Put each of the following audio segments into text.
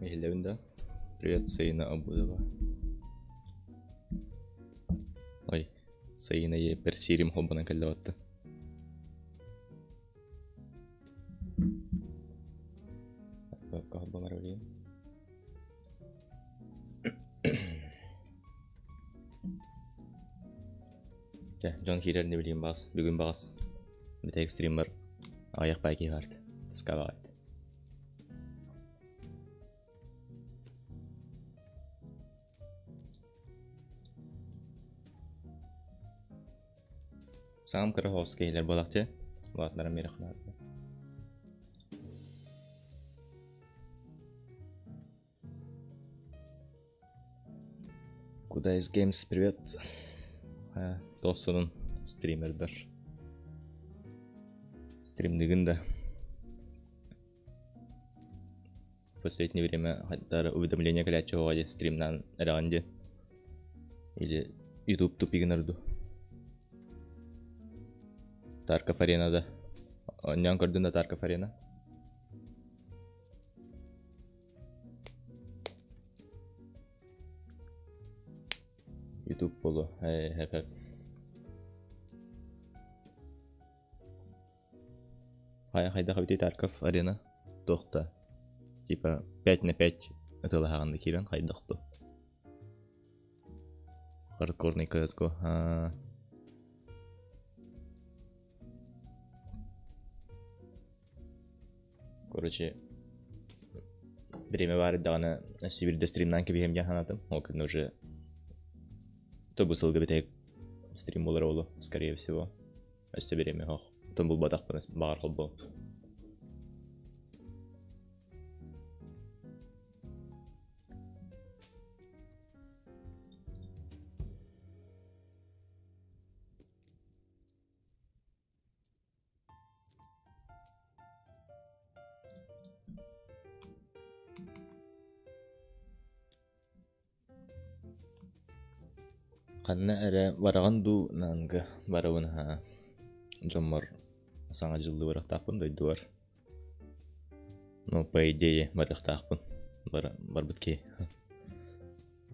Иһиллэбин да? Привет, Саина Абудова. Ой, Саина еппер сиирим холбонон кэллэ батта. Холбонор билигин. Чэ, дьон киирэр не билигин баҕас. Бүгүн баҕас. Бүтэһик стриммар аҕыйах баай киһи баарт. Таскаабаҕайт. Саҥам кыра соҕус киһилэр буолахчы, улаатыннаран биэриэххэ наада. Куда из Games, привет. Туох сонун стримердар. Стримныгын да. В последнее время хаттары уведомление кэлээччи оҕо дии стримнаан эрэҕин дии. Или YouTube тупигын орду. Тарков Арена да. Онньоон көрдүн да Тарков Арена. YouTube болу. Хэ хэ Хайа хайдах эбитий Тарков арена? Туох да типа 5 на 5 ытылаһаҕын да киирэн хайдах дуу? Хардкорный CSGO. Аа. Короче, время баар даҕаны Сибирде стримнаан кэбиһиэм диэн санаатым. Ол кэннэ уже то бу сылга бүтэһик стрим буолар буолуо, скорее всего. Өссө бириэмэ суох. Оттон булбатахпына баҕар холбоо. Ханна эрэ бараҕын дуу, Наанга барабын аһаа, дьоммор Саҥа дьыллыы барыахтаахпын дойдубар. Ну, по идее, барыахтаахпын. Барбыт киһи.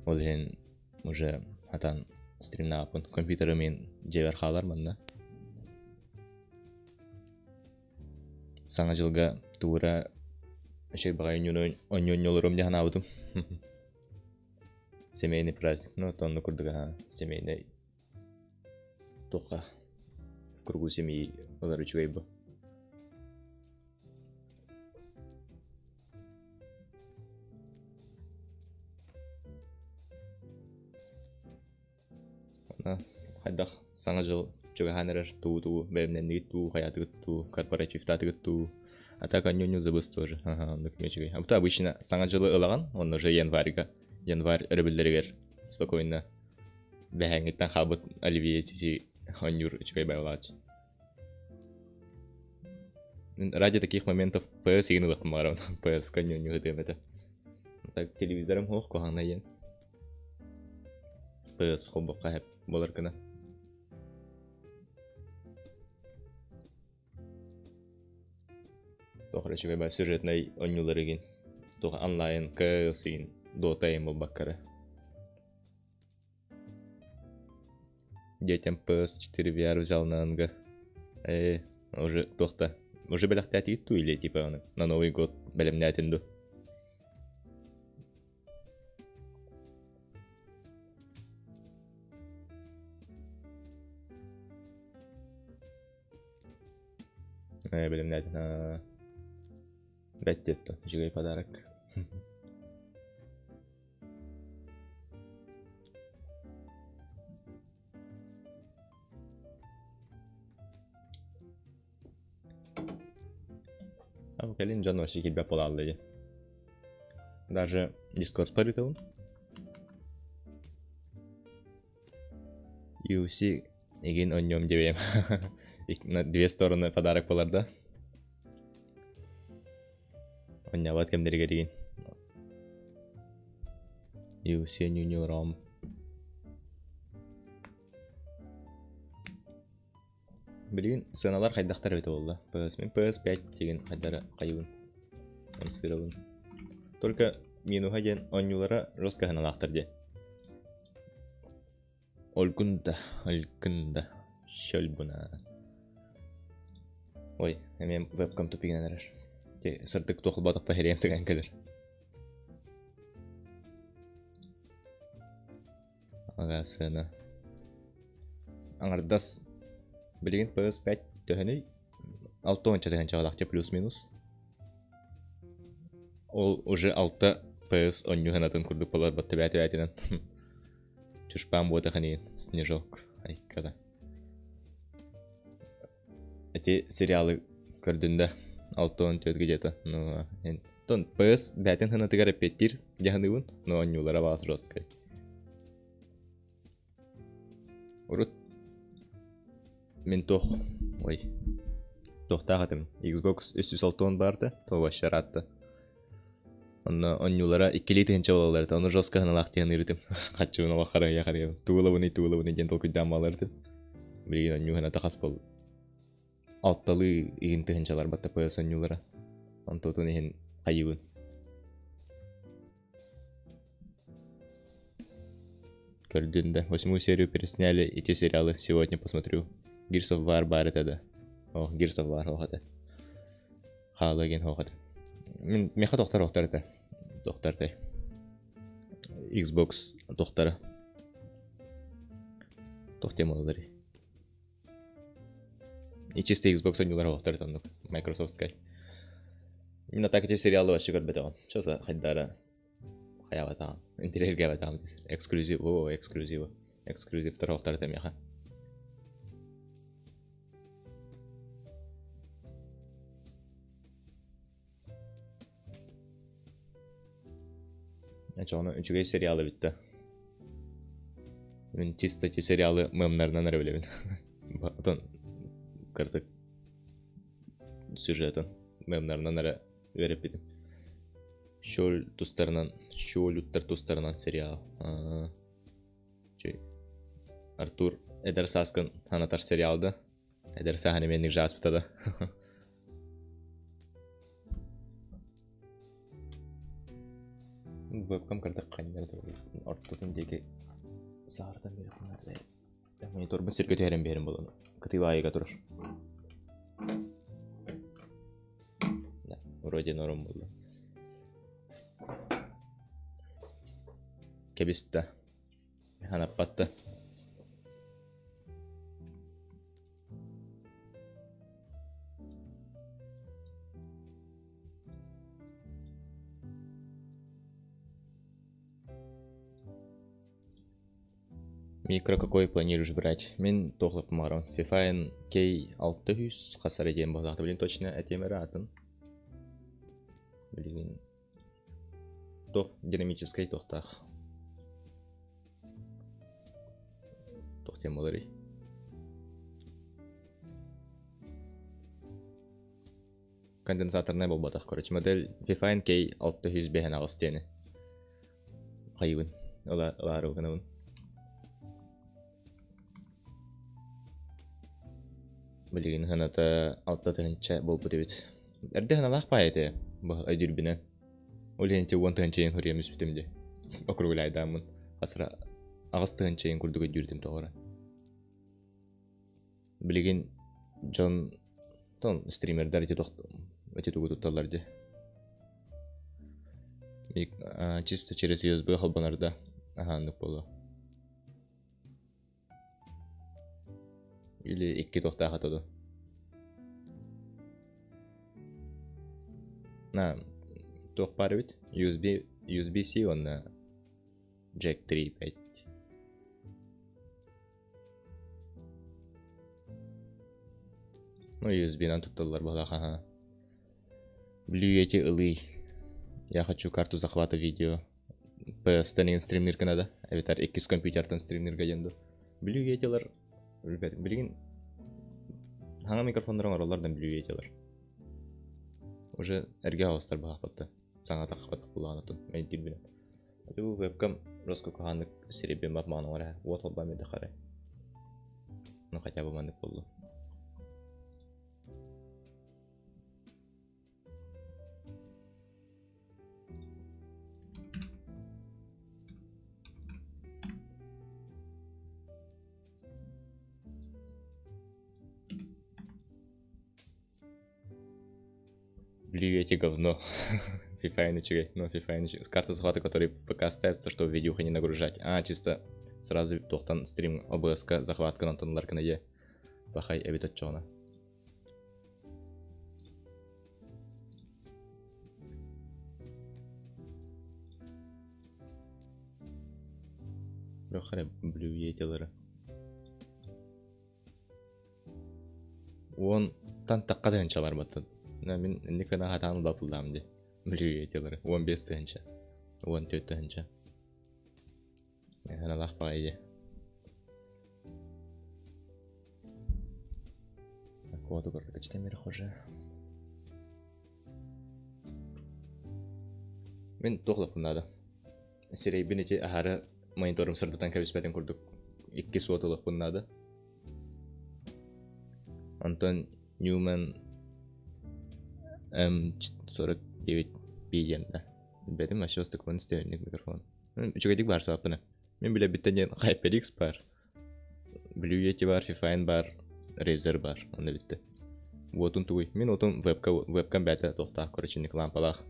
Ол иһин уже хатан стримнаабыппын. Компьютерым мин дьиэбэр хаалар манна. Саҥа дьылга туура үчүгэй баҕайы онньуонньолорум дии санаабытым. Семейный праздник, ну, это оннук курдук аһаа, семейный туохха в кругу семьи ылар үчүгэй бу. Хайдах Саҥа дьыл чугаһаан эрэр туу-туу, бэлэмнэннигит дуу, хайаатыгыт дуу, корпоративтаатыгыт дуу. А так анньонньу забыс тоже. Ага, оннук эмиэ үчүгэй. А обычно Саҥа дьылы ылаҕын, онно уже январьга, январь өрөбүллэригэр спокойно бэһээҥҥиттэн хаалбыт оливье сиси оонньуур үчүгэй байылааччы. Ради таких моментов PS игин ылыахпын баҕарабын. PS-ка ньуонньуу сытыам этэ. Так телевизорым суох куһаҕана диэн. PS холбоххо эһэп буолар гына. Туох эрэ үчүгэй баар сюжетнай оонньуулар игин. Туох онлайн CS игин Dota игин буолбакка эрэ. Детям PS4 VR взял на НГ. Э, уже туохта уже бэлэхтээтигит дуу или типа на Новый год бэлэмнээтин дуу? Э, бэлэмнээтин аа. Бэт диэттэ, үчүгэй подарок. А кэлин дьон вообще киирбэт буолаалла дии. Даже Discord парытабын. UFC игин онньуом диэбэйэм. На две стороны подарок буолар да. Онньообот кэмнэригэр игин. UFC ньууром. Билигин сыаналар хайдахтар эбитэ буолла? PS, мин PS5 деген хайдары хайыбын. Ымсыырабын. Только минуһа диэн оонньуулара жестко сыаналаахтар диэн. Ольгунда, Ольгунда, Щельбуна. Ой, эмиэ вебкам тупигинэн эрэр. Ти сырдык туох батаппа хириэм тыган кэлэр. Ага, сыана. Аҥардас билигин PS5 төһөнүй? 6 тыһыынчалаах плюс-минус. Ол уже 6 PS онньуһун атын курдук болар батта бээтэ-бээтинэн. Чушпаан буотах ини Снежок айкада. Эти сериалы көрдүн да 64 где-то. Ну, тон PS бээтин ханатыгар эппиэттиир дьаһаныыбын, но онньуулара баас жесткай. Урут мин туох ой туохтаах этим Xbox 360 баарта, то вообще ыраатта. Онно онньуулара иккилии тыһыынча буолаллар этэ, ону жестко сыаналаах диэн ыырытым. Хаччыбын олох харыйа харыйабын. Тугу ылабыный, тугу ылабыный диэн толкуйдаан баалар этим. Билигин онньуу сыаната хас буол алталыы игин тыһыынчалар батта PS онньуулара. Онтуотун иһин хайыыбын. Көрдүн да. Восьмую серию пересняли, и те сериалы сегодня посмотрю. Gears of War баар этэ да. О, Gears of War хоох этэ. Хаала диэн хоох этэ. Мин миэхэ тохтор охтор этэ. Тохтор этэ. Xbox тохтора. Тох темалары. И чисто Xbox ойнуулар охтор этэ оннук. Microsoftскай. Мин так эти сериалы вообще көрбөтөҕүм. Что-то хайдара хайаабатаҕым. Интэриэһиргээбэтэҕим Эксклюзив, о, эксклюзив. Эксклюзивтар охтор этэ миэхэ. Очоҕуна үчүгэй сериалы бүттэ. Мин чисто ити сериалы мемнарынан эрэ билэбин. Отон кырдык сюжетын мемнарынан эрэ үөрэппитим. Щоль тустарынан, щолюттар тустарынан сериал. Артур эдэр сааскын санатар сериал да? Эдэр сааһын эмиэ ааспыта да? Вебкам кырдык ханньар ортотун диэки саһардан биэриэххэ мониторбун сиргэ түһэрэн биэрэн буолан кытыыбаайыга турар. Да, вроде норм буолла. Кэбистэ. Ханаппатта. Микро какой планируешь брать? Мин туох марон. FIFA K600 хасара диэн буоллаҕа. Блин, точно этиэм эрэ атын. Билигин туох динамическай туохтаах. Туох диэн буоларый? Конденсаторнай буолбатах, короче, модель FIFA K 658 диэни. Хайыбын. Ылаары гынабын. Билигин сыаната 6 тыһыынча буолбут эбит. Эрдэ сыаналаах баай этэ бу өйдүүрбүнэн. Ол иһин ити 10 тыһыынчайын суруйан түспүтүм дии. Округляйдааммын. Хасыра 8 тыһыынчайын курдук өйдүүрдүм тоҕо эрэ. Билигин дьон тон стримердэр ити ити тугу тутталлар дии. Чисто через USB холбонор да аһааннык буолуо. Или икки туохтаах ата дуо? На туох баар эбит? USB USB-C уонна Jack 3.5. Ну, USB-нан тутталлар быһалаах аха. Блю эти ылый. Я хочу карту захвата видео. PS-тан стримниргэ надо. Эбэтэр иккис компьютертан стримниргэ диэн дуу. Blue Yeti-лар ребят, билигин хаҥа микрофоннар оҥороллор да Blue Yeti-лар. Уже эргэ оҕустар баһаахпатта. Саҥа таххапат булаанатын өйдүүрбүнэн. Бу вебкам роско куһааннык сирибин бармаан оҥоро уот холбоон биэрдэ хары. Ну хотя бы маннык буоллун. Блюете говно. Фифайн үчүгэй. Ну, Фифайн үчүгэй. Карта захвата, который в ПК ставится, чтобы видюха не нагружать. А, чисто сразу туохтан стрим ОБС-ка захватканан тоннулар гына е. Пахай эбит оччоҕуна. Бөхөрө блюетелары. Уонтан тахха тыһыынча барбаттан. Мин инник гына хатаан улаатыллаам дии. Блюетелары. 15 тыһыынча. 14 тыһыынча. Ханалаах баҕайы дии. Коду көрдүк ичтемери хоже. Мин туох лаппын наада. Сирэйбин ити аһары мониторум сырдатан кэбиспэтин курдук икки суот ылыахпын наада. Онтон Newman M49 диэн да. Билбэтим вообще ыстыкпын истэбинник микрофон. Үчүгэйдик баар сааппына. Мин билэбиттэн диэн HyperX баар. Blue Yeti баар, Fifine баар, Razer баар. Онно бүттэ. Уотун тугуй? Мин уотум вебка вебкам бэйэтэ туохтаах короче лампалаах.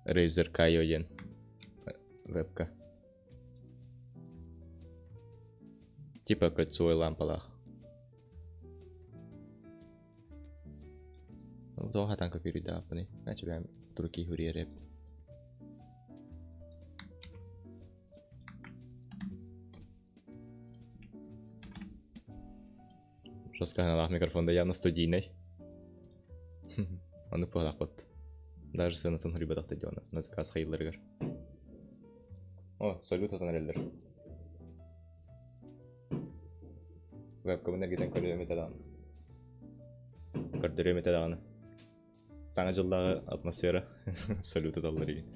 Razer Kaio диэн вебка. Типа кольцевой лампалаах. Тоҕо хатан көпүрүйдаахпыный? Значит, бэйэм турки хүрийэр эбит. Жестканалаах микрофон да явно студийнай. Ону пыһалаахпыт. Даже сыанатын хуруйбатахта дьоно на заказ хайылларыгар. О, салют атан эрэллэр. Вебкабын эргитэн көрүөм этэ даҕаны. Көрдөрүөм этэ даҕаны. Саҥа дьыллааҕы атмосфера салют ыталлар игин.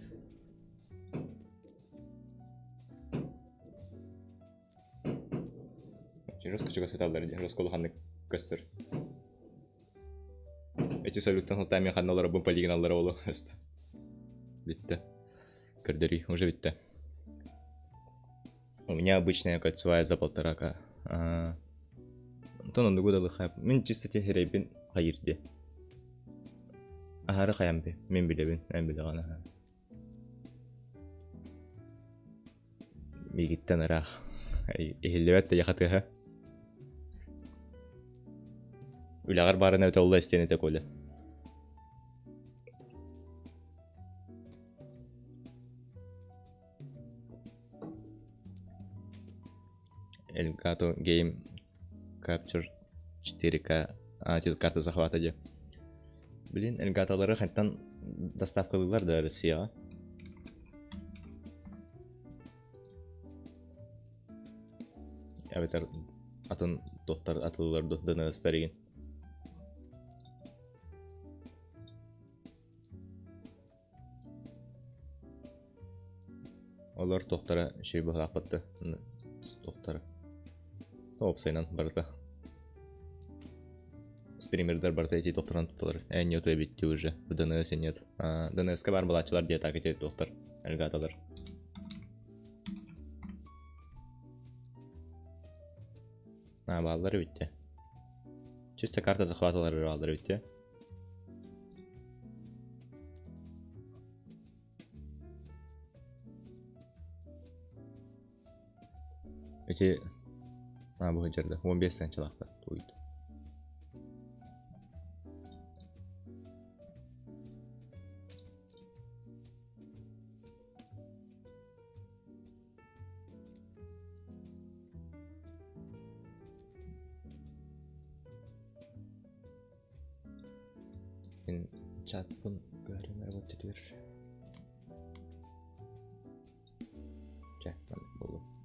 Жестко чугас ыталлар дии, жестко улаханнык көстөр. Эти салюттан халтаан мен ханна олоробун полигоналлара олу Бүттэ. Көрдөрүү, уже бүттэ. У меня обычная кольцевая за полторака. Онтон оннугу да лыхап. Мин чисто тиһирэйбин хайыр дии. Аһары хайам би. Мин билэбин, эн билэҕин аһа. Миигиттэн ыраах. Иһиллибэт да яхатыаһа. Үлэҕэр баарына эбэтэ олла истиэн этэ Коля. Elgato Game Capture 4K а, карта захвата дии. Блин, Elgato'лары хантан доставкалыылар да Россияҕа? Эбэтэр атын туохтар атылылар ДНС-тар игин. Олор туохтара үчүгэй быһыылаахпыт да туохтара уопсайынан барыта стримердэр барыта ити туохтарынан тутталар ээ нету эбит уже в ДНС нет ДНС-ка баар балааччылар диэ так ити туохтар элгаталар а бааллар эбит дии чисто карта захваталар бааллар эбит дии Ити а бу сылдьарда 15 тыһыынчалаахтар туйт. Мин чатпын көрүмэр буттүтүгэр. Чэ, маннык буолуо.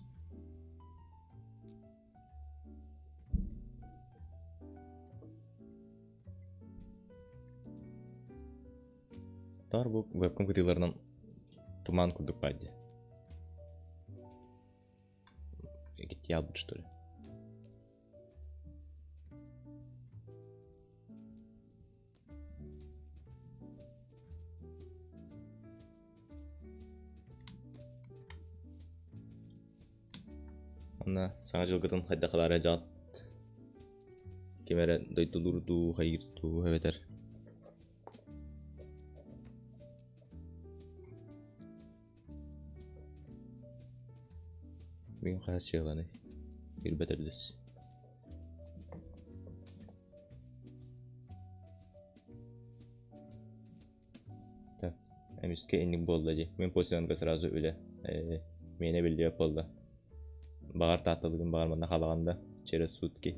Таар бу вебкам кытыыларынан туман курдук баар дии. Египтян что ли? Онно Саҥа дьылгытын хайдах ылаары дьаат ким эрэ дойдулуур дуу, хайыыр дуу эбэтэр. Мин хаһыс чыһыланый? Ирбэт өрдүс. Так, эмискэ инник буолла дии. Мин после сразу үлэ. Э, миэнэ биллибэт буолла. Баҕар таатталыгын баҕар манна халаҕан да через сутки.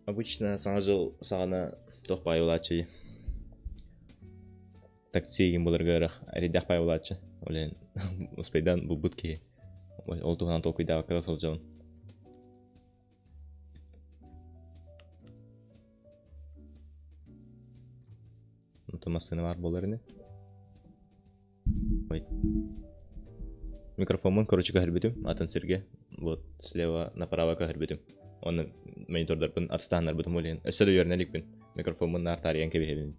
Обычно Саҥа дьыл саҕана туох баайы булааччый? Такси игин буларга ыарах эрэйдээх баайы булааччы. Ол иһин успейдаан булбут киһи. Ол туһунан толкуйдаабакка да сылдьабын. Онтон массыына баар буолар ини. Ой. Микрофоммун короче көһөрбүтүм атын сиргэ. Вот слева направо көһөрбүтүм. Онно монитордарбын атыстааннарбытым ол иһин. Өссө да үөрэнэ иликпин. Микрофоммун наар таарыйан кэбиһэбин.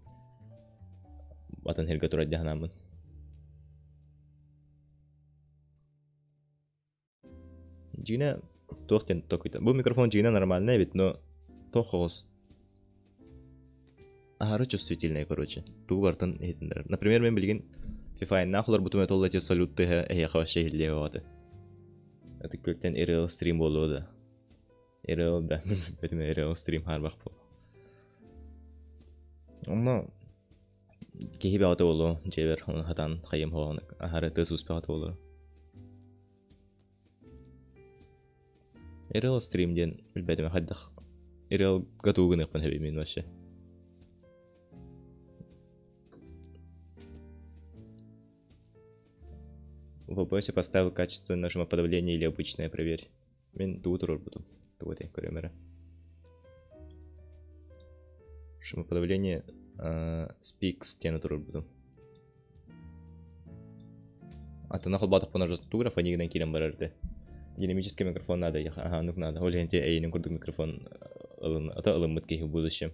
Атын сиргэ турар дии санааммын. Дьиҥэ туох диэн токуйда. Бу микрофон дьиҥэ нормальный эбит, но туох оҕус аһары чувствительный, короче. Тугу барытын иһитиннэрэр. Например, мен билигин FIFA-ннаах олорбутум этэ ол эти салют тыһа эһиэхэ вообще иһиллиэ оҕото. Ытык күөлтэн RL стрим буолуо да. RL да. Бэтим RL стрим хаарбах буолуо. Онно киһи бөҕөтө буолуо дьиэбэр ону хатан хайым хоһоон аһары тыас уус бөҕөтө буолуо. Эрэл стрим диэн билбэтим хайдах Эрэлга тугу гыныахпын сөбүй мин вообще. В OBS поставил качество шумоподавления или обычное, проверь. Мин тугу туруорбутум. Тугу этэй көрүөм эрэ. Шумоподавление Speaks диэни туруорбутум. Атына холбоотохпуна тугу фонигынан киирэн барар этэ. Динамический микрофон надо, аха, оннук надо. Ол иһин эйиэнин курдук микрофон ылын, ата ылыммыт киһи в будущем.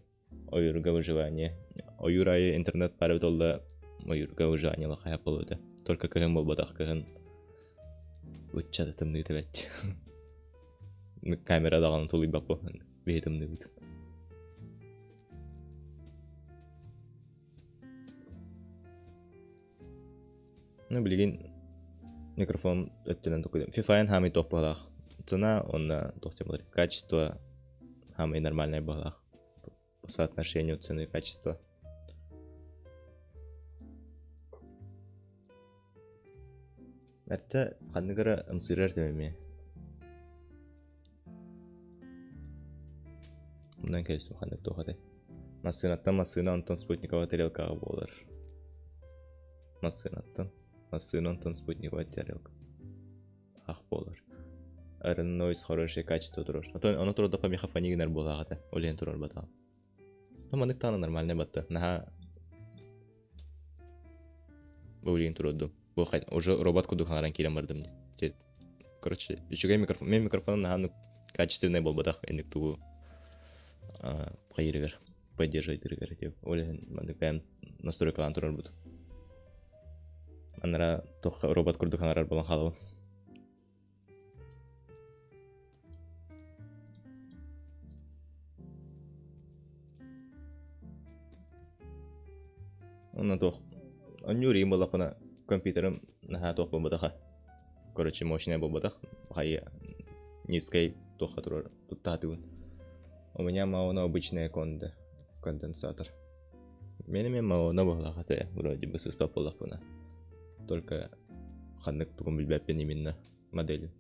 Ойуурга выживание. Ойуур аайы интернет баар эбит буолла, ойуурга выживание хайа буолуо этэ. Только кыһын буолбатах, кыһын ыччата тымныыта бэт. Камера даҕаны тулуйбаппын, биһи тымныыбыт. Ну, билигин микрофон өттүнэн токуйдум. FIFA-н хаамый туох быһалаах. Цена уонна туох диэн буолар, качество хаамый нормальнай быһалаах. По соотношению цены и качества. Эртэ ханнык эрэ ымсыырар этим эмиэ. Онон кэлсим ханнык туох этэй. Массыынаттан массыына онтон спутниковая тарелкаҕа буолар. Массыынаттан массыына онтон спутниковая тарелка. Ах буолар. Ренойс хорошее качество турар. Оттон ону турдахха миэхэ фони гынар буолаах этэ. Ол иһин турарбатаҕым. Ну, маннык даҕаны нормальнай батта. Наһаа бу билигин туруордум. Бу уже робот курдук хаҥаран киирэн бардым дии. Короче, үчүгэй микрофон. Мен микрофоным наһаа качественный буолбатах инник тугу хайырыгар поддерживайтырыгар дип. Ол иһин маннык бэйэм настройкалаан турарбыт. Анара тохха робот курдук хаҥарар буолан хаалабын. Онно туох онньуур иим буоллахпына компьютерым наһаа туох буолбатаха. Короче, мощнай буолбатах. Хайа низкай туохха турар туттаатыбын. У меня Маоно обычная конда конденсатор. Мени мен Маоно буоллах этэ, вроде бы сыспат буоллахпына. Только ханнык тугун билбэппин именно моделин.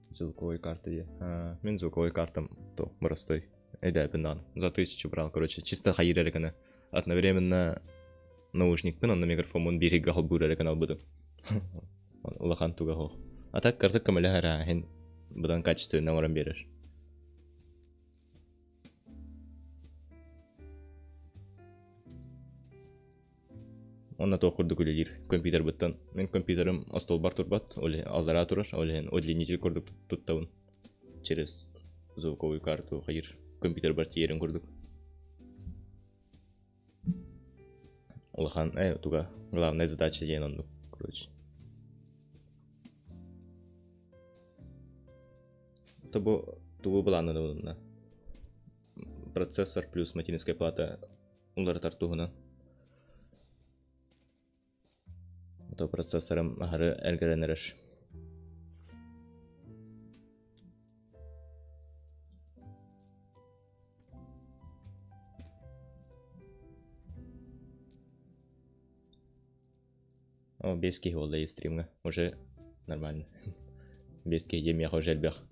Звуковой карта е. Мен звуковой картам то простой. Эдээпин даҕаны. За тысячу брал, короче, чисто хайыыр эрэ гына. Одновременно наушникпын онно микрофоммун биир ыйга холбуур эрэ гына ылбытым. Улахан туга суох. А так картык көмөлөһөр аа, иһин быдан качественно оҥорон биэрэр. Онно туох курдук үлэлиир компьютербыттан. Мин компьютерым остуолбар турбат, ол иһин аллараа турар, ол иһин удлинитель курдук туттабын. Через звуковую карту хайыр компьютербар тиийэрин курдук. Улахан, туга, главная задача диэн оннук, короче. Тобу тугу былааннанабын Процессор плюс материнская плата уларытар туһунан. То процессорым аһары эргэрэн эрэр. О, 5 киһи буолла стримҥа. Уже нормально. 5 киһи диэмиэхэ уже элбэх.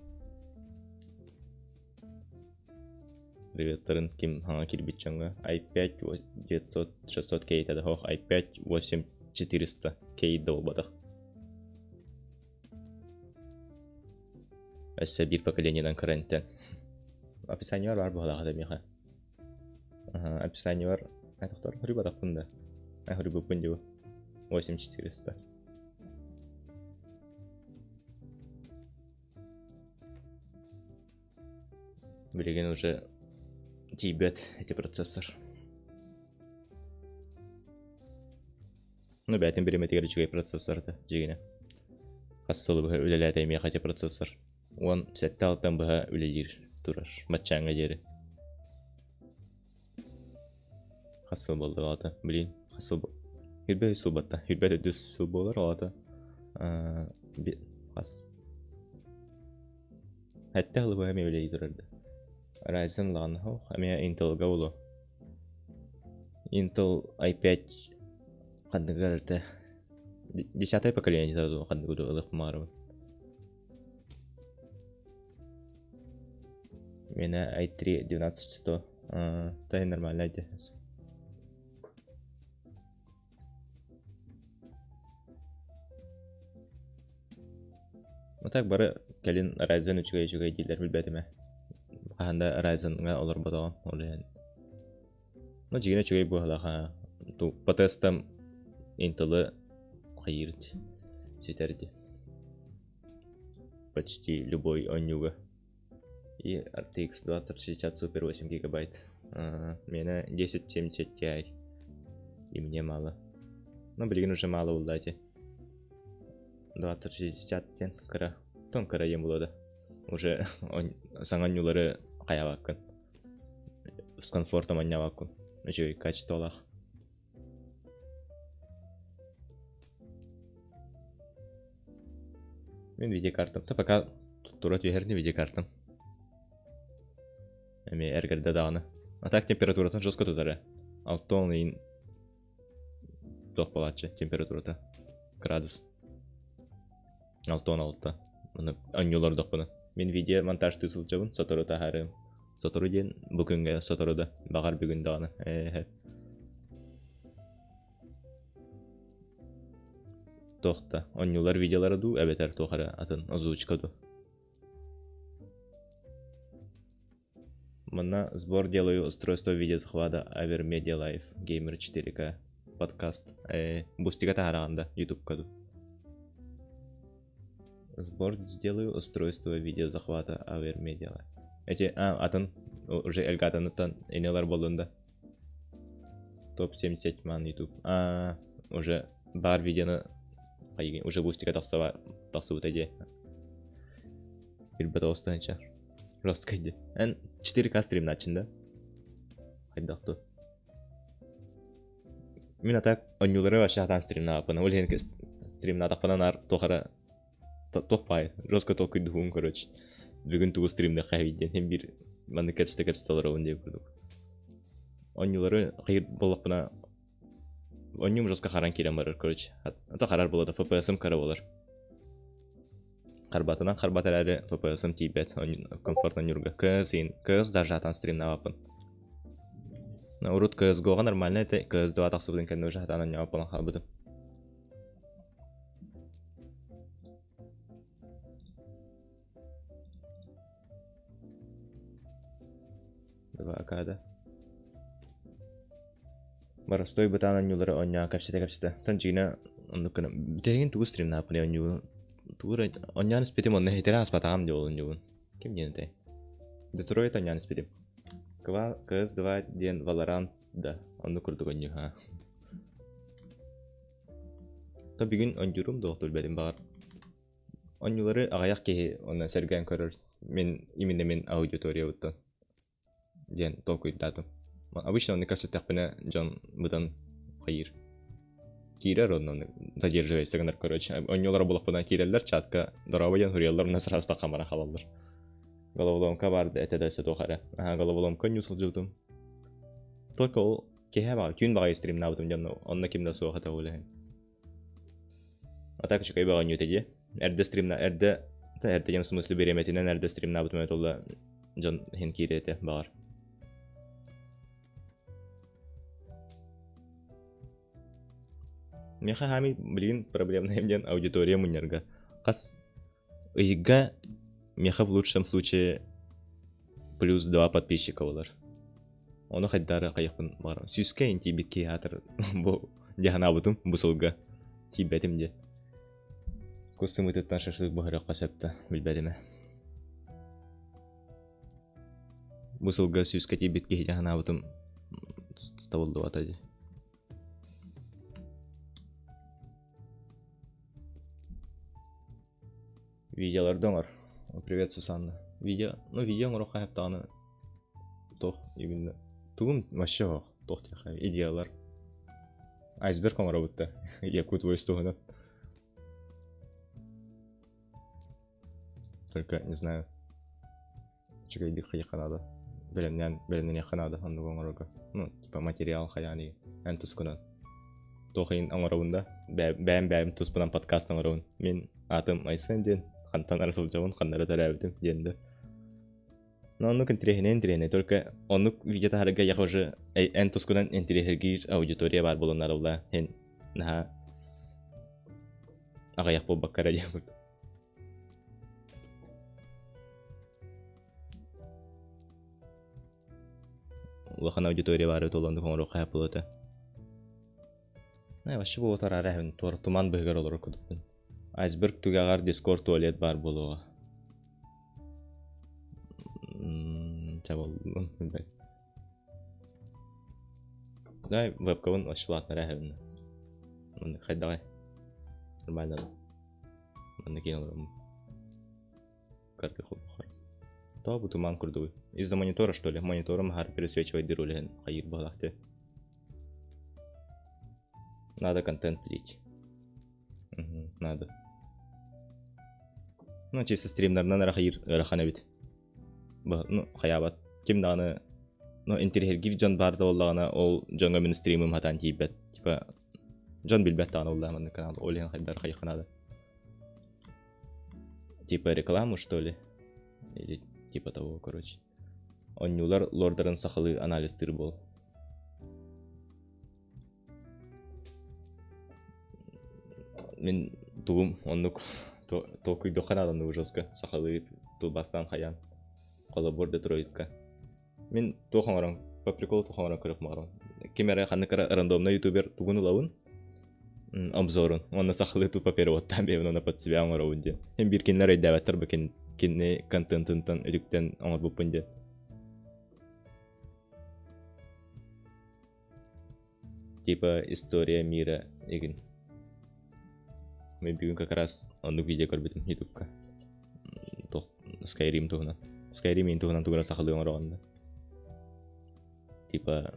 Приветтарын ким хаҥа кирбит дьоҥҥо. i5 900 600 K тадахох i5 8400 K да буолбатах. Өссө биир поколениенан кырантан. Описаниебар баар буолаҕа да миэхэ. Описаниебар тохтор хоруйбатахпын да. Хоруйбуппун дии 8400. Билигин уже тиийбэт эти процессор. Ну, бэйэтин бириэмэтигэр үчүгэй процессор этэ, дьиҥинэ. Хас сылы быһа үлэлээтэ эмиэхэ ити процессор. 17 алтан быһа үлэлиир турар, баччааҥҥа диэри. Хас сыл буолла аҕата? Блин, хас сыл Хүрбэ үс сыл батта. Хүрбэ төрдүс сыл буолар аҕата. Хас Сэттэ сылы быһа эмиэ үлэлии турар да. Ryzen ылаҕын эмиэ Intel-га буолуо. Intel i5 ханныгар эрдэ десятое поколение ханныгы ылыах баҕарабын. Миэнэ i3 12100 та нормально этэ. Ну так бары кэлин Ryzen үчүгэй үчүгэй дииллэр билбэтим ээ. Хаһан да Ryzen-ҥа олорботоҕум ол иһин. Ну дьиҥинэ үчүгэй быһыылаах аа. По тестам Intel-ы хайыырт ситэрди. Почти любой оонньууга. И RTX 2060 Super 8 гигабайт. Миэнэ 1070 Ti. И мне мало. Ну, билигин уже мало булла ити. 2060 диэн кыра. Тон кыра диэн буолуо да. Уже саҥа оонньуулары хайаабаккын. С комфортом оонньообоккун. Үчүгэй качестволаах. Мин видеокартам та пока тура түһэрни видеокартам. Эми эргэрдэ даҕаны. А так температуратын жестко тутара. Алтон ыйын туох буолааччы температурата. Градус. 6-16. Аны оонньуулардахпына. Мин видео монтажтыы сылдьабын, сотору таһаарыам. Сотору диэн бу күҥҥэ сотору да, баҕар бүгүн даҕаны. Ээ Туох да, оонньуулар видеолара дуу, эбэтэр туох эрэ атын озвучка дуу. Манна сбор делаю устройство видеозахвата Avermedia Live Gamer 4K подкаст. Бустика таһаараҕын да ютубка дуу. Сбор сделаю устройство видеозахвата Avermedia Live. Эти атын уже Эльгатаныттан инелар боллун да. Топ 77 ман YouTube. А, уже бар видеоны уже бустика тахсыбыта дии. Билбэт оҕустаһынча. Жесткай дии. Эн 4К стримнааччын да? Хайдах ту? Мин а так оонньуулары вообще сатаан стримнаабаппын. Ол иһин стримнаатахпына наар туох эрэ туох баай жестко толкуйдуһуум короче. Бүгүн тугу стримныахха эбит диэн син биир маннык кэпсэтэ-кэпсэтэ олоробун диэн курдук. Оонньуулары хайыр буоллахпына оонньуум жестко харан киирэн барар короче. А то харар буолар да FPS-ым кыра буолар. Харбатынан харбат эрээри FPS-ым тиийбэт комфортно оонньуурга. КС иин КС даже сатаан стримнаабаппын. Урут CSGO-ҕа нормально этэ, CS2 тахсыбытын кэннэ уже сатаан оонньообот буолан хаалбытым. Два Боростой бытаан оонньуулары оонньоон кэпсэтэ-кэпсэтэ. Тон дьиҥинэ оннук гына бүтэһигин тугу стримнааппыный оонньуубун тугу эрэ оонньоон испитим онно иһитэрэ ааспатаҕым дии ол оонньуубун. Ким диэн этэй? Детройт оонньоон испитим. Ква CS2 диэн Valorant да оннук курдук оонньуу аа. То бүгүн оонньуурум да билбэтим баҕар. Оонньуулары аҕыйах киһи онно сэргээн көрөр. Мин именно мин аудиториябыттан диэн толкуйдаатым. Обычно оннук кэпсэттэхпинэ дьон быдан хайыыр. Киирэр онно задерживайся гынар короче. Онньолоро булахпына киирэллэр чатка дорообо диэн суруйаллар онно сразу таххан халаллар. Головоломка баар этэ да өссө туох эрэ. Аха головоломка нью сылдьыбытым. Только ол киһи баҕа түүн баҕайы стримнаабытым дьонно онно ким да суох этэ ол иһин. А так үчүгэй бөҕөнньү этэ дии. Эрдэ стримна эрдэ эрдэ диэн смысле бириэмэтинэн эрдэ стримнаабытым этэ олла дьон иһин киирэ этэ баҕар. Миэхэ хаамый билигин проблемный диэн аудитория мунньарга. Хас ыйга миэхэ в лучшем случае плюс два подписчика болар. Ону хайдары хайыхпын баҕарам. Сүүскэ интиибит киһи аатыр бу дьаһанаабытым бу сылга тиийбэтим дии. Кус сымыытыттан шашлык буһарыахха сөп да билбэтим ээ. Бу сылга сүүскэ тиийбит киһи дьаһанаабытым табыллыбата дии. Видеоларда оҥор. Привет, Сусанна. Видео, ну видео оҥоруохха сөп даҕаны туох именно тугум вообще суох туох диэххэ идеялар айсберг оҥоробут да якут voice туһунан только не знаю үчүгэйдик хайыахха наада бэлэмнээн бэлэмнэниэххэ наада оннук оҥорорго ну типа материал хайаан эн тускунан туох иһин оҥоробун да бэйэм бэйэм туспунан подкаст оҥоробун мин аатым Айсен диэн хантан ара сылдьабын ханна эрэ төрөөбүтүм диэн да но оннук интириэһинэй интириэһинэй только оннук видео таһарга я уже эн тускунан интириэһиргиир аудитория баар буолан арылла эн наһаа аҕыйах буолбакка эрэ диэн Улахан аудитория баары толонду хоҥоруохха сөп буолуо этэ. Вообще буолуотар арааһын туора туман быһыгар олорор курдукпун. Айсберг түгэҕэр Discord туалет баар буолуоҕа. Чэ буоллун билбэт. Дай вебкабын вообще улаатынара эһэбин. Маннык хайдаҕай? Нормально да. Маннык киин олороммун. Карты холбохор. То бу туман курдугуй. Из-за монитора что ли? Монитором аһар пересвечивайдыр үлэһин хайыыр баһылаахты. Надо контент пилить. Угу, надо. Ну, чисто стримнарынан эрэ хайыыр ыарахан эбит. Ну, хайаабат. Ким даҕаны ну, интириэһиргиир дьон баар да буоллаҕына, ол дьоҥҥо мин стримым хатаан тиийбэт. Типа, дьон билбэт даҕаны ол маннык канал. Ол иһин хайдар хайыахха наада. Типа рекламу, что ли? Или типа того, короче. Онньуулар лордарын сахалыы анализтыыр буол. Мин тугум оннук толкуйдуохха наада оннугу жестко сахалыы тылбаастаан хайаан холобур Детройтка. Мин туох оҥорон по приколу туох оҥорон көрүөх баҕарабын. Ким эрэ ханнык эрэ рандомный ютубер тугун ылабын обзорун уонна сахалыы тупо переводтаан биэбин уонна под себя оҥоробун диэн. Һин биир кинилэр өйдөөбөттөр бу кини контентынтан үтүктэн оҥорбуппун диэн. Типа история мира игин. Мен бүгүн как раз оннук видео көрбүтүм ютубка. Туох Skyrim туһунан. Skyrim иин туһунан тугура сахалыы оҥороҕун да. Типа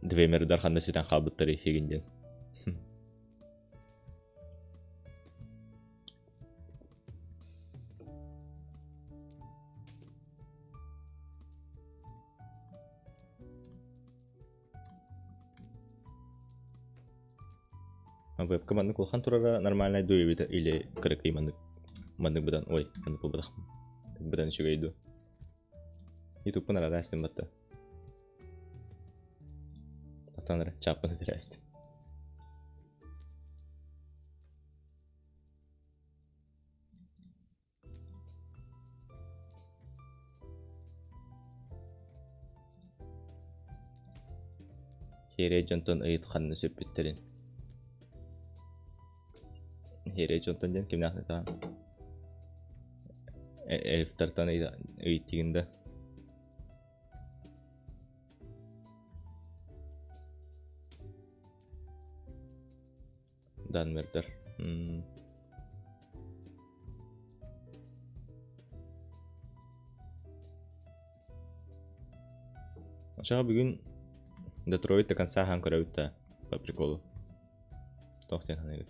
Двемердар ханна сүтэн хаалбыттар игин диэн. А вебка маннык улахан турара нормальнай дуу эбитэ или кыракый маннык маннык быдан ой маннык буолбатах быдан үчүгэй дуу ютубпун араастым батта Оттон эрэ чааппын үтэрээстим Хиэрэй дьонтон ыйыт ханна сүппүттэрин. Хиэрэй дьонтон диэн кимнээх ытаан? Эльфтартан ыйыттыгын да? Данмердер. Оччоҕо бүгүн Детройт до конца аһаан көрөбүт да по приколу. Туох диэн саныыгыт?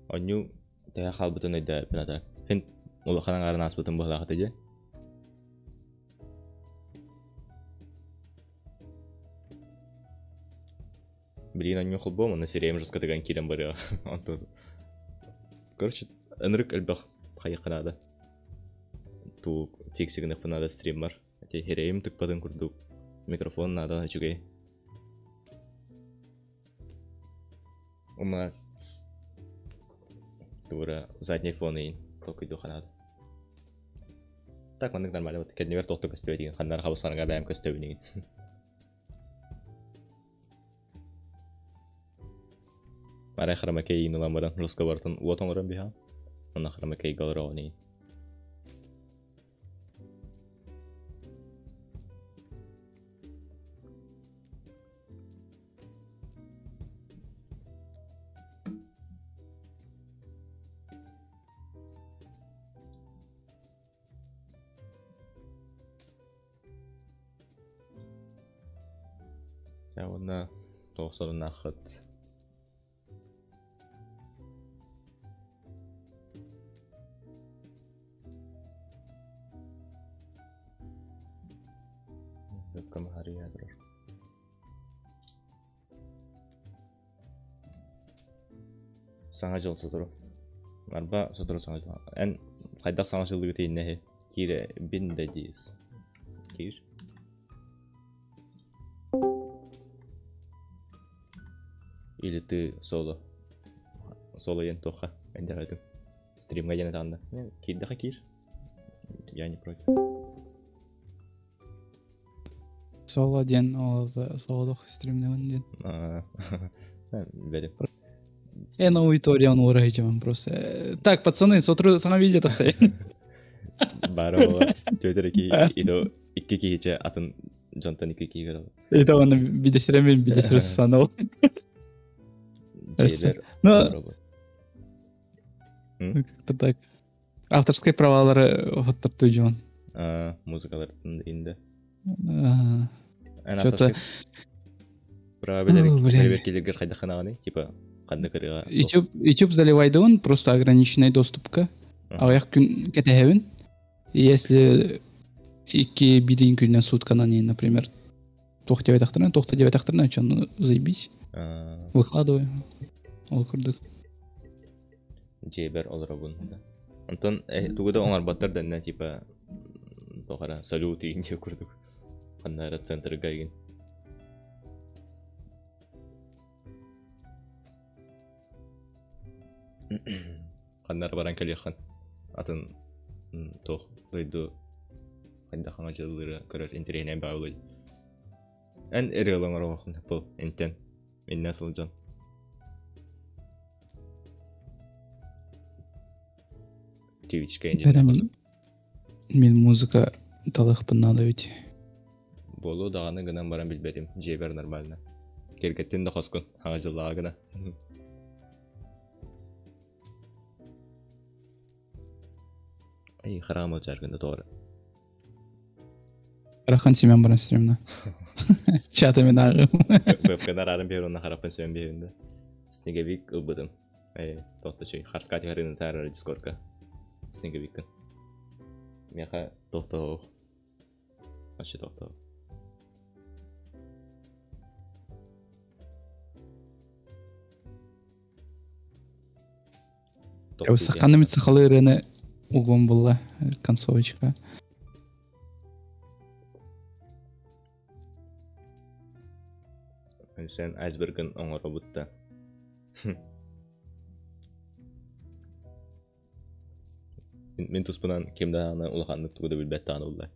Онньуу тэһэ хаалбытын өйдөөбүппүн ата. Син улахан аҥаарын ааспытым быһыылаах этэ дии. Билигин онньуу холбуом, онно сирэйим жесткатыган киирэн барыаҕа. Онтон короче, ынырык элбэх хайыахха наада. Туу фикси гыныахпын наада стриммар. Ити сирэйим тыкпатын курдук микрофон наада үчүгэй. Ума тура задний фон иин толкуйдуохха наада. Так маннык нормально вот кэннибэр туохта көстүбэт игин ханнары хабысханыга бэйэм көстөбүн игин. Арай хромакей иин ылан баран разговортан уот оҥорон биһаҕын. Онно хромакейга олороҕун иин. Дьэ уонна туох соруннааххыт? Вебкам харыйа турар. Саҥа дьыл сотору. Арба сотору саҥа дьыл. Эн хайдах саҥа дьыллыгыт иһиннэһи киирэбин да диис. Киир. Или ты соло. Соло диэн туохха эндэҕэтим. Стримҥа диэн этаҕында. Киирдэхэ киир. Я не против. Соло диэн ол солодох стримневын диэн. Бери. Я на аудитория он уорайдьаман просто. Так, пацаны, сотру саҥа видео тахсай. Бары тетер ики ито икки киһиче атын дьонтон икки киһи көрөр. Это он бидесиремен бидесире санал. Ну, как-то так. Авторские правалары оттор дьон. Музыкалар инде. Что-то Права билэр хайдаханаҕыный типа ханнык ырыаҕа YouTube YouTube заливайдыбын просто ограниченный доступка. Аҕыйах күн кэтэһэбин. Если икки билин күнүнэн сутканан например, туох диэбэтэхтэринэ, туох да диэбэтэхтэринэ, чё, ну, заебись. Выкладываю. Ол курдук. Дьиэбэр олоробун да. Онтон тугу да оҥорботтор дэннэ типа туох эрэ салют игин диэх курдук. Ханна эрэ центрга игин. Ханна эрэ баран кэлиэххин атын туох дойду хайдах хаҥа дьыллыыра көрөр интэриэһинэй баҕа Эн ырыалаҥ оҥоруоххун бу интэн иннэ сылдьан. Твичка Бэрэ мин музыка талыахпын наада ведь. Буолуо даҕаны гынан баран билбэтим, дьиэбэр нормально. Кэргэттин да хоскун, хаҥа дьыллааҕы гына. Ай, хараҕым ылдьааргын да тоҕо эрэ. Рахан Семен баран стримна. Чата мен ааҕым. Вебканы арааран биһэр уонна харахпын сөөн биһэбин да. Снеговик ылбытым. Э, тохточуй, харска түһэрин таарар дискордка. Снеговиккын. Миэхэ тохтоо. Вообще тохтоо. Ханна сахалыы ырыаны угуом булла концовочка. Сен айсбергын оҥоробут да. Мин туспунан ким даҕаны улаханнык тугу да билбэт даҕаны булла.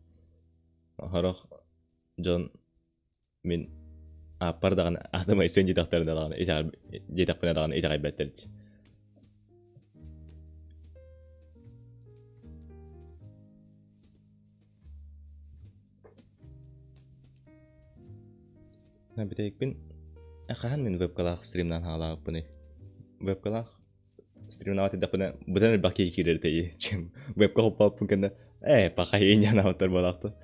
Сорох дьон Мин ааппар даҕаны аатым Айсен диэтэхтэринэ даҕаны диэтэхпинэ даҕаны итэҕэйбэттэр дии. Бүтэйикпин хаһан мин вебкалаах стримнаан хаалаабыппыный? Вебкалаах стримнаабат этдэхпинэ быдан элбэх киһи киирэр этэ чем вебка хоппооппун кэннэ ээ пахайын анаабыттар буолаахта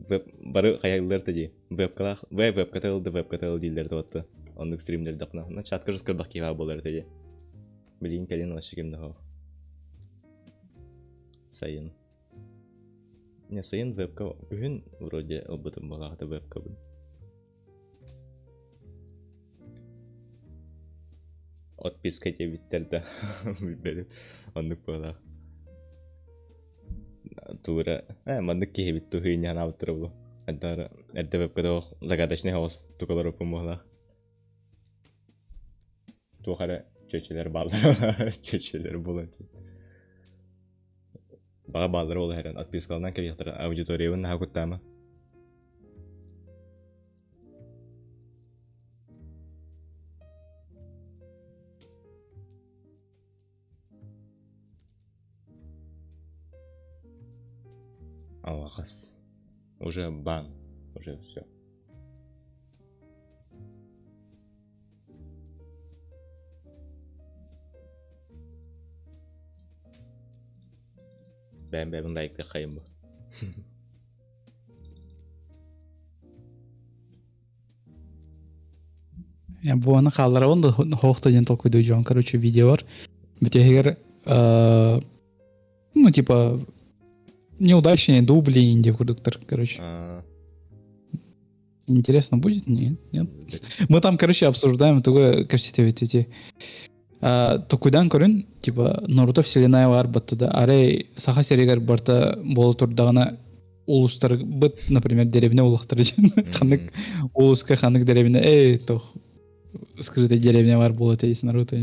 веб бары хайаллар этэ дии вебкалаах веб вебката ылды вебката ыл дииллэр этэ оннук стримнэрдэхпинэ онно чатка жестко элбэх киһи баар буолар этэ дии билигин кэлин вообще ким да суох сайын не сайын вебка күһүн вроде ылбытым буолаахта вебкабын Отписка диэбиттэр да билбэтим. Оннук буолаах. Туура ээ маннык киһибит туһуйун санаабыттара буолуо. Хайдах эрэ эрдэ вебкада загадочный хаос тукалар оппун буолаах. Туох эрэ чүөчэлэр бааллар чүөчэлэр буолан Баҕа бааллара ол иһэрэн отпискаланан кэлиэхтэрэ аудиториябын наһаа куттаама. Алҕас. Уже бан. Уже все. Бэйэм бэйэбин лайктыаххайым бу. Я буоны хаалларабын да хоохто диэн толкуйдуу дьон, короче, видеолар бүтэһигэр ну, типа, неудачные дубли инди курдуктар, короче. Интересно будет? Нет, нет. Мы там, короче, обсуждаем такое, как все эти Токуйдан көрүн, типа, Наруто вселенная бар баттада, арай Саха сиригэр барта буола турдаҕына улуустар быт, например, деревня улахтар дьин. Ханнык улууска ханнык деревня, эй, тох, скрытая деревня бар буола тейс Наруто.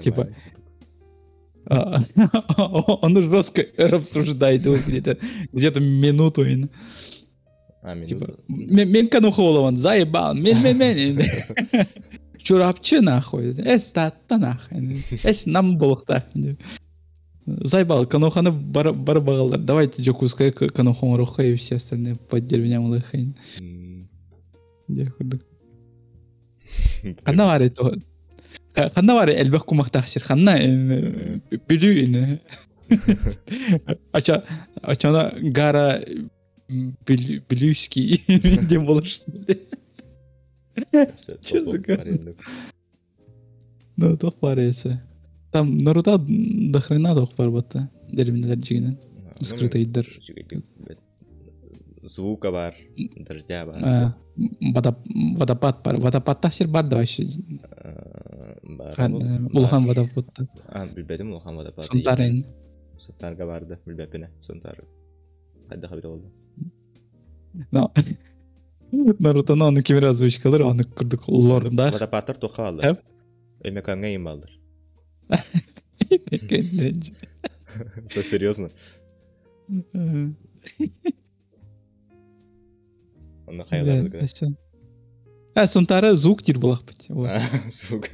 Типа, он жестко обсуждает где-то где-то минуту. А, минуту? Типа, мен канухолован, заебал, мен мен мен. Чурапчы нахуй, эс татта нахуй, эс нам болохта. Заебал, кануханы бар, бар бағалар. Давайте Джокускай канухон руха и все остальные по деревням лыхайн. Ханна бар ханна бар элбэх кумахтаах сир ханна бүлүү ини ача ачана гара Бүлүүский диэн буолар Че за Ну, туох баар эсэ. Там Наруто до хрена туох бар батта. Деревнялар дьигинэн. Скрытыйдар. Звука бар, дождя бар. Водопад бар. Водопадта сир бар да вообще. Улахан водопад. А, билбэтим улахан водопад. Сунтар ин. Сунтарга барды, билбэппинэ. Сунтар. Хайдах эбит ол? Но Нарутоны ону ким эрэ озвучкалар, ону курдук лордаах. Водопадтар туохха бааллар? Өймөкөөҥҥө иин бааллар. Это серьезно? Онно хайаларга. А, Сунтара звук диир буолахпыт. Звук.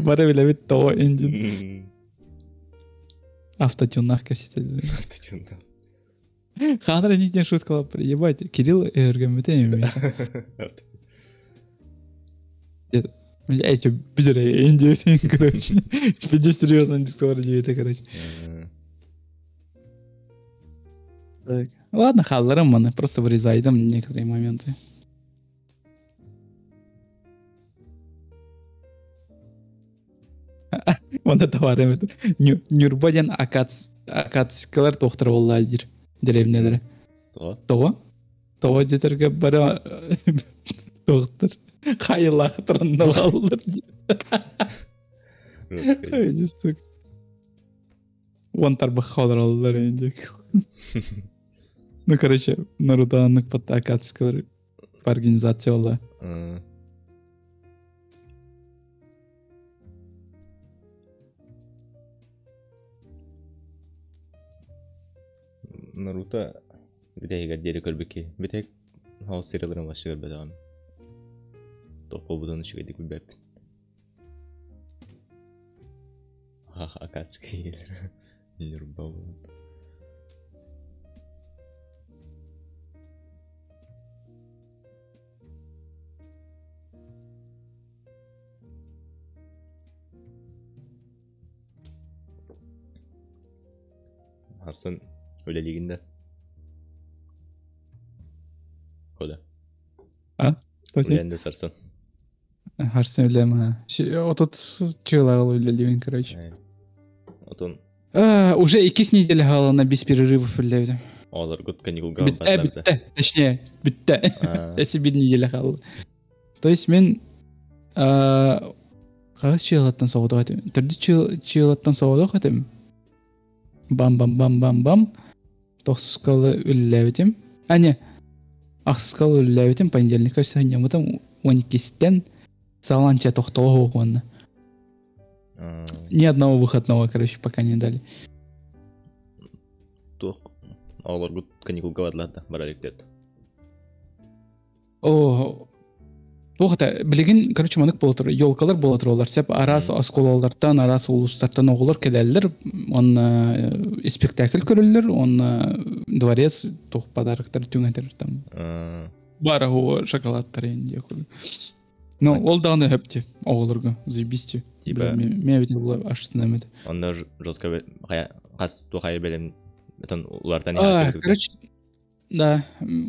Бары билэбит тоҕо индин. Автотюннаах кэпсэтэллэр. Автотюннаах. Хаанар инниттэн шуткалап ебать, Кирилл өһүргэммитэ эми. Эти бүдэрэ индиэтин, короче. Теперь серьезно диктор диэте, короче. Так. Ладно, хаалларым маны, просто вырезайдым некоторые моменты. Онно товар эбит. Нюрба диэн акацкалар туохтара буолла диир деревнялары. Тоҕо? Тоҕо? Тоҕо диэтэргэ бары туохтар хайылаахтарынна бааллар диир. Уон тарбахха олороллор диэк. Ну, короче, Наруто оннук акацкалар по организация буолла. Наруто бүтэһигэр диэри көрбүт киһи. Бүтэһик хаос серияларын вообще көрбөтөҕүм. Туох буолбутун үчүгэйдик билбэппин. Акацкий Нюрба буолан. Сарсын үлэлиигин да? Кода. А? Үлээн да сарсын. Сарсын үлэм а. Отут чыылаҕыл үлэлиибин, короче. Отон Уже иккис неделя хаалана без перерывов үллэбитим. Оҕолоргут каникулга Бүттэ, бүттэ. Точнее, бүттэ. Эси bir неделя хаалла. То есть мен хаҕыс чыылаттан соҕотох этим. Төрдү чыылаттан соҕотох этим. Бам-бам-бам-бам-бам. Тохсускалы үллээбитим. А, не. Ахсыскалы үллээбитим. Понедельникка сынньаммытым. 12-тен саланча тохтоло уонна. Ни одного выходного, короче, пока не дали. Туох оҕолоргут каникулга бардылар да барар иликтэр. О, туох это, билигин, короче, манык буола турар, елкалар буола тураллар, сеп араас оскуолалартан, араас улуустартан оҕолор кэлэллэр, уонна спектакль көрөллөр, уонна дворец туох подароктар түҥэтэр там. Бара шоколадтар диye Ну, ол даҕаны хөптү оҕолорго, заебись. Типа Мен бит була ашсынан эт. Онно жестко хас тухайы белем этон улартан. Короче, да,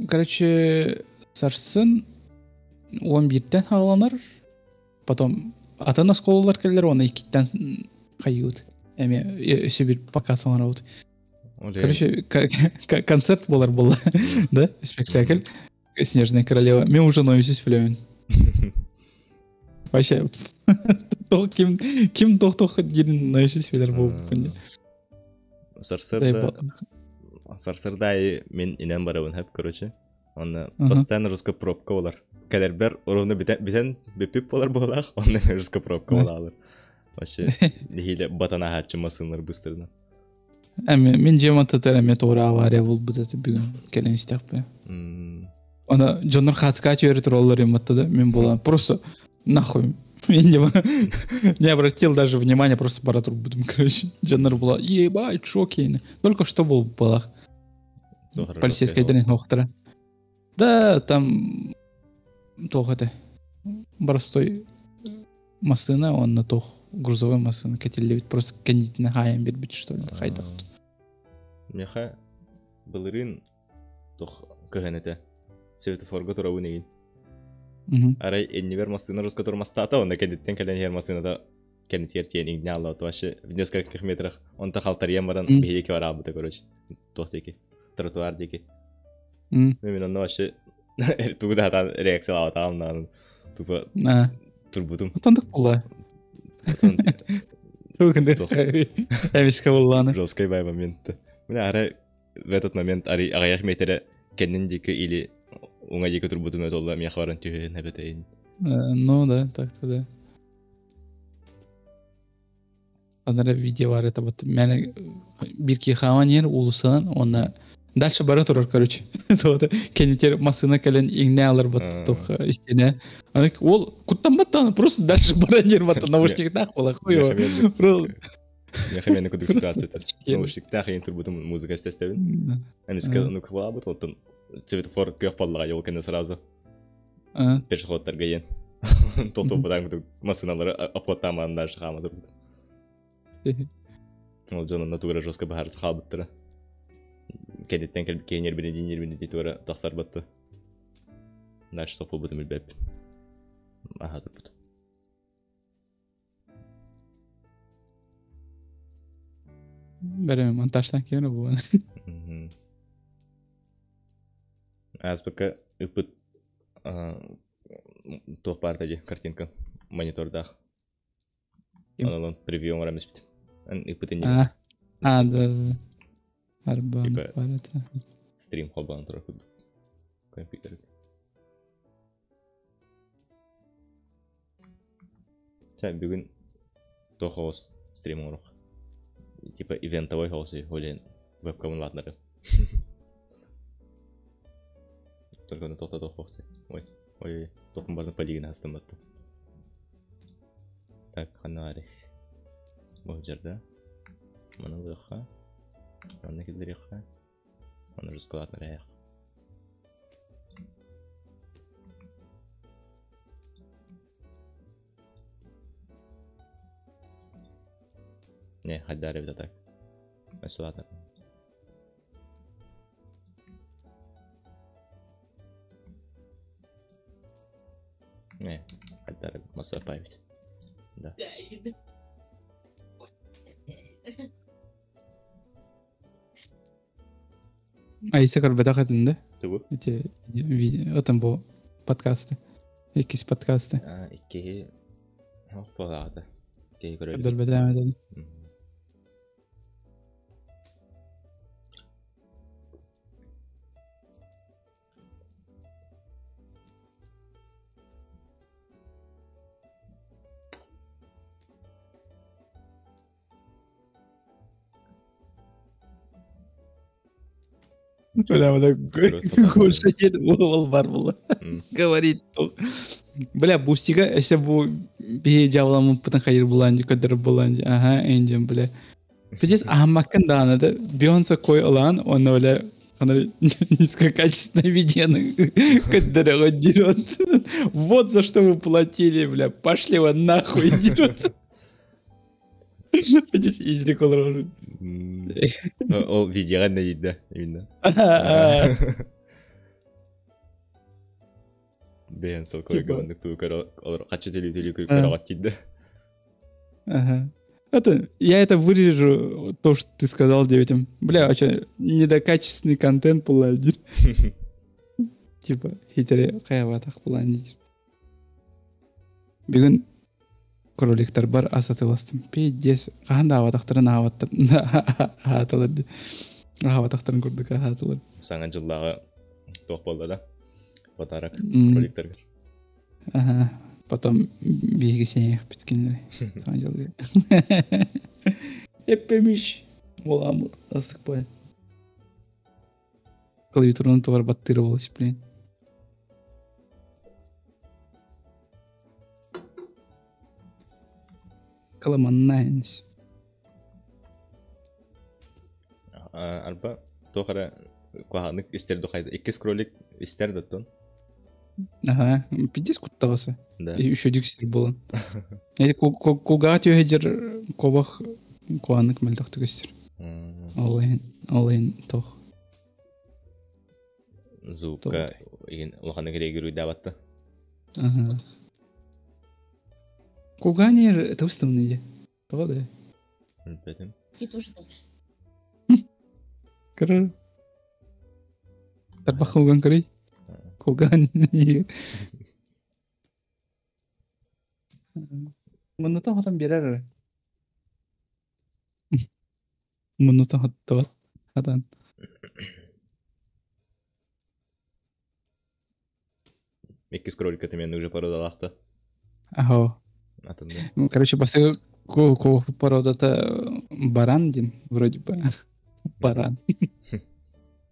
короче, сарсын 11-тен хааланар, потом атын оскуолалар кэллэр, оны иккиттэн хайыыбыт. Эми өссө бир пока соҥоробут. Короче, концерт болар буолла, да, спектакль. Снежная королева. Мен уже наизусть билэбин. Вообще, ким ким тох диэн наизусть билэр буолбуппун. Сарсырда сарсырда мен инен барабын хэп короче. Онно постоянно жестко пробка болар. Кэлэрбэр уруну бүтэн бүппүт болар буолаах, онно жестко пробка болалар. Вообще, нехиле батан ахаччы масынлар быстырына. Эми мин дьиэм аттытыгар эмиэ туора авария буолбут этэ бүгүн кэлэн истэхпинэ. Ана дьоннор хаацкаа түөрэ тураллар имматта да мин буолан просто нахуй мен не обратил даже внимания, просто бара турбутум, короче. Дьоннор була ебать шок кейни. Только что был балах. Полицейскайдарын хоохтара. Да, там туох этэ простой массыына уонна туох грузовой массыына кэтиллибит просто кэннитинэ хаайан биэрбит что ли хайдах. Миэхэ былырыын туох кыһын этэ светофорга турабын игин. Арай иннибэр массыына руска турмастаата, онно кэнниттэн кэлэн иһэр массыыната кэннитигэр тиийэн иҥнэ алла вообще в нескольких метрах онто халтарыйан баран биһиги бараабыта короче туох диэки тротуар диэки. Мен онно вообще тугу да сатаан реакциялаабатаҕым наан тупо турбутум. Отондук буолла. Эмискэ буоллааны. Жесткий бай момент. Мин арай в этот момент ари аҕыйах метрэ кэннин диэки или уҥа диэки турбутум өтолла миэхэ баран түһүн эбэтейин. Ну да, так-то да. Анара видео бар это вот мен бир киһи хааман иһэр уулуссанан уонна дальше бара турар короче туота кэннитер массыына кэлэн иҥнэ алар бат туох истиэнэ аны ол куттаммат даҕаны просто дальше баран иһэр бат наушниктаах буола хуй Мехамени кудук ситуацията. Наушниктаах иин турбутум музыка истэстэбин. Эмискэ ну кыбаабыт оттон светофор күөх баллаға ол кэннэ сразу пешеходтарга иен. Тохтоппутаан массыналары обходтаамаан дальше хаама турбут. Ол дьон онно тугара жестко баһаарса хаалбыттара. Кэнниттэн кэлбит киһи нербини нербини дии тугара тахсарбатты. Дальше тохпулбутум билбэппин. Аха турбут. Бэрэ монтажтан киэнэ буолан. Ааспыкка ыппыт туох баарта дии картинка монитордаах. Онон превью оҥорон испит. Ыппыт иннигин. А, да. Арбан баар этэ. Стрим холбоон турар курдук. Компьютер. Чэ, бүгүн туох оҕус стрим оҥоруох. Типа ивентовой оҕус ол вебкамын улаатынарым. Только ону тохтотуох Ой, ой, тохпун барытын полигон астымматтым. Так, ханна баарый? Бу дьарда. Маны ылыахха. Манна киллэриэххэ. Аны рыскалаатынар Не, хайдаар эбит так. Өссө. Не, хайдары маса память. Да. Айса көрбөтөх этин да? Тугу? Эти видео, отон бу подкасты. Иккис подкасты. А, иккиһи ох буолаата. Киһи көрөр. Көрбөтөм этин. Бля, вот Гоша нет, ол бар була. Говорит. Бля, бустига, өсө бу биһи дьаабыламмыппытын хайыр булаан көдөр булаан ага энжен бля. Пиздец, аһаммаккын даҕаны да Бейонсе кой ылаан уонна бля низкокачественное видеоны көддөрөҕө дерет. Вот за что вы платили, бля, пошли вы нахуй дерет. Пиздец, изрек олорор. Ол видеоға не дейді именно. Бэйэн сол көргөннүк туу көрө олор качы теле теле көрө тиийдэ. Ага. Это, я это вырежу, то, что ты сказал детям. Бля, вообще, недокачественный контент буолла диир. Типа, хитере хайабатах булан диир. Бүгүн кроликтарбар ас атыыластым. Пиздец, хаһан да аабатахтарын аабаттар аһаатылар дии. Аһаабатахтарын курдук аһаатылар. Саҥа дьыллааҕы туох буолла да? Подарок кроликтаргар. Ага. Потом биһиги сиэхпит кинилэри. Саҥа дьылга. Эппемиш. Буоламмыт астык бай. Клавиатураны тугар баттыыр буолас, блин. Каламаннаинс. Арба туох эрэ куһаҕаннык истэр духайда иккис кролик истэр да оттон. Ага, пиздец куттаҕасы. Да. Үчүгдүк истэр буолан. Эти кулгаҕа түөһэдьэр кобах куһаҕаннык мөлтөхтүк истэр. Ол иһин, ол иһин туох. Звукка иһин улаханнык реагируйдаабатта. Ага. Куганер тустамный Тоҕо да? Билбэтим. Көрөр. Тарбах кулган көрүй. Кулган Муннутан хотон биэрэр эрэ. Муннутан хоттубат. Хатан. Иккис кролика мен уже породалаахта. Аһо. Атында. Ну, короче, бастакы породата баран диэн, вроде бы. Баран.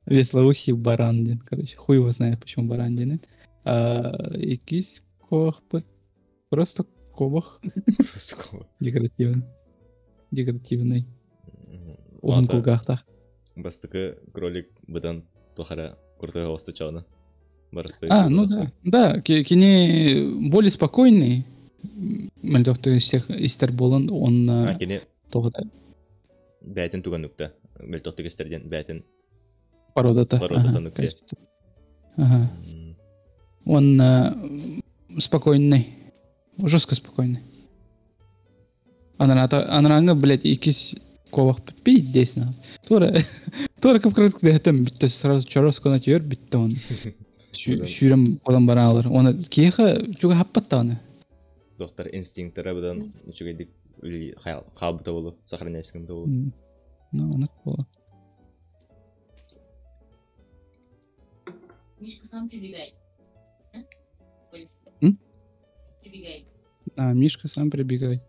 Веслоухий баран диэн, короче, хуй его знает, почему баран диэн. А, иккис куохпут просто кобах. Просто кобах. Декоративный. Декоративный. Уһун кулгаахтаах. Бастакы кролик быдан тухара куртуга оҕустучаҕына. А, ну да. Да, кини более спокойный. Мөлтөхтүк истэр буолан уонна кини тоҕо бэйэтин туган укта. Мөлтөхтүк истэр диэн бэйэтин породата. Породата нукте. Ага. Уонна спокойный. Жестко спокойный. Анараата анарааҥҥа, блядь, иккис куобах пиздец нахуй. Туора туора кып-кыратык дэһэтэн бүттэ сразу чорос гына түһэр бүттэ он. Сүүрэн буолан бараалар. Уонна киһиэхэ чугаһаппат даҕаны. Доктор инстинкттара быдан үчүгэйдик хаалбыта буолуо, сохраняйсыгымта буолуо. Ну, оннук буолуо. Мишка сам прибегает. М? Прибегает. А, Мишка сам прибегает.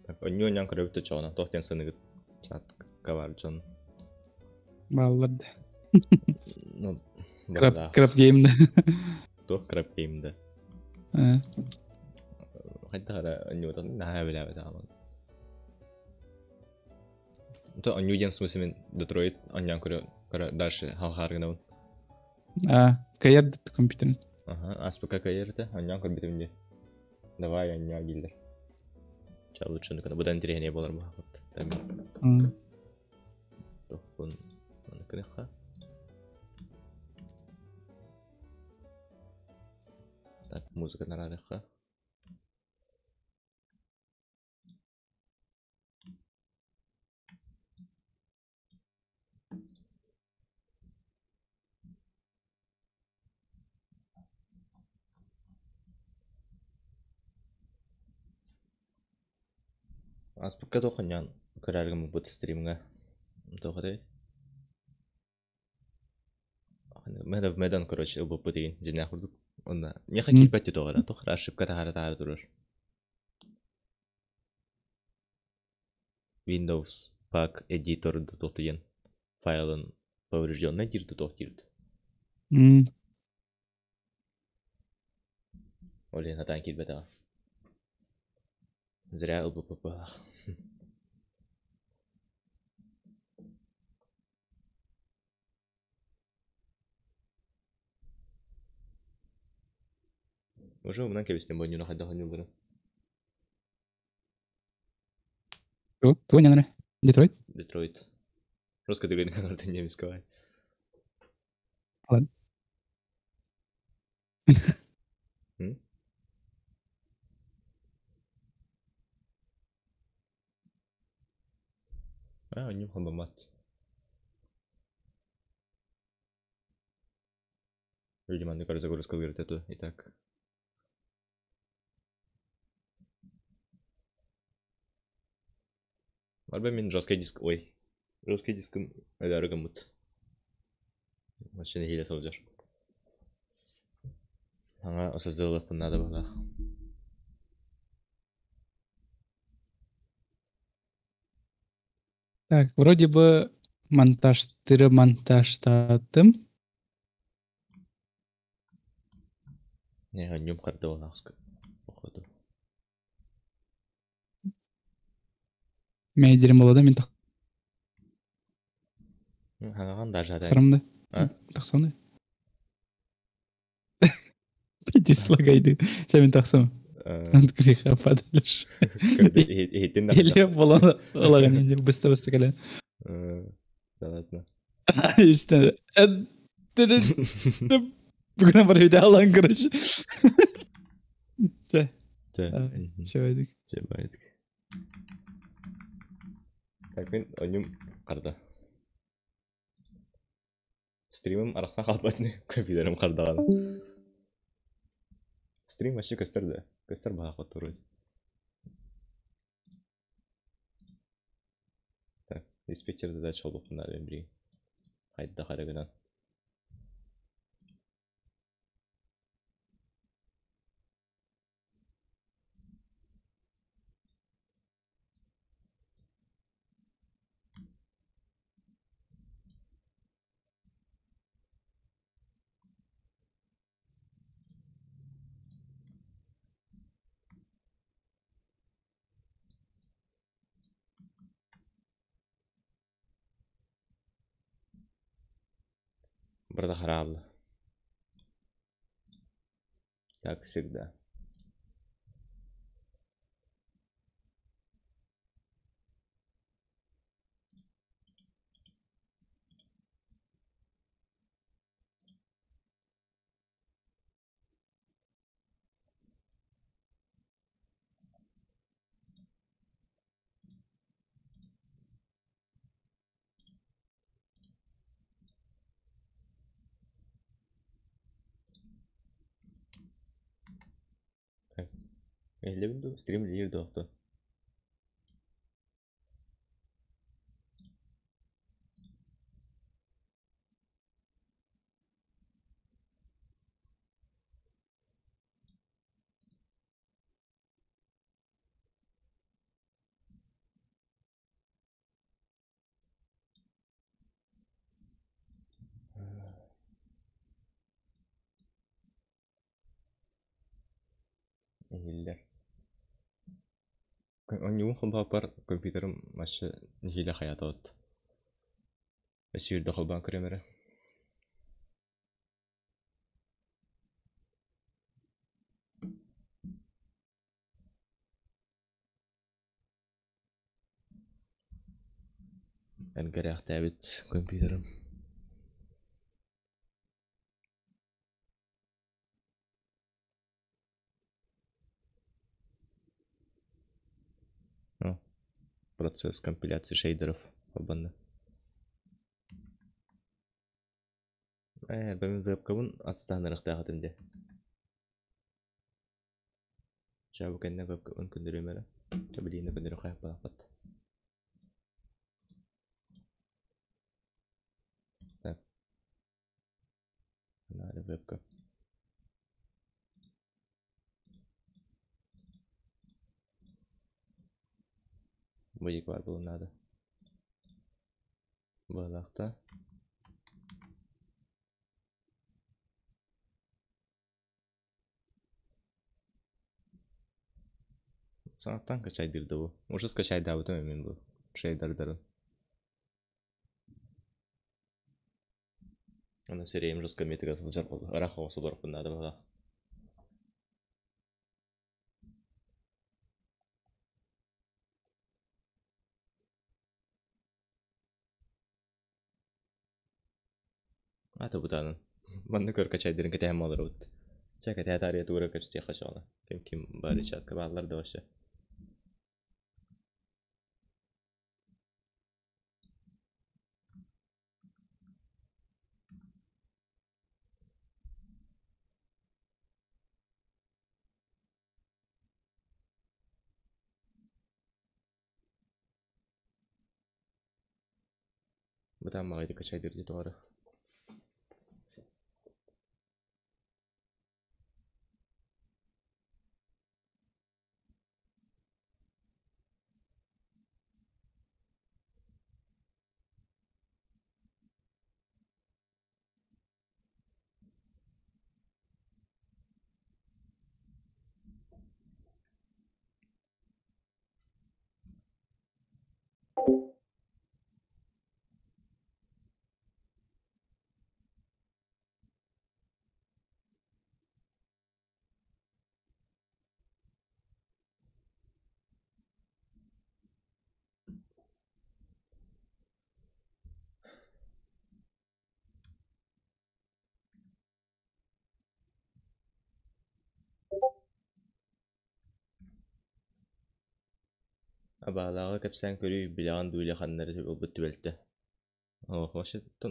Так, онньу-онньоон көрөбүт да чоҕуна, туох диэн саныгыт чат кабар дьон. Бааллар да. Ну, Краб, краб гейм да. Туох краб гейм да. Хайдах эрэ онньуутун наһаа билээбэтэҕим. То онньуу диэн смысле мин Детройт онньоон көрө көрө дальше халхаар гынабын. А, кайар да компьютерин. Ага, аспыка кайар этэ, онньоон көрбүтүм дии. Давай онньоо дииллэр. Ча лучше ну быдан интэриэһинэй буолар баһаҕыт. Тохпун. Гыныхха. Так, музыка нарадыхха. Ааспыкка туох ханньаан көрөөрү гыммыппыт стримҥа туох этэй? Man of Medan, короче, ылбыппыт игин дьиҥнээх курдук. Онно миэхэ киирбэт дии туох эрэ, туох эрэ ошибка таһаара-таһаара турар. Windows Pack Editor туох диэн файлын поврежденный диир туох диир. Ол иһин сатаан киирбэтэҕэ. Зря ылбыппыт быһалаах. Уже умнан кэбистим бу ньуна хайдах оонньуулларын. Тугу ньанара? Детройт? Детройт. Русский түгэн канарда немецкого. Ладно. М? А, онньум хамбаммат. Видимо, маннык загрузка говорит эту. Итак. Арба мин жесткий диск, ой, жесткий дискым өлөөрү гыммыт. Вообще нэһиилэ сылдьар. Аңа осоздуоллахпын наада быһыылаах. Так, вроде бы монтажтыры монтажтаатым. Не, онньум харда буолаахска. Походу. Мейдерим болода мин Хаҥаҕын даже атай. тахсарым да. А? Тахсам да. Дислагайды. Чэ мин тахсам. От греха подальше. Иһиттин да. Или болон ылаган инде быстро-быстро кэлэн. Да ладно. Истин. Бүгүн бар видео алан короче. Чэ. Чэ. Чэ байдык. Чэ байдык. Так мин онньум харда. Стримим арахсан хаалбатны компьютерым хардаҕана. Стрим вообще көстөр да? Көстөр баһаах вроде. Так, диспетчер задач холбоппун наада бри. Хайдах эрэ гынан. Барыта хараабыла. Как всегда. Иһиллэбин дуу, стрим үлэлиир дуо охто? Иһиллэр. Оонньуубун холбооппор компьютерым вообще нэһиилэ хайаатабыт. Өссө үрдэ холбоон көрүөм эрэ. Эн кэрээхтээбит компьютерым. Процесс компиляции шейдеров холбонно. Ээ, бэйэм вебкабын отстаһыннарыахтаах этим дии. Чэ, бу кэннэ вебкабын көннөрүөм эрэ. Билигин да көннөрү хайаппатахпыт. Так. Надо вебка. Боек баар буолуон наада. Быһалаахта. Саҥаттан качайдыыр да бу. Уже скачайдаабытым мин бу шейдердарын. Аны сирэйим жестко метыга сылдьар буолла. Ыраах оҕо олорорбун наада быһалаах. Ата бутаанын. Манна көр качайдарын кэтэһэн олоробут. Чэ кэтэһэ таарыйа тугу эрэ көрсүөххэ чоҕуна. Ким ким бары чатка бааллар да вообще. Бытаан баҕайытык качайдыыр дии тоҕо эрэ. Абаалааҕы кэпсээн көрүү билэҕин дуу или ханна эрэ буолбут түбэлтэ. Оо, вообще-то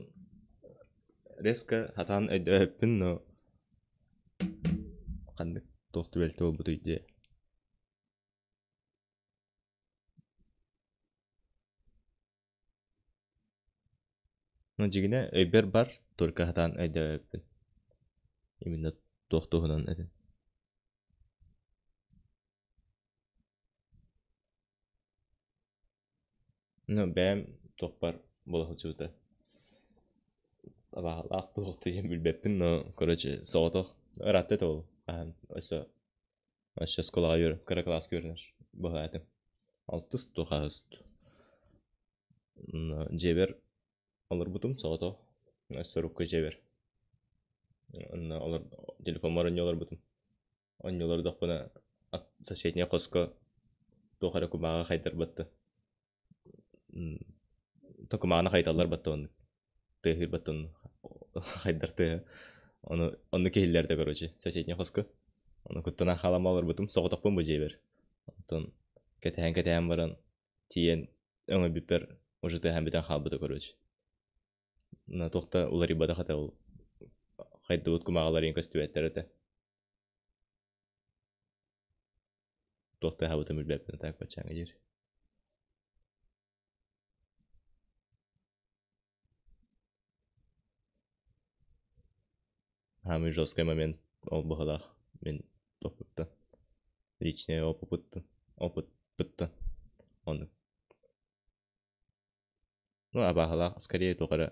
резко хатаан өйдөөбөппүн, но ханнык туох түбэлтэ буолбутуй диye. Ну, дьиҥинэ, өйбөр бар, только сатаан өйдөөбөппүн. Именно туох туһунан этин. Ну, бэйэм туохпар буола сылдьыбыта. Абааһылаах туох диэн билбэппин, но, короче, соҕотох ыраатта этэ ол хаһан өссө өссө оскуолаҕа үөр кыра кылааска үөрэнэр быһаа этим. Алтыс туох хаһыс Дьиэбэр олорбутум соҕотох, сорукка дьиэбэр. Онно олор телефоммор оонньуу олорбутум. Оонньуу олордохпуна соседняй хоско туох эрэ кумааҕы хайдарбатта. То кумааҕыны хайыталлар батта оннук. Тыаһыыр батта онно хайдар тыаһа. Ону оннук иһиллэрдэ короче соседняй хоско. Ону куттанан хаалан олорбутум соҕотохпун бу дьиэбэр. Онтон кэтэһэн-кэтэһэн баран тиийэн өҥөйбүппэр уже тыаһаан бүтэн хаалбыта короче. На туох да уларыйбатах этэ ол хайдыбыт кумааҕылар көстүбэттэр этэ. Туох тыаһаабытын билбэппин так баччааҥҥа диир. Самый жесткий момент ол быһыылаах мин топпуттан личный опыппыттан опыппыттан оннук ну абааһылаах скорее туох эрэ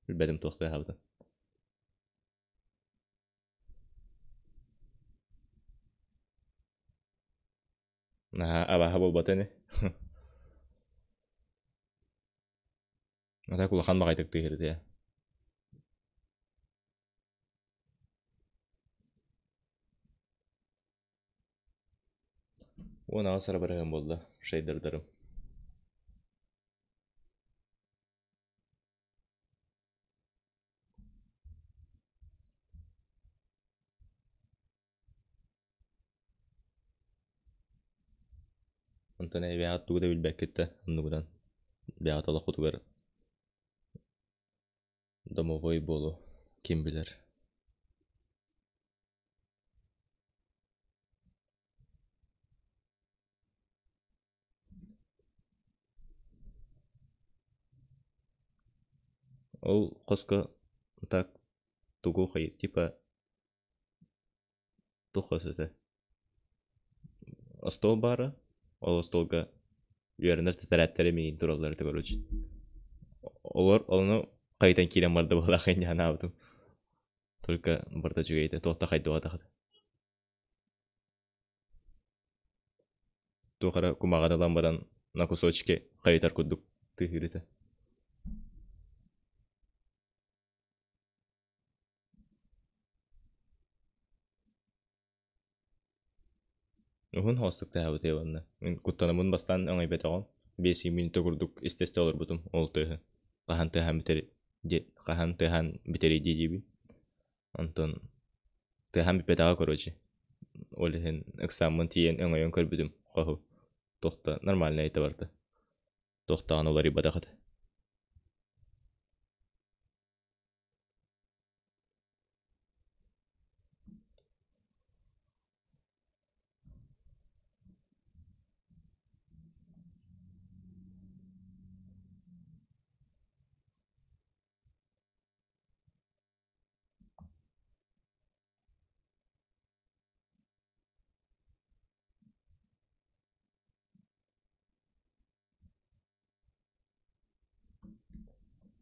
билбэтим туох тыаһаабытын наһаа абааһы буолбата ини а так улахан баҕайытык тыаһыыр этэ 18 эрэ барыһым буолла шейдердарым. Онтон эбээҕит тугу да билбэккит да оннугунан бэйэҕит олоххутугар домовой буолуо ким билэр. Ол хоско так тугу типа туох хос этэ Остуол баара, ол остуолга үөрэнэр тэтэрээттэрэ миигин тураллар этэ короче. Олор ону хайытан киирэн барда быһыылаах инньэ санаабытым. Только барыта үчүгэй этэ, туох да хайдыбатах этэ. Туох эрэ кумаҕын ылан баран на кусочки хайытар курдук тыаһыыр этэ. Уһун хоостук тааһабыт уонна мин куттанабын бастаан өҥөйбөтөҕүм, 5 мүнүүтэ курдук истэ-истэ олорбутум ол тыаһы хаһан тыаһаан бүтэр хаһан тыаһаан бүтэрий дии диибин. Онтон тыаһаан бүппэтэҕэ короче. Ол иһин ыксааммын тиийэн өҥөйөн көрбүтүм хоһу туох да нормальнай этэ барыта. Туох даҕаны уларыйбатах этэ.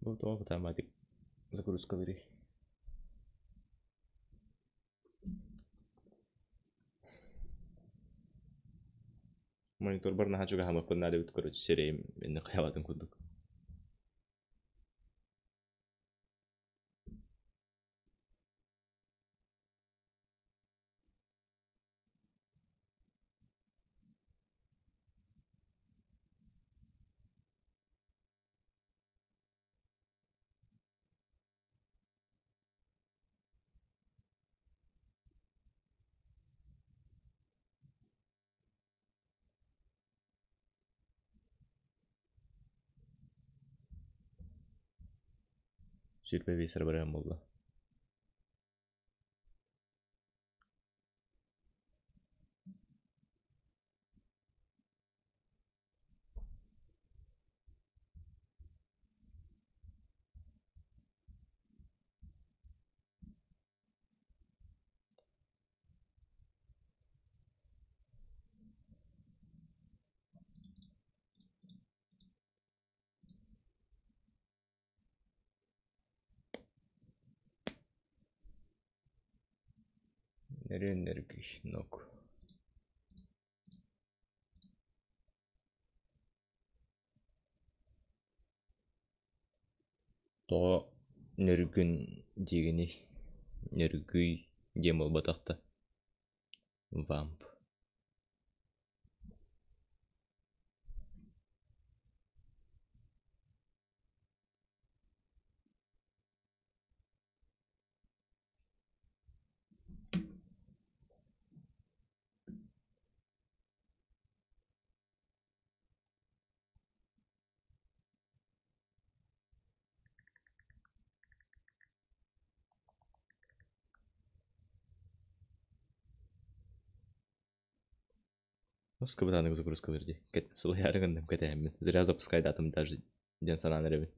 Бу тоҕо бытааматык загрузкалыырый? Мониторбар наһаа чугаһаабыппын наада эбит короче сирэйим иннэ хайаабатын курдук. 25 эрэ барыан буолла. Нөрүөн нок. Тоҕо нөргүн диигиний? Нөргүй диэн буолбатах да вамп. Скыбытанык загрузка берди. Сылайаары гынным кэтэһэммин. Зря запускайдаатым даже диэн санаан эрэбин.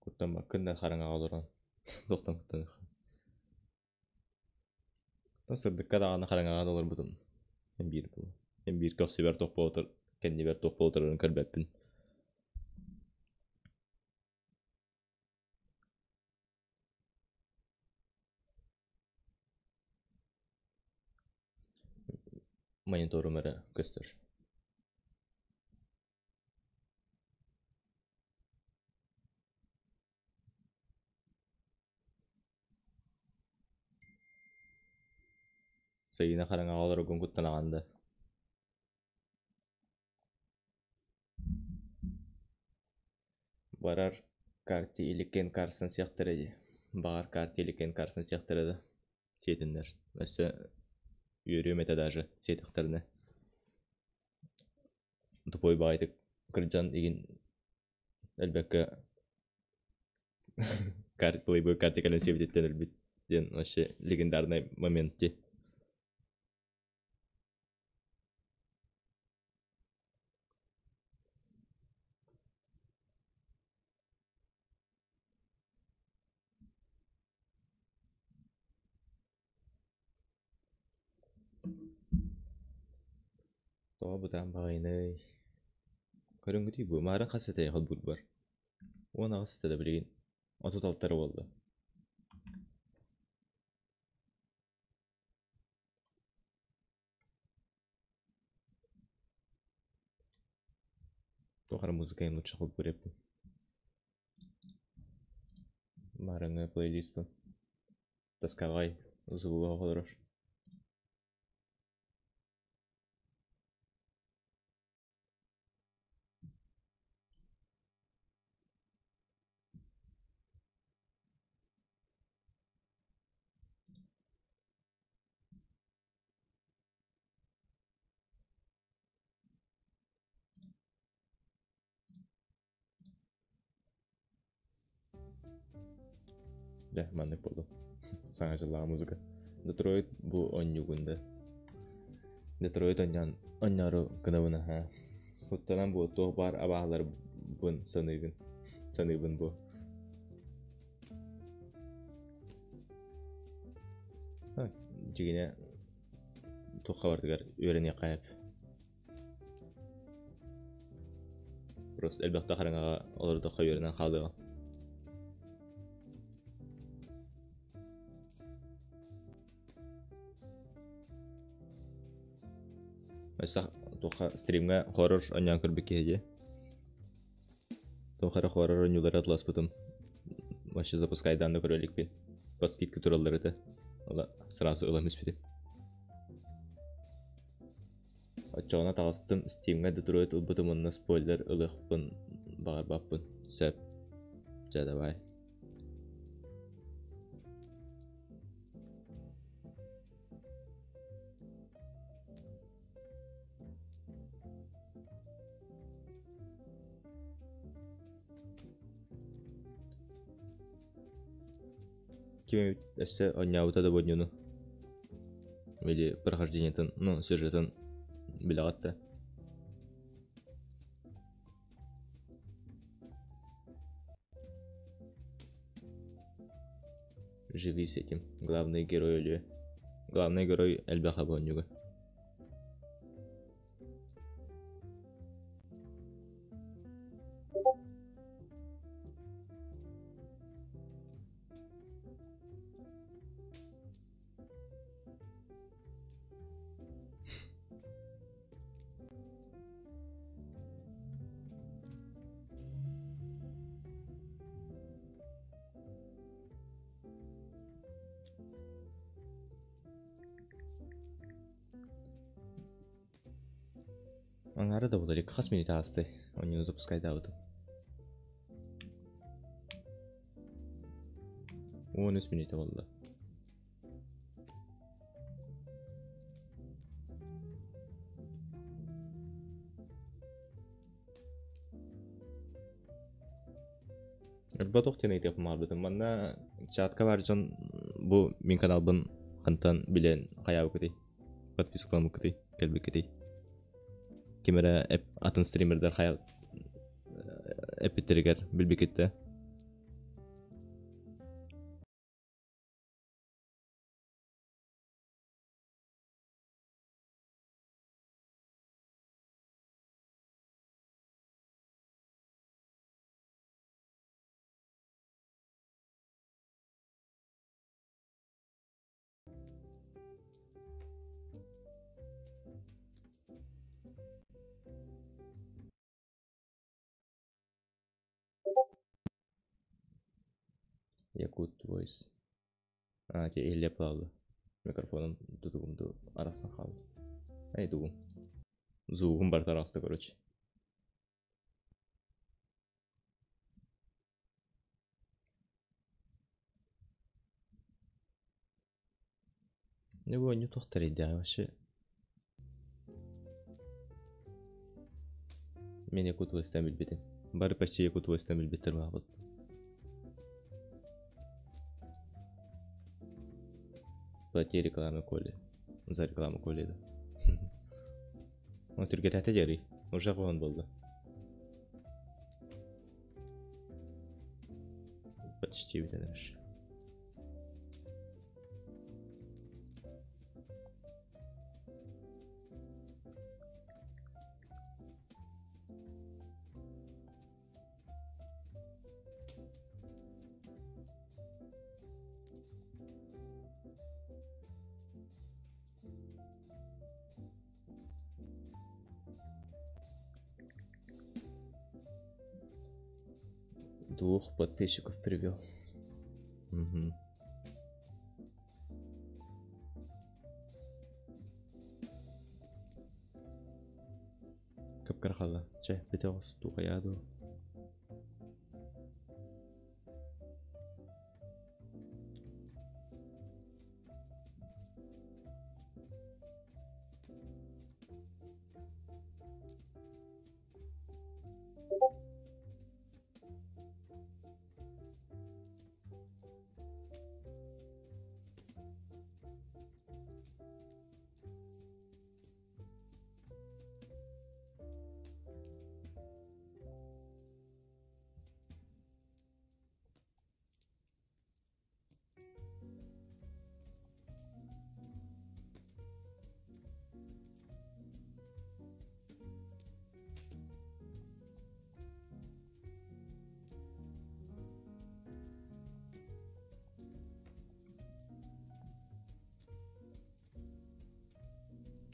Куттаммаккын да хараҥаҕа олорон туохтан куттаныаххын. Сырдыкка даҕаны хараҥаҕа да олорбутум биир буолуо. Биир көхсүбэр туох буола кэннибэр туох буола турарын көрбөппүн. Мониторум эрэ көстөр. Сайыына хараҥаҕа олороргун куттанаҕын да? Барар карти или Кен Карсон сиэхтэрэ дии. Баҕар карти или Кен Карсон сиэхтэрэ да сиэтиннэр. Өссө үөрүөм этэ даже сиэтэхтэринэ. Тупой баҕайытык кырдьан игин өлбөккө плейбой карта кэлэн сиэбититтэн өлбүт диэн вообще легендарный момент дии. Тоҕо бытаан баҕайыный? Көрүҥҥүтүй бу, маарын хас этэй холбуурбар? 18 этэ да билигин 36 эрэ буолла. Туох эрэ музыка лучше холбуур эбиппин. Маарыҥҥы плейлиспын. Тоскаҕай звуга олорор. Дьэ, маннык буоллум. Саҥа дьыллааҕы музыка. Детройт бу онньугун да. Детройт онньоон онньоору гынабын аһаа. Куттанан бу туох баар абааһыларбын саныыгын. Саныыбын бу. Дьигинэ туохха барытыгар үөрэниэххэ сөп. Просто элбэхтэ хараҥаҕа олордоххо үөрэнэн хаалыаҕым. Өссө туохха стримҥа хоррор оонньоон көрбүт киһи дии. Туох эрэ хоррор оонньуулары атыласпытым. Вообще запускайдаан да көрө иликпин. По скидке тураллар этэ. Ола сразу ылан испитим. Оччоҕуна таҕыстым, Steamҥа Детройт ылбытым уонна спойлер ылыахпын баҕарбаппын. Сөп. Чэ, давай. Ким эбит өссө оонньообута да буонньуну или прохождениетын, ну, сюжетын билэҕит да? Живи с этим. Главный герой өлүө. Главный герой элбэх оонньууга. Аҥаара да буолар, хас мүнүүтэ аастай, онньуну запускайдаабытым. 13 мүнүүтэ буолла. Ырба туох диэн ыйытыахпын баҕарбытым. Манна чатка баар дьон бу мин каналбын хантан билэн хайаабыкытый? Подпискаламмыккытый? Кэлбиккитий? Ким эрэ атын стримердэр хайа эппиттэригэр билбиккит да? Voice. А, те иһиллиэп хаалла. Микрофонум тутугум ду арахсан хаалла. Ай тугум. Звугум барыта араҕаста короче. Не бу оонньуу туох тэрийдэҕэй вообще? Мен Якутвойстан билбитим. Бары почти Якутвойстан билбиттэр баабыт. Плати рекламы Коли. За рекламу Коли да. О, түргэтэтэ дьарый. Уже хоһон буолла. Почти бүтэн эрэр. Двух подписчиков привел. Угу. Кып-кыра хаалла. Чэ, бүтэ оҕус, туохайаа дуу.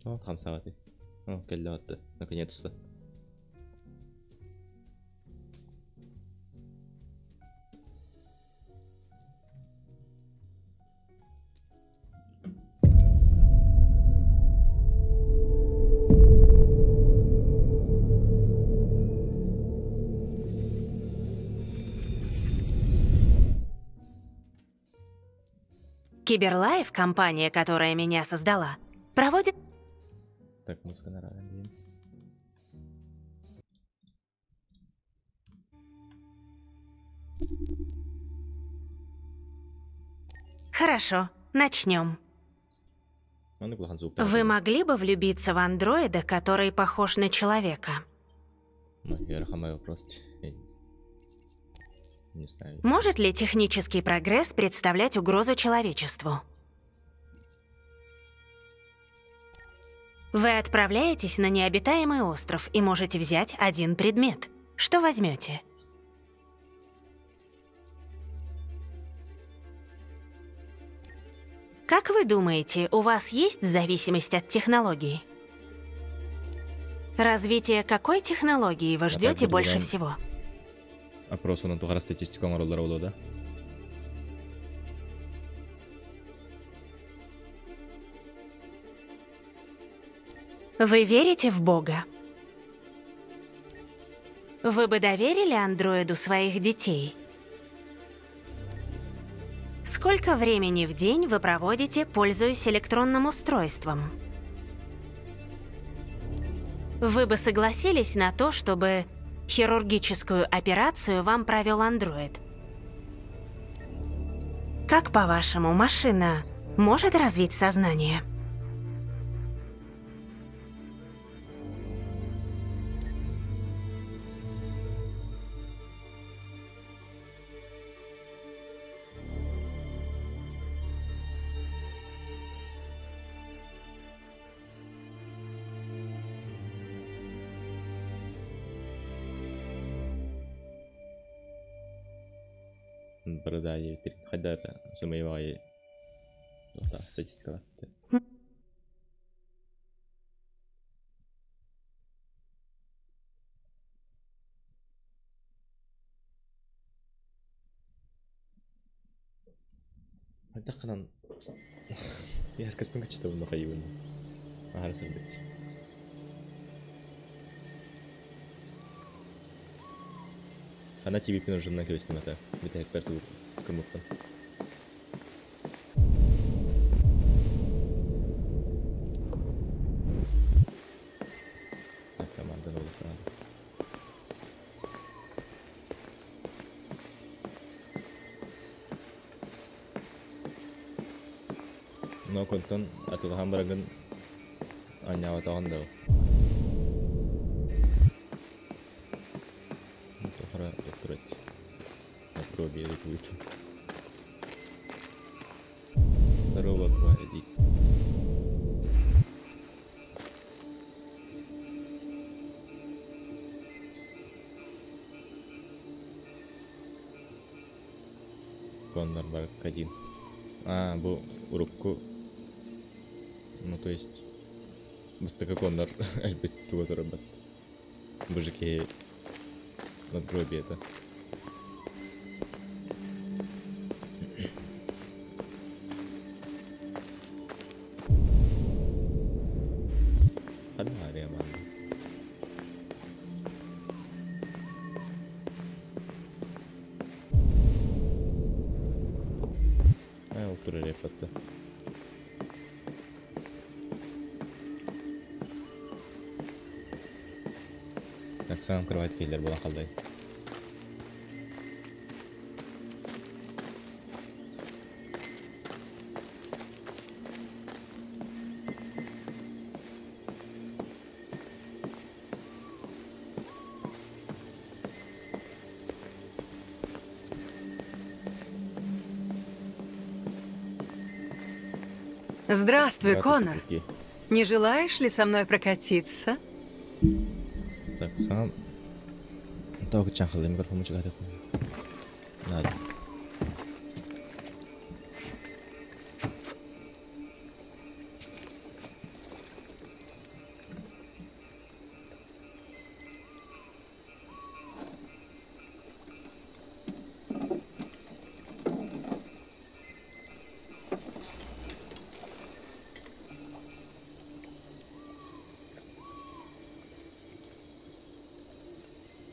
О, хамсаабатый. О, кэллэ батты. Наконец-то. Киберлайф, компания, которая меня создала, проводит... Так, музыка на рано. Хорошо, начнем. Вы могли бы влюбиться в андроида, который похож на человека? Вопрос. Не знаю. Может ли технический прогресс представлять угрозу человечеству? Вы отправляетесь на необитаемый остров и можете взять один предмет. Что возьмете? Как вы думаете, у вас есть зависимость от технологий? Развитие какой технологии вы ждете больше всего? Опрос онон тухара статистика оҥороллоро буолуо да? Вы верите в Бога? Вы бы доверили андроиду своих детей? Сколько времени в день вы проводите, пользуясь электронным устройством? Вы бы согласились на то, чтобы хирургическую операцию вам провел андроид? Как, по-вашему, машина может развить сознание? Бары да диэбиттэр хайда эрэ сымыйа баҕайы статистикалар. Хайдах гынан яркаспын кыччатабын хайыбын. Аһара сырдык. Ана тибиппин ужинна кэбистим ата. Бүтэһикпэр тугу кымыппын. Так, команда буолуохтаах. Но контон атылахан барагын анньаабатаҕын да. Тохара доктор Надгробие будет. Здорово, Квади. Коннор Баркадин. А, бу урукку. Ну, то есть... Бастакы Коннор өлбүт туга турарбат. Бу же киһи надгробие это. Ханна ария манна. А, ол турар эппатта. Так, сам кровать киллер була қалдай. Здравствуй, Конор. Здравствуйте. Не желаешь ли со мной прокатиться? Так, сам... Тоғы чанхылы микрофон чыгады. Надо.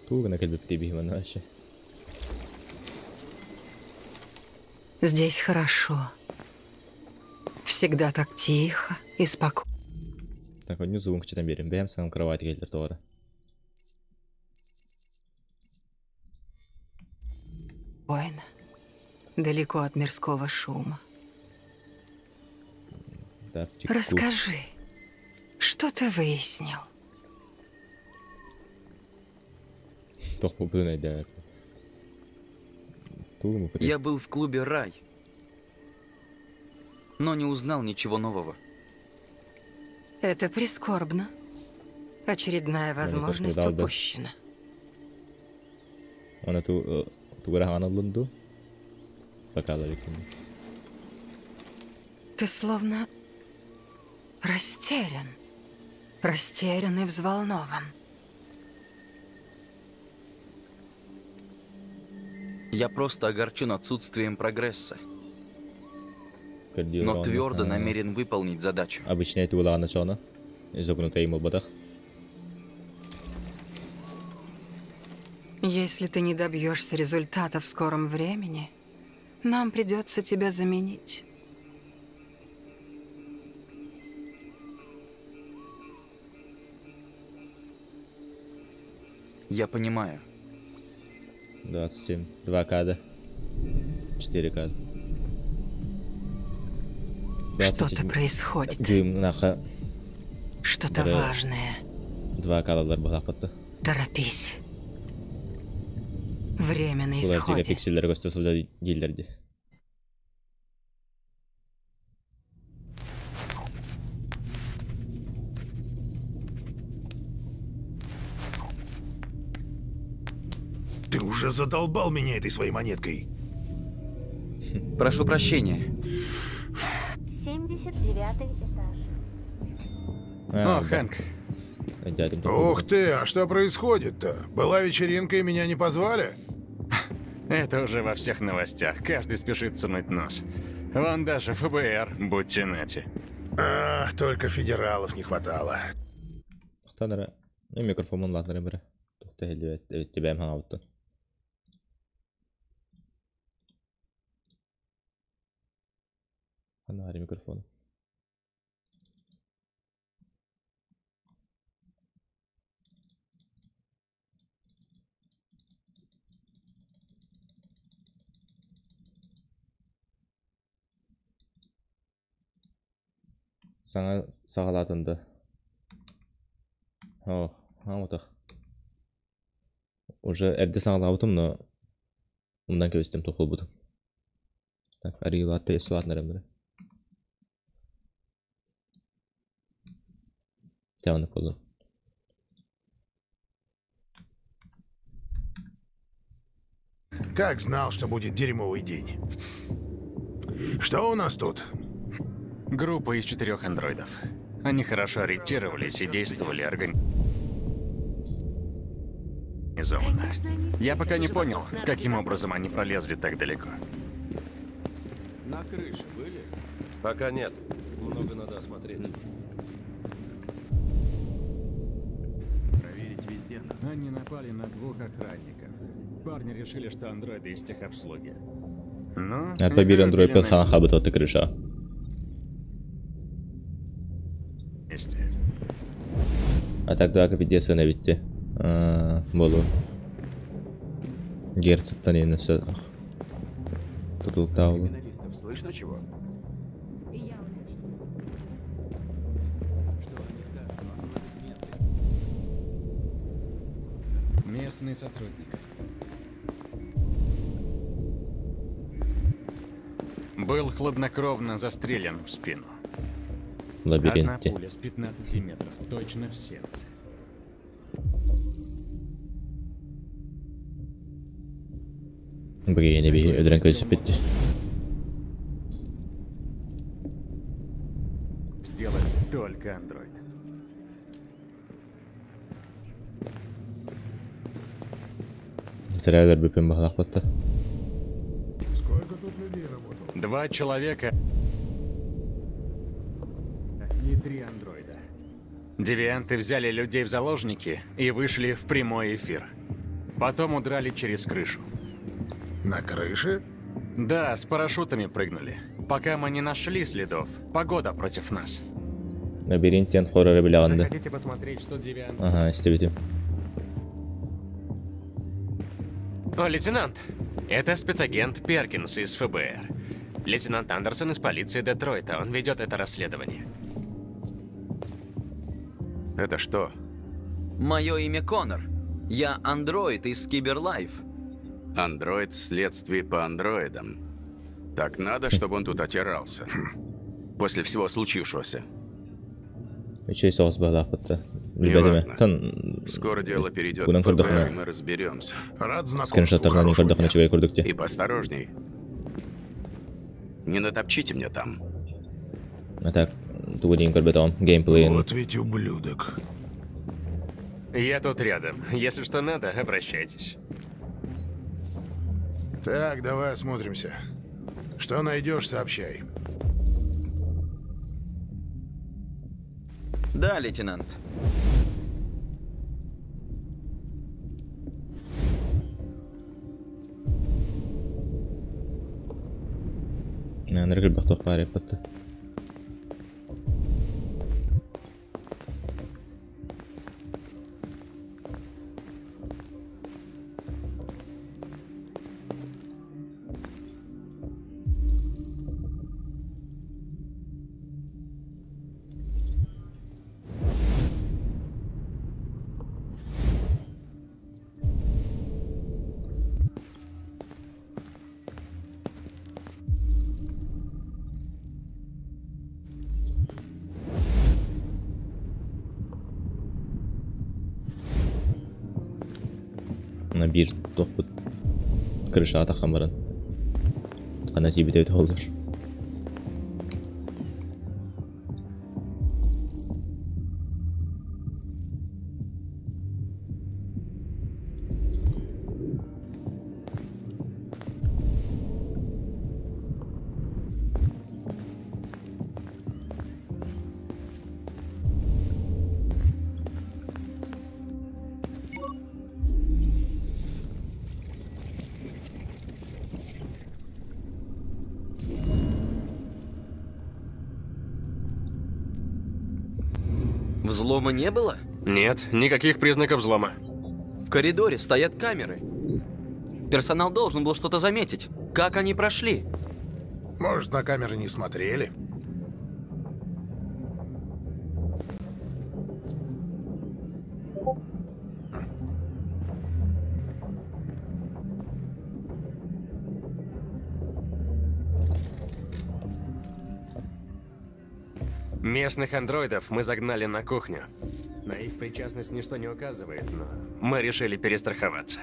Тугана кэлбипти биһиман вообще. Здесь хорошо. Всегда так тихо и спокойно. Так, одну звук читам берем. Бэм сам кровать келдер тоғыра. Далеко от мирского шума. Так, чеку. Расскажи, что ты выяснил? Тох бу найдя. Тугу Я был в клубе «Рай», но не узнал ничего нового. Это прискорбно. Очередная возможность дал, да. упущена. Она ту тугара аналынду. Пока ларикин. Ты словно растерян. Растерян и взволнован. Я просто огорчен отсутствием прогресса, но твердо намерен выполнить задачу. Обычная тугала начала. Изогнутая ему бадах. Если ты не добьешься результата в скором времени, нам придется тебя заменить. Я понимаю. 27. 2 када. 4 када. Что-то происходит. Дюйм наха Что-то Да. важное. 2 кадалар бахапатты. Торопись. Время на Булар исходе. пикселлер көстө сылда дейлерди. Ты уже задолбал меня этой своей монеткой. Прошу прощения. 79 этаж. О, Хэнк, Ух ты, а что происходит-то? Была вечеринка и меня не позвали? это уже во всех новостях. Каждый спешит сунуть нос. Вон даже ФБР, будьте нати. А, только федералов не хватало. Тохтон эрэ. Микрофоммун улаатыннарыам эрэ. Туох да иһиллибэт эбит бэйэм хаҥабыттан. Ханна баарый микрофон? Саҥа саҕалаатын да Ох, хаамытах. Уже эрдэ саҕалаабытым, но умнан кэбистим туох буолбутун. Так, арыылаатта өссө улаатыннарыам Дьэ оннук буоллун. Как знал, что будет дерьмовый день. Что у нас тут? Группа из четырех андроидов. Они хорошо ориентировались и действовали организованно. Конечно, они здесь. Я пока Это не же понял, вопрос каким образом они безопасности. пролезли так далеко. На крыше были? Пока нет. Много надо осмотреть. Проверить везде. Они напали на двух охранников. Парни решили, что андроиды из техобслуги. Ну, Арба их биир андроид вырубили саҥа на хаалбыт отто крыша. месте. А так да капитесы эбитти. Буолуо. Герцогтан иэнэ тутулуктаах буолуо. Криминалистов слышно чего? Я уточню. Что они скажут? Местный сотрудник. Был хладнокровно застрелен в спину. Одна Лабиринте. пуля с 15 метров, точно в сердце. Бу биһи өлөрөн кэбиспит. Сделать только андроид. Зря өлөрбүппүн баһылаахпытта. Сколько тут людей работало? Два человека и три андроида. Девианты взяли людей в заложники и вышли в прямой эфир. Потом удрали через крышу. На крыше? Да, с парашютами прыгнули. Пока мы не нашли следов, погода против нас. Лабиринт диэн хорроры билэҕин да? Захотите посмотреть, что девианты... Аһаа, истибитим. О, лейтенант, это спецагент Перкинс из ФБР. Лейтенант Андерсон из полиции Детройта. Он ведет это расследование. Это что? Мое имя Конор. Я андроид из Киберлайф. Андроид в следствии по андроидам. Так надо, чтобы он тут отирался. После всего случившегося. Үчүгэй соҕус баһылаахпытта. Билбэтим Неважно. Тон Скоро дело перейдет Кунан в ФБР, көрдөххүнэ и мы разберемся. Рад знакомству. скриншоттарынан Хорошего көрдөххүнэ дня. үчүгэй курдук дии. И поосторожней. Не натопчите мне там. А так тугу диэн көрбөтөҕүм геймплейин Вот ведь ублюдок. Я тут рядом. Если что надо, обращайтесь. Так, давай осмотримся. Что найдешь, сообщай. Да, лейтенант. Ныргы элбэх баар эппэтэ. На биир туохпут крышаҕа таххан баран ханна тиийбит эбит буоллар. Взлома не было? Нет, никаких признаков взлома. В коридоре стоят камеры. Персонал должен был что-то заметить. Как они прошли? Может, на камеры не смотрели? Местных андроидов мы загнали на кухню. На их причастность ничто не указывает, но мы решили перестраховаться.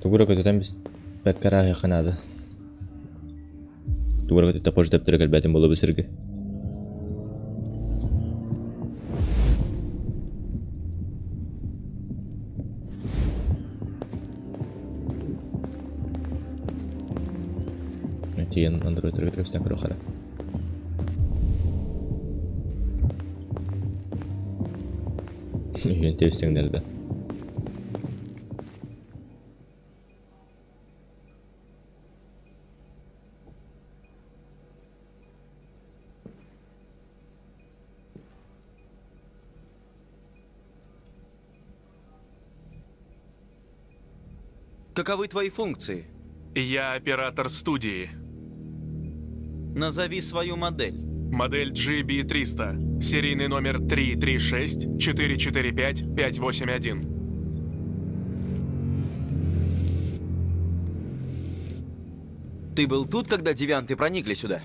Тугура көтөтөн бис бэккара ханада. Тугура көтөтө позже тептер кэлбэтин болу бисирге. Тиен Android көстен көрө хара. Үйен тебістеңдерді. Каковы твои функции? Я оператор студии. Назови свою модель. Модель GB300. Серийный номер 336 445 581. Ты был тут, когда девианты проникли сюда?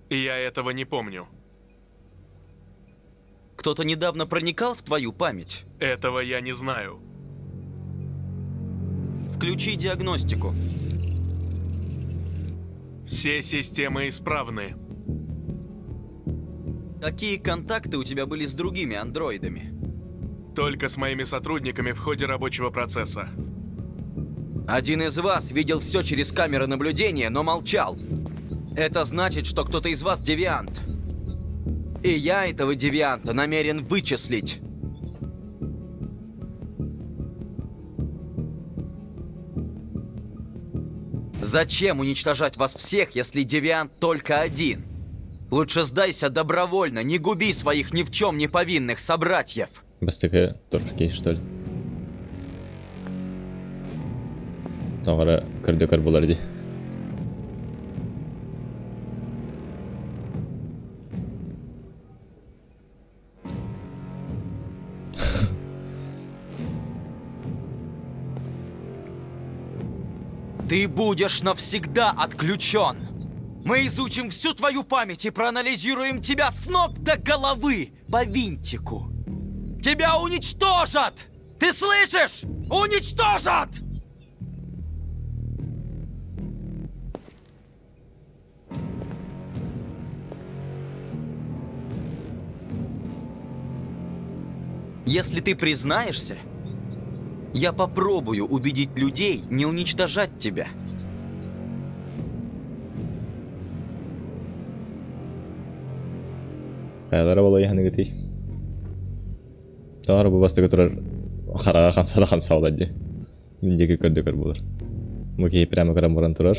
Я этого не помню. Кто-то недавно проникал в твою память? Этого я не знаю. Включи диагностику. Все системы исправны. Какие контакты у тебя были с другими андроидами? Только с моими сотрудниками в ходе рабочего процесса. Один из вас видел все через камеры наблюдения, но молчал. Это значит, что кто-то из вас девиант. И я этого девианта намерен вычислить. Зачем уничтожать вас всех, если девиант только один? Лучше сдайся добровольно, не губи своих ни в чем не повинных собратьев. Бастыка торки, что ли? Тоғара көрдөкөр болар ди. Ты будешь навсегда отключен. Мы изучим всю твою память и проанализируем тебя с ног до головы по винтику. Тебя уничтожат! Ты слышишь? Уничтожат! Если ты признаешься, я попробую убедить людей не уничтожать тебя. Хаялара бола яхны гити. Тағара бу бастыгы турар харага хамсала хамсала ди. Миндеги көрдөкөр болар. Муки прямо көрөн буран турар.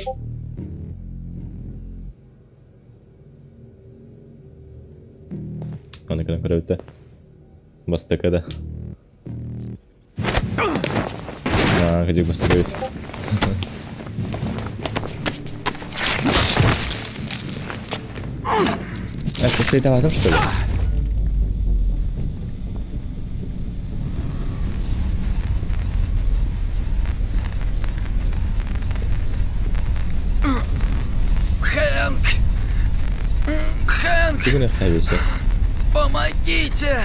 Аны көрөн көрөбүттэ. Бастыкы да. А, где бастыгы ведь? А, ты там, что ли? Хэнк! Хэнк! Помогите!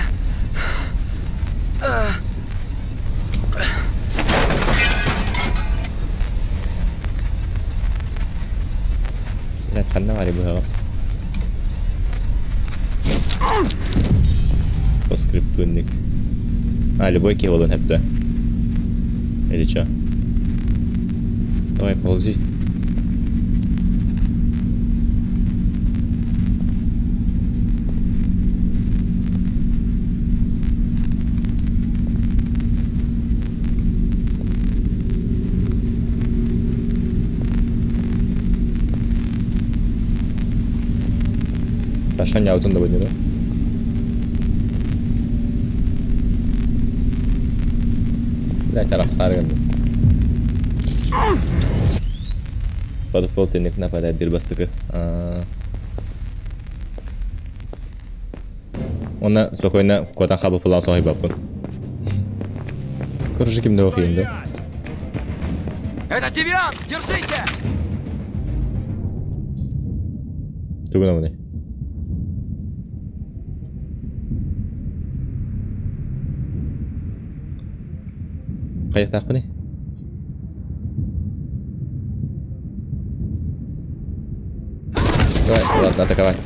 Блядь, ханна вари быһаҕа. По скрипту ник. А, любой киһи буолуон сөп да? Или чё? Давай, ползи. Таша ньаутун да бу Блять, арахсаары гынным. По дефолту инник нападает бир бастыкы. Онна спокойно куотан хаалбыт буолан соһуйбаппын. Короче, кимде оқиын да? Это Девиант! Держите! Тугун амыный? Хайыктаахпыный? Давай, ладно, атаковать.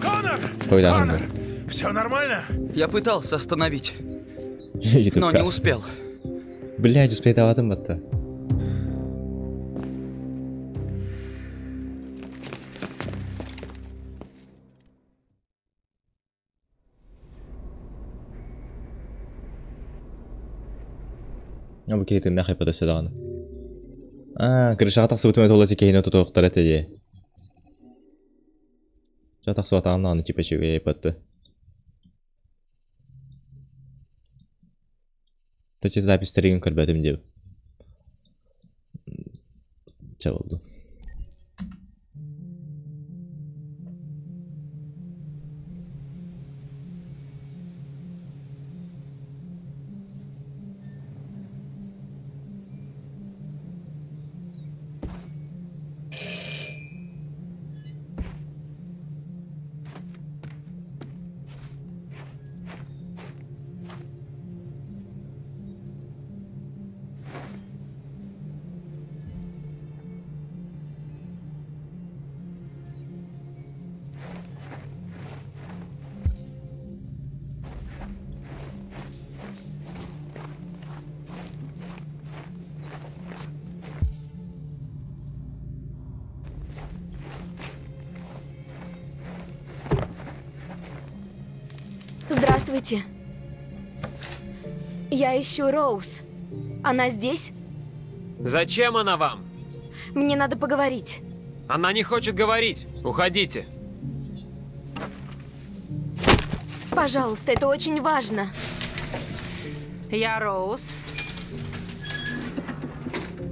Конор! Қойдағын Конор! Все нормально? Я пытался остановить, но не успел. Блядь, успейтаватым батта. Бу киһи тыыннаах хайпата өссө даҕаны. Аа, крышаҕа тахсыбытым этэ ол киһини тутуохтара этэ дии. Ча тахсыбатаҕым даҕаны типа үчүгэй айпатты. Точно записьтэригин көрбөтүм диэбит. Ча болду. Здравствуйте. Я ищу Роуз. Она здесь? Зачем она вам? Мне надо поговорить. Она не хочет говорить. Уходите. Пожалуйста, это очень важно. Я Роуз.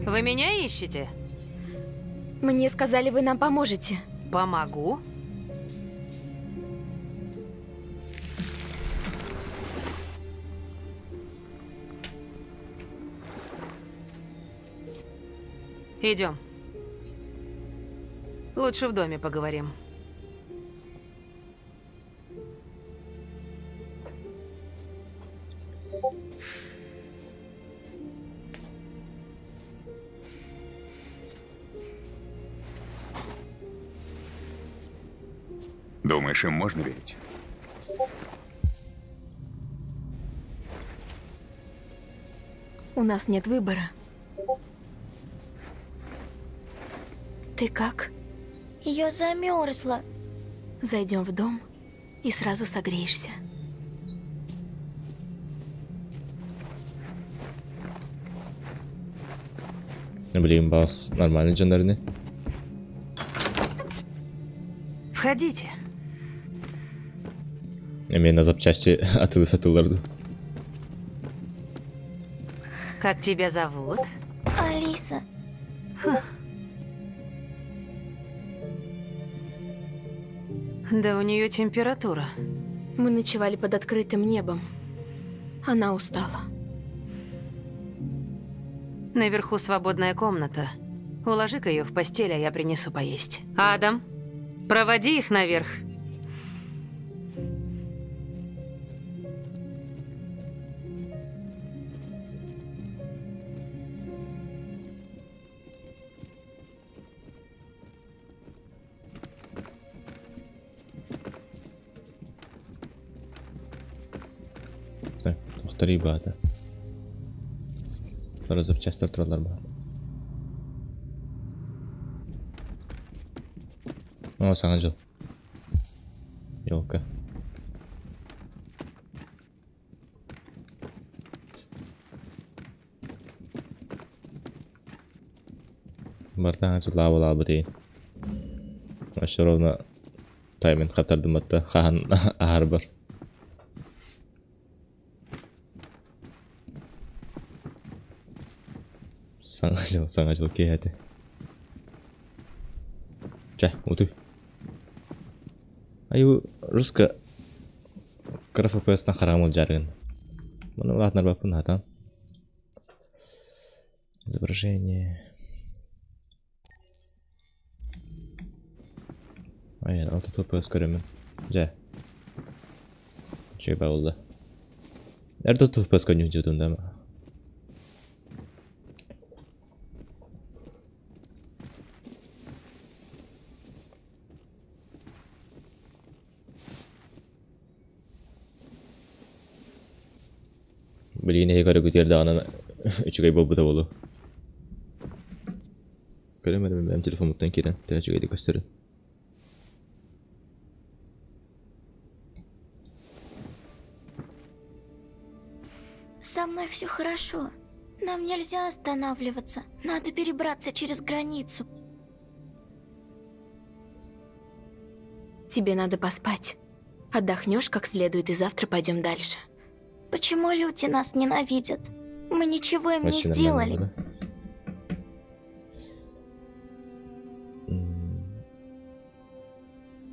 Вы меня ищете? Мне сказали, вы нам поможете. Помогу? Идем. Лучше в доме поговорим. Думаешь, им можно верить? У нас нет выбора. Ты как? Я замерзла. Зайдем в дом и сразу согреешься. Блин, бас нормальный дьоннорны. Входите. Эмиэ на запчасти атылы сатыларды. Как тебя зовут? Алиса. Хм. Да у нее температура. Мы ночевали под открытым небом. Она устала. Наверху свободная комната. Уложи-ка ее в постель, а я принесу поесть. Адам, проводи их наверх. Тохтор баата. Бары запчастар тураллар баата. О, саҥа дьыл. Елка. Барта дьыллаабылаабыт иин. Все равно таймин хатардыматта хаһан аһарбар. Саҥа дьыл, саҥа дьыл киэһэтэ. Чэ, утуй. Аю руска кыра FPS-тан хараҕым ылдьааргын. Маны улаатынарбаппын хатан. Изображение. Ай, 6 FPS көрөмүн. Дьэ. Үчүгэй буолла. Эрдэ FPS көрүнү дьудум да. Билигин эһи көрөгүтүгэр даҕаны үчүгэй буолбута буолуо. Көрөм эрэ бэйэм телефоммуттан киирэн төһө үчүгэйдик көстөрүн. Со мной все хорошо. Нам нельзя останавливаться. Надо перебраться через границу. Тебе надо поспать. Отдохнешь как следует, и завтра пойдем дальше. Почему люди нас ненавидят? Мы ничего им не Вообще нормально сделали. было.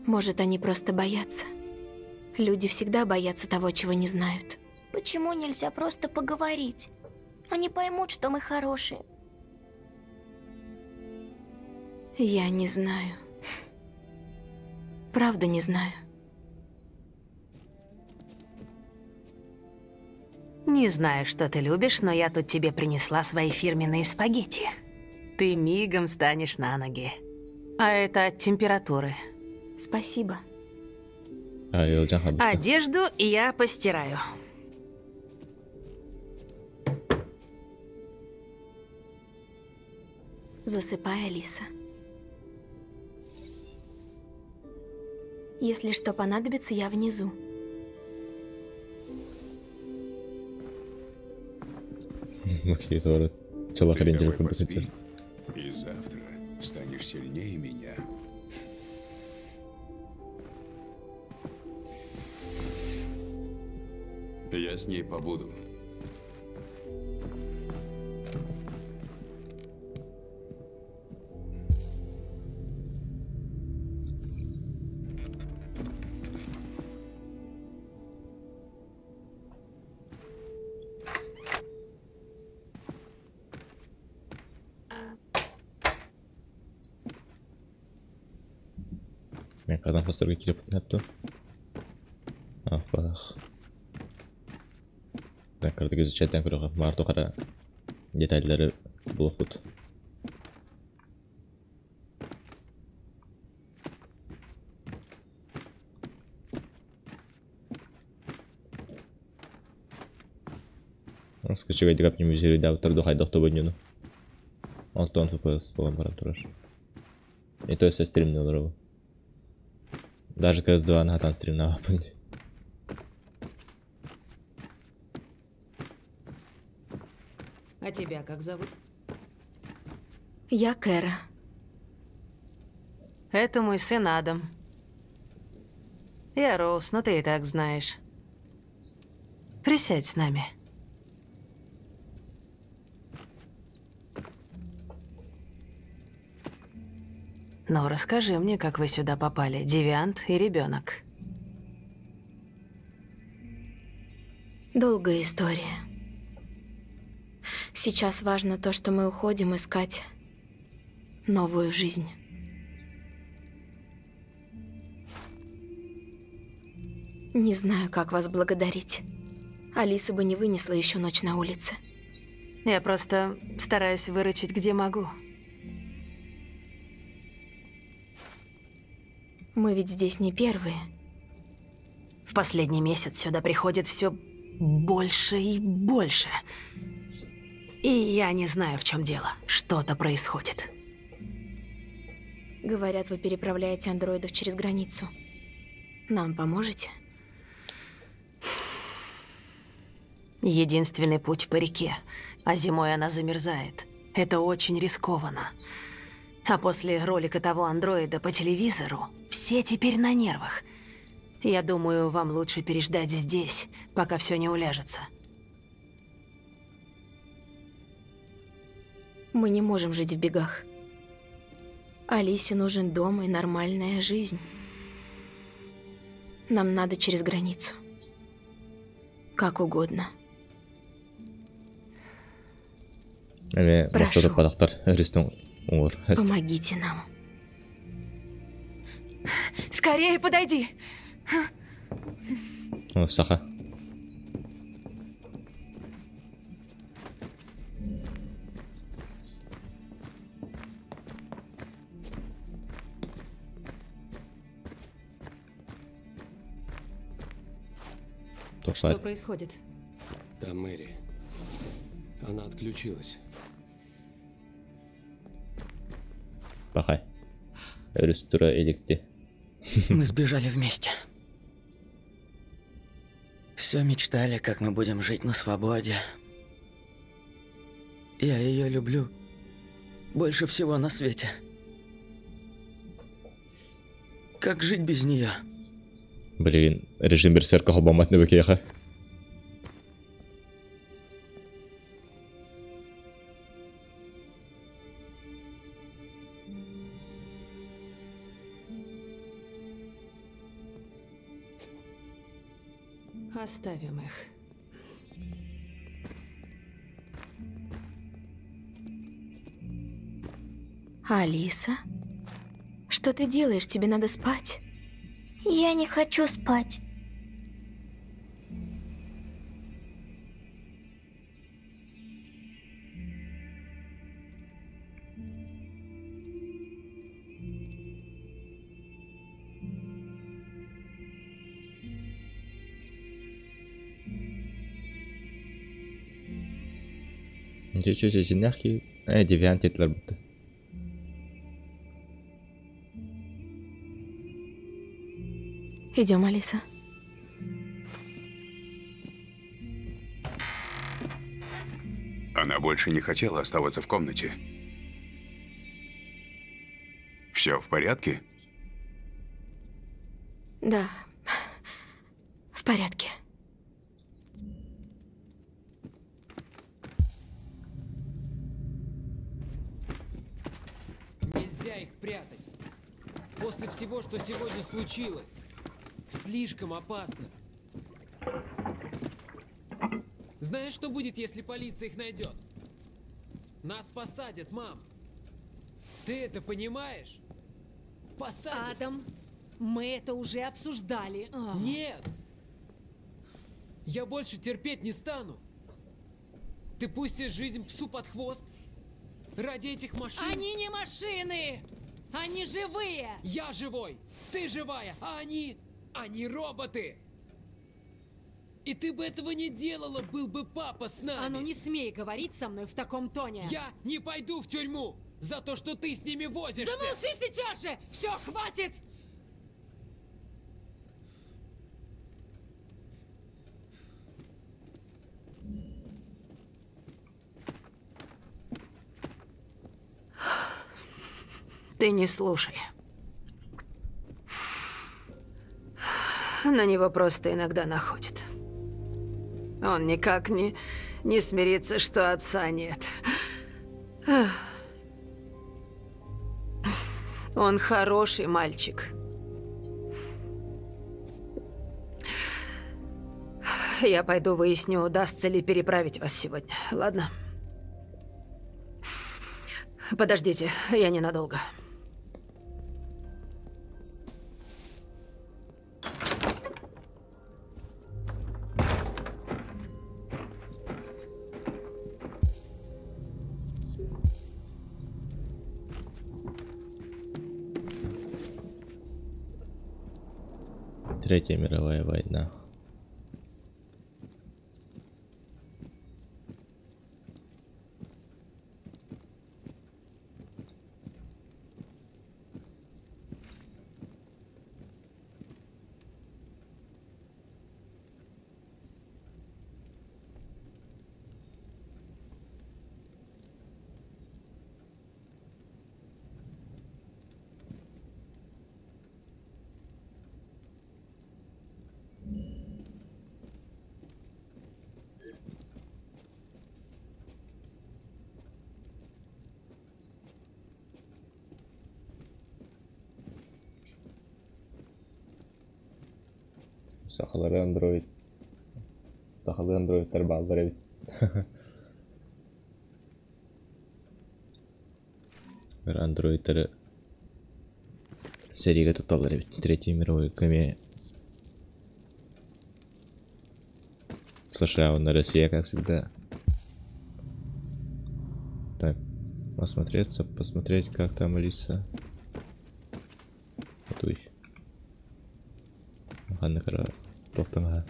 Может, они просто боятся. Люди всегда боятся того, чего не знают. Почему нельзя просто поговорить? Они поймут, что мы хорошие. Я не знаю. Правда не знаю. Не знаю, что ты любишь, но я тут тебе принесла свои фирменные спагетти. Ты мигом станешь на ноги. А это от температуры. Спасибо. Ай, ыалдьан хаалбыт. Одежду я постираю. Засыпай, Алиса. Если что понадобится, я внизу. Окей, тоже. Чела Ты хрень давай телефон поспи, посмотрел. И завтра станешь сильнее меня. Я с ней побуду. Мен қадан хосторга кирип хәпту. Ах, балах. Ben karada gözü çetten kuruğa marto kara detayları buluput. Скачивай дигап не музей да утырду хайдах тобонюну. Алтон FPS болан баран турар. И то есть стримни олар Даже CS2 на хатан стримна апын. А тебя как зовут? Я Кэра. Это мой сын Адам. Я Роуз, но ты и так знаешь. Присядь с нами. Ну, расскажи мне, как вы сюда попали, девиант и ребенок. Долгая история. Сейчас важно то, что мы уходим искать новую жизнь. Не знаю, как вас благодарить. Алиса бы не вынесла еще ночь на улице. Я просто стараюсь выручить, где могу. Мы ведь здесь не первые. В последний месяц сюда приходит все больше и больше. И я не знаю, в чем дело. Что-то происходит. Говорят, вы переправляете андроидов через границу. Нам поможете? Единственный путь по реке, а зимой она замерзает. Это очень рискованно. А после ролика того андроида по телевизору все теперь на нервах. Я думаю, вам лучше переждать здесь, пока все не уляжется. Мы не можем жить в бегах. Алисе нужен дом и нормальная жизнь. Нам надо через границу. Как угодно. Эми Прошу. мостотуп падактар өрүстүн уңор. Помогите нам. Скорее подойди! О, Саха. Что Тоқтай. происходит? Там Мэри. Она отключилась. Бақай. Өрүс тура электе. Мы сбежали вместе. Все мечтали, как мы будем жить на свободе. Я ее люблю. Больше всего на свете. Как жить без нее? Блин, режим берсерка холбамат нөбекеха. Оставим их. Алиса? Что ты делаешь? Тебе надо спать. Я не хочу спать. Чө-чө жиннах ки девиант етлер бутты. Идем, Алиса. Она больше не хотела оставаться в комнате. Все в порядке? Да. В порядке. Нельзя их прятать. После всего, что сегодня случилось. Слишком опасно. Знаешь, что будет, если полиция их найдет? Нас посадят, мам. Ты это понимаешь? Посадят. Адам, мы это уже обсуждали. А. Нет! Я больше терпеть не стану. Ты пустишь жизнь псу под хвост? Ради этих машин? Они не машины! Они живые! Я живой! Ты живая! А они... Они роботы! И ты бы этого не делала, был бы папа с нами! А ну не смей говорить со мной в таком тоне! Я не пойду в тюрьму за то, что ты с ними возишься! Замолчи сейчас же! Все, хватит! Ты не слушай. На него просто иногда находит. Он никак не смирится, что отца нет. Он хороший мальчик. Я пойду выясню, удастся ли переправить вас сегодня, ладно? Подождите, я ненадолго. Третья мировая война. Сахалары андроид. Сахалыы андроидтар бааллар эбит. Андроидтары сэриигэ тутталлар эбит. Третий мировой эмиэ США, он на Россия, как всегда. Так, осмотреться, посмотреть, как там Алиса. Туй. Ханна кара тоқтаңа.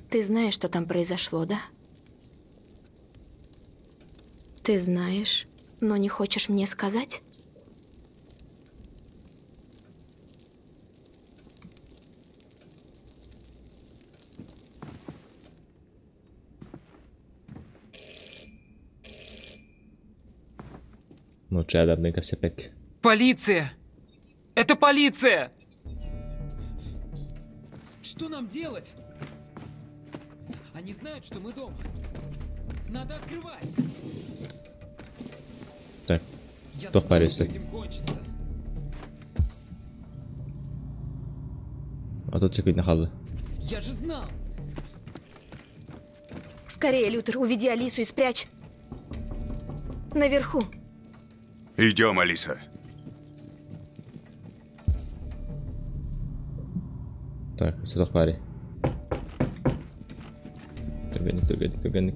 Ты знаешь, что там произошло, да? Ты знаешь, но не хочешь мне сказать? Ну, чадабный капсепек. Полиция! Это полиция! Что нам делать? Они знают, что мы дома. Надо открывать. Так, Я кто знаю, что парится? этим кончится. А тут секунд нахалды. Я же знал. Скорее, Лютер, уведи Алису и спрячь. Наверху. Идем, Алиса. Так, сюда пари. Түргенник, түргенник, түргенник.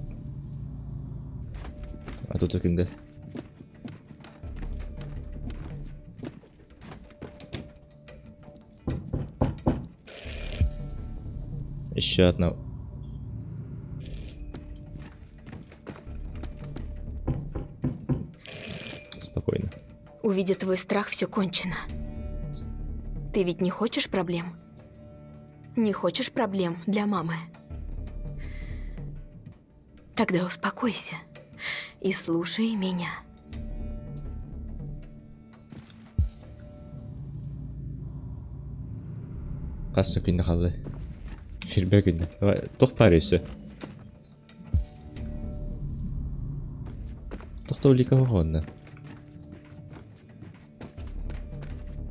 А тут өкінді. Еще одна. Спокойно. Увидя твой страх, все кончено. Ты ведь не хочешь проблем? Не хочешь проблем для мамы? Тогда успокойся и слушай меня. Қасы күнді қалды. Шербе күнді. Давай, тоқ паресі. Тоқтау лика оғынды.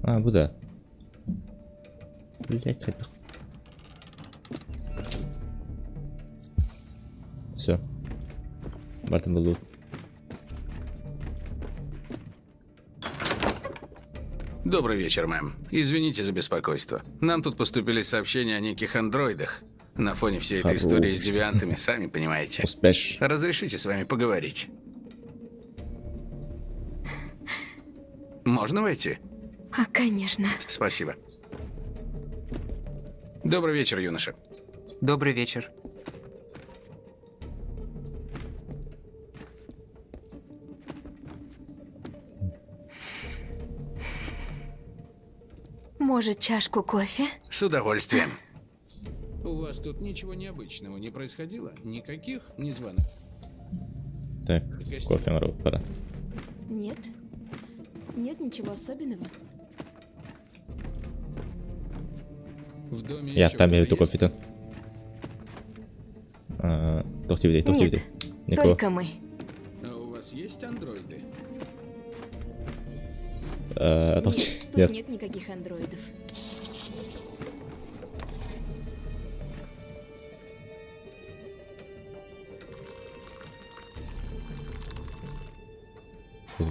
А, bu da. Блять, қайдақ. Все. Бартын болды. Добрый вечер, мэм. Извините за беспокойство. Нам тут поступили сообщения о неких андроидах. На фоне всей этой Хорош. истории с девиантами, сами понимаете. Успеш. Разрешите с вами поговорить? Можно войти? А, конечно. Спасибо. Добрый вечер, юноша. Добрый вечер. Может, чашку кофе? С удовольствием. У вас тут ничего необычного не происходило? Никаких незваных? Так, кофе марау, пора. Нет. Нет ничего особенного. В доме Я еще там я кто-то эту кофе-то. Тоқ тебе, тоқ Нет, тебе. Никого. только мы. есть? А у вас есть андроиды? Тоқ Нет, тут Нет. нет никаких андроидов.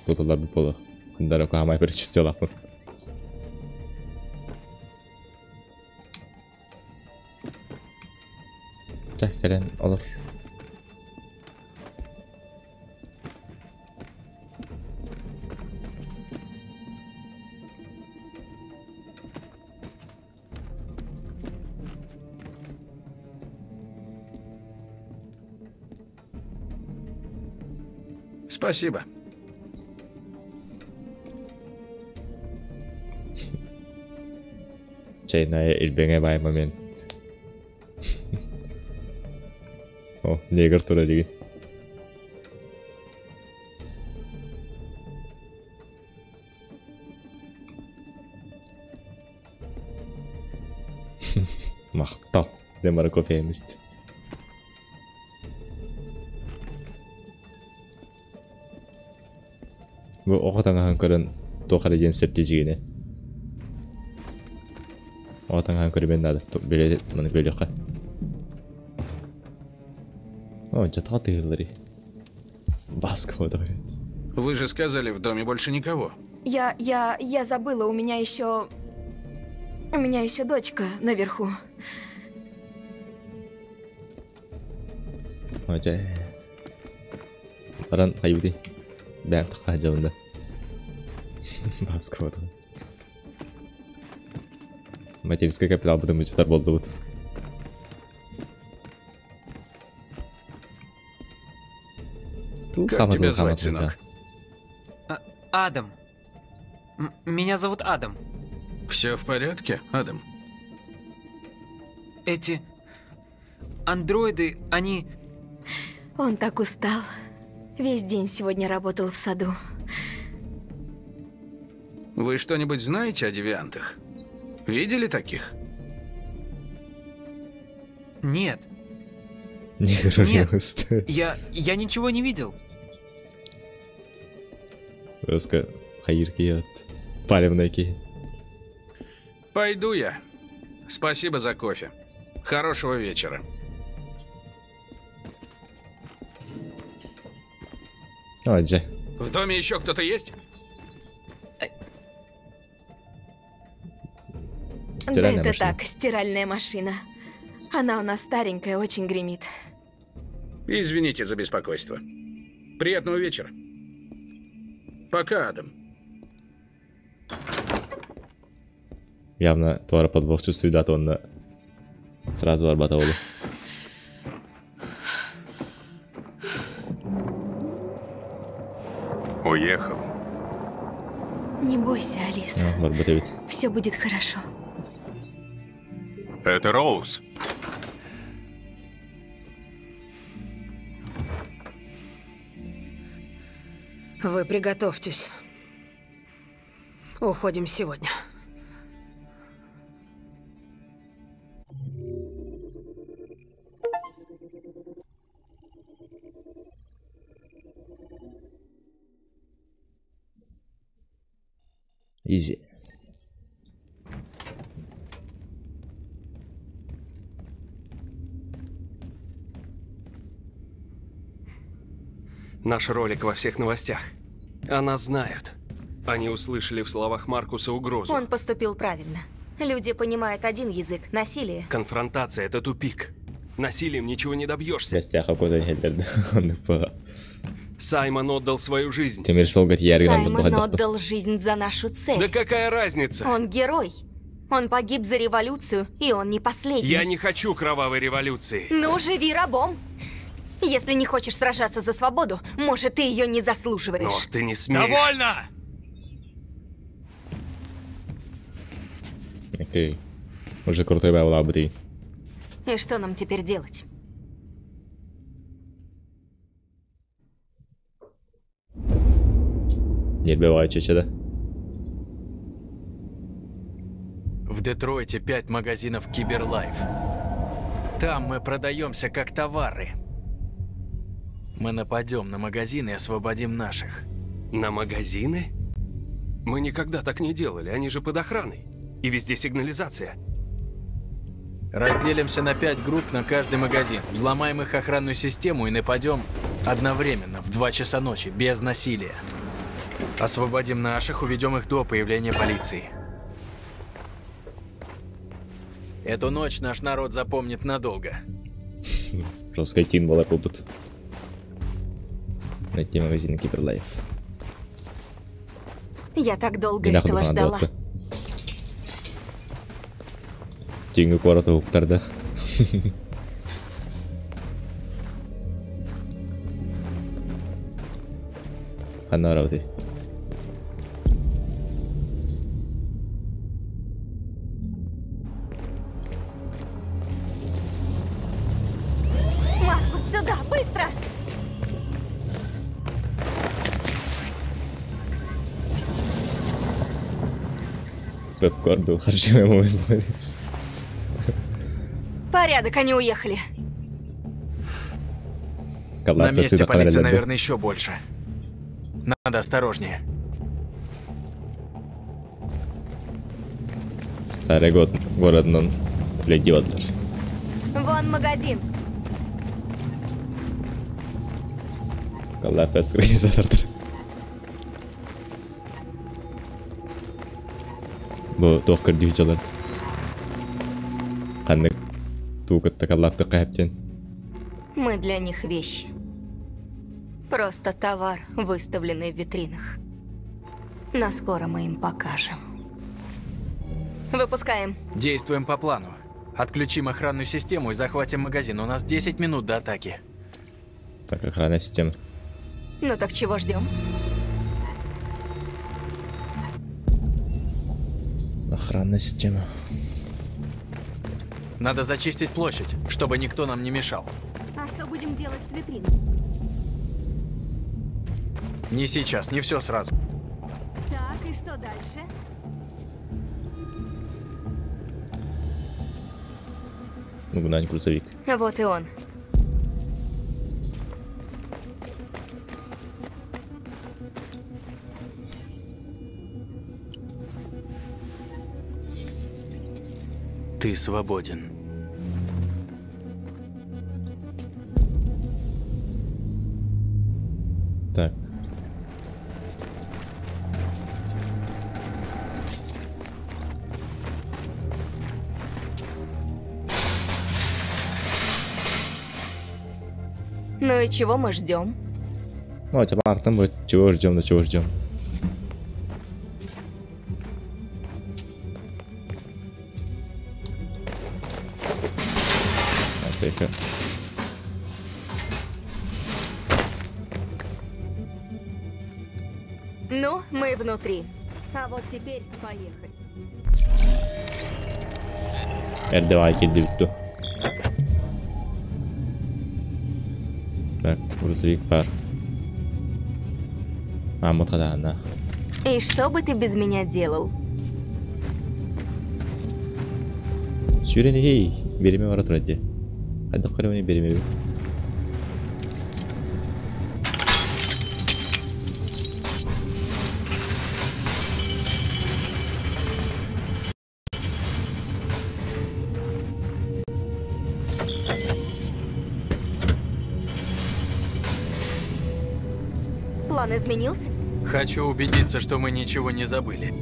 Тоталар bu пола. Хындара кахамай бір чистелапын. Так, кэлэн олор. Спасибо. Чайная илбэҥэ бай момент. О, негр тура диги. Махтал. Демара кофе емест. Бу оҕо таҥаһын көрөн туох эрэ диэн сөп дьигини. Оҕо таҥаһын көрүмэн наада. Билэ маны көрүөххэ. О, жатаҕа тыһыллары. Баска подает. Вы же сказали, в доме больше никого. Я забыла, у меня еще... У меня еще дочка наверху. Дьэ. Баран хайбыты. Бэм тахха дьабында. Баска подает. Материнский капитал бытын бычытар болдубут. Как тебя звать, сынок? Адам. Меня зовут Адам. Все в порядке, Адам? Эти андроиды, они... Он так устал. Весь день сегодня работал в саду. Вы что-нибудь знаете о девиантах? Видели таких? Нет. Нет, я ничего не видел. Просто хайырки от палевные. Пойду я. Спасибо за кофе. Хорошего вечера. А, дьэ. В доме еще кто-то есть? Стиральная да это машина. так, стиральная машина. Она у нас старенькая, очень гремит. Извините за беспокойство. Приятного вечера. Пока, Адам. Явно твара подвох чувствует, да, то он сразу арбатовал. Уехал. Не бойся, Алиса. Все будет хорошо. Это Роуз. Вы приготовьтесь. Уходим сегодня. Изи. Наш ролик во всех новостях. О нас знают. Они услышали в словах Маркуса угрозу. Он поступил правильно. Люди понимают один язык – насилие. Конфронтация – это тупик. Насилием ничего не добьешься. Саймон отдал свою жизнь. Саймон отдал жизнь за нашу цель. Да какая разница? Он герой. Он погиб за революцию, и он не последний. Я не хочу кровавой революции. Ну, живи рабом. Если не хочешь сражаться за свободу, может, ты ее не заслуживаешь. Но ты не смеешь. Довольно! Окей. Уже крутой была бы ты. И что нам теперь делать? Не отбиваю чече, да? В Детройте 5 магазинов Киберлайф. Там мы продаемся как товары. Мы нападем на магазины и освободим наших. На магазины? Мы никогда так не делали, они же под охраной. И везде сигнализация. Разделимся на 5 групп на каждый магазин. Взломаем их охранную систему и нападем одновременно в 2 часа ночи, без насилия. Освободим наших, уведем их до появления полиции. Эту ночь наш народ запомнит надолго. Жесткая тин была тут. Найти магазин Киберлайф. Я так долго этого ждала. Тиңги куората уктарда. Ханна барабыты. Маркус, сюда, быстро! Веб-корд был хороший момент. Порядок, они уехали. На месте полиции, наверное, еще больше. Надо осторожнее. Старый год городынан үлэлии Вон магазин. Коллапс организатордар. Бу туох көрдүү дьалар. Ханнык туу кытта коллаптык хэптен. Мы для них вещи. Просто товар, выставленный в витринах. Но скоро мы им покажем. Выпускаем. Действуем по плану. Отключим охранную систему и захватим магазин. У нас 10 минут до атаки. Так, охранная система. Ну так чего ждем? Охранная система. Надо зачистить площадь, чтобы никто нам не мешал. А что будем делать с витриной? Не сейчас, не все сразу. Так, и что дальше? Ну, гнань грузовик. Вот и он. Ты свободен. Так. Ну и чего мы ждем? Ну, а теперь там вот чего ждем, да чего ждем. Так, Ну, мы внутри. А вот теперь поехали. R2 килди бүттү. Так, грузовик бар. А, мутхадаана. И что бы ты без меня делал? Сүүрэн хей, бириэмэ бара турар дии. Хайдах көрөбүнүй бириэмэ План изменился? Хочу убедиться, что мы ничего не забыли.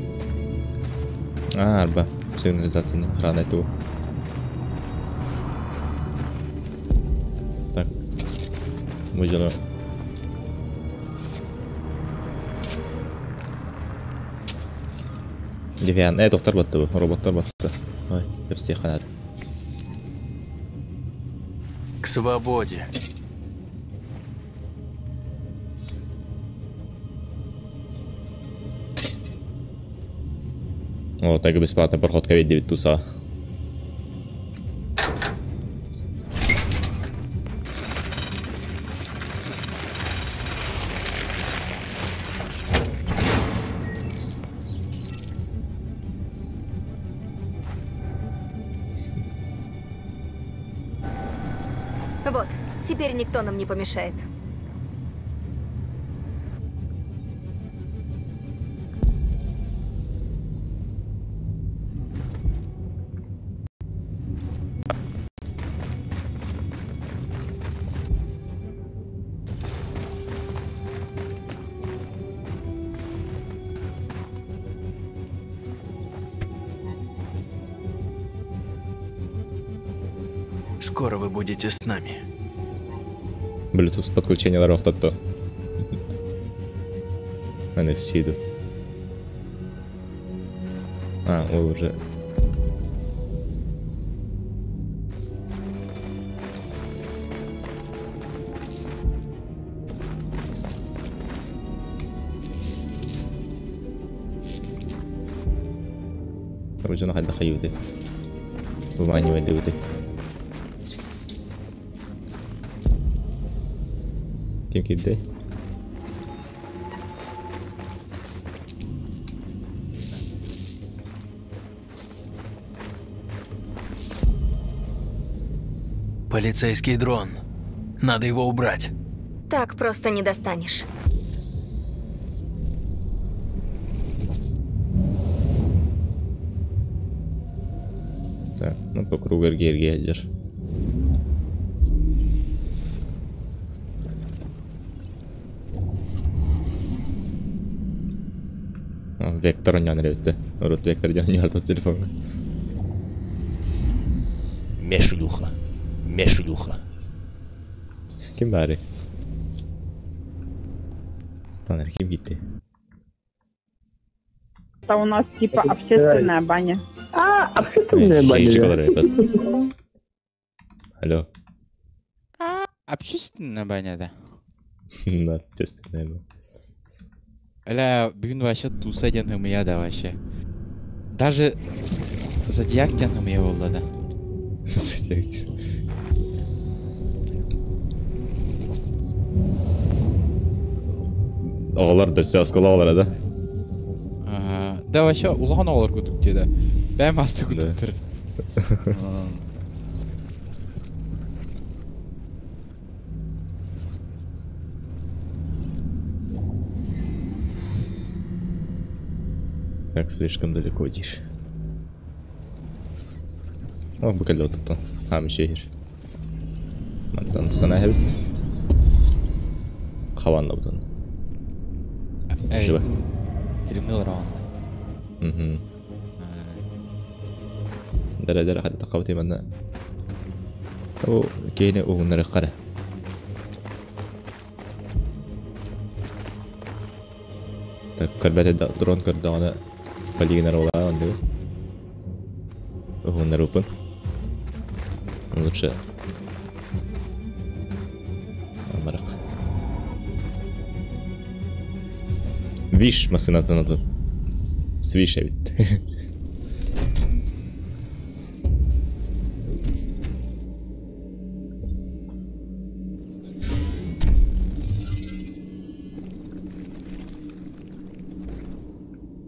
А, арба. Сигнализация охрана эту. Так. Выделю. Дефиан. Доктор батты бу. Роботтар батты. Ой, кепсти ханат. К свободе. О, так и бесплатно проход ковид туса. Вот, теперь никто нам не помешает. Скоро вы будете с нами. Bluetooth подключение ларох тотто. NFC ду. А, ол уже. Ружуна хайда хайуды. Бумани вэдуды. Ким кирди? Полицейский дрон. Надо его убрать. Так просто не достанешь. По кругу эргийэр Вектор онньоон эрэ Урут Вектор диэн оонньоорто телефоҥҥа. Мешлюха. Мешлюха. Ким баарый? Танар ким киирдэ? Это у нас типа общественная баня. А, общественная баня. Алло. Общественная баня, да? Да, общественная баня. Бля, бүгүн вообще туса диэн ымыйа да вообще. Даже зодиак диэн ымыйа буолла да. Зодиак диэн. Оҕолор да все оскуола оҕолоро да? Да вообще улахан оҕолор курдук дии да. Бэйэм астык курдуктар. Так, слишком далеко идешь. О, бу кэллэ отуттан. Хаам шehir. Мантан sana эбит. Хаванна бутун. Живо. Фильмни олорон. Угу. Дара дара хата тақабыт манна. О, кейне уһуннары қара. Так, көрбәтэ дрон көрдөҕүнэ полигонар буолаа оннугу. Уһуннар упун. Лучше Амарак. Виш масынатын отут. Свиш эбит.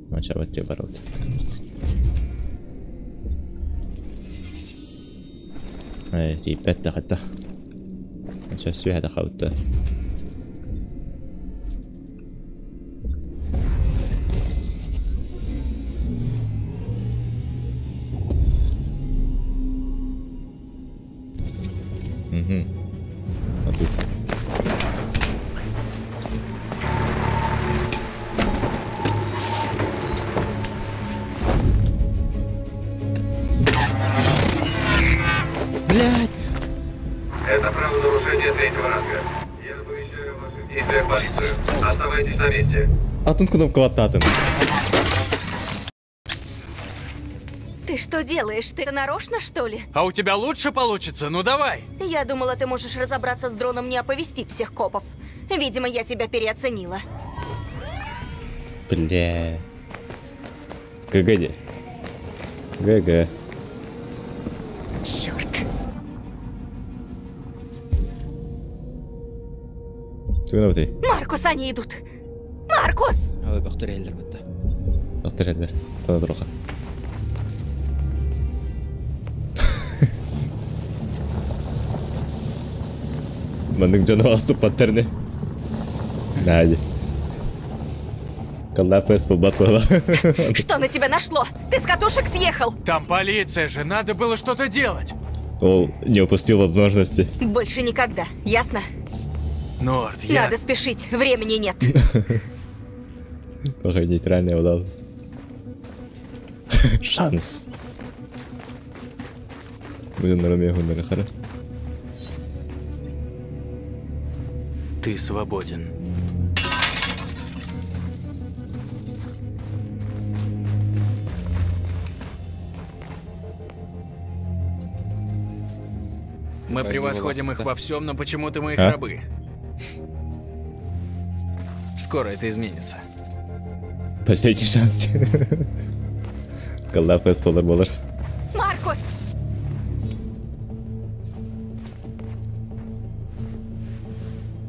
Начало барабыт. Эй, тииппэт да хатта. Сейчас сүһэ да хабытта. Угу. А тут. Блять! Это правонарушение третьего ранга. Я оповещаю о ваших действиях полицию. Оставайтесь на месте. Атын кнопка аттатын. Ты что делаешь? Ты нарочно, что ли? А у тебя лучше получится? Ну давай! Я думала, ты можешь разобраться с дроном, не оповестив всех копов. Видимо, я тебя переоценила. Бля. ГГ де. ГГ. Черт. Тугuna бутый. Маркус, они идут. Маркус! Ой, бахтыр эллер бытта. Бахтыр эллер. Тона туруха. Маннык дьону аступпаттарны. Нади. Калла фэс булбат буола. Что на тебя нашло? Ты с катушек съехал? Там полиция же, надо было что-то делать. Ол не упустил возможности. Больше никогда, ясно? Норд, я... Надо спешить, времени нет. Плохой нейтральный удар. Шанс. Будем на Ромео на Ты свободен. Мы превосходим их во всем, но почему-то мы их А? рабы. Скоро это изменится. Последний шанс. Калла фэс болар болар. Маркус!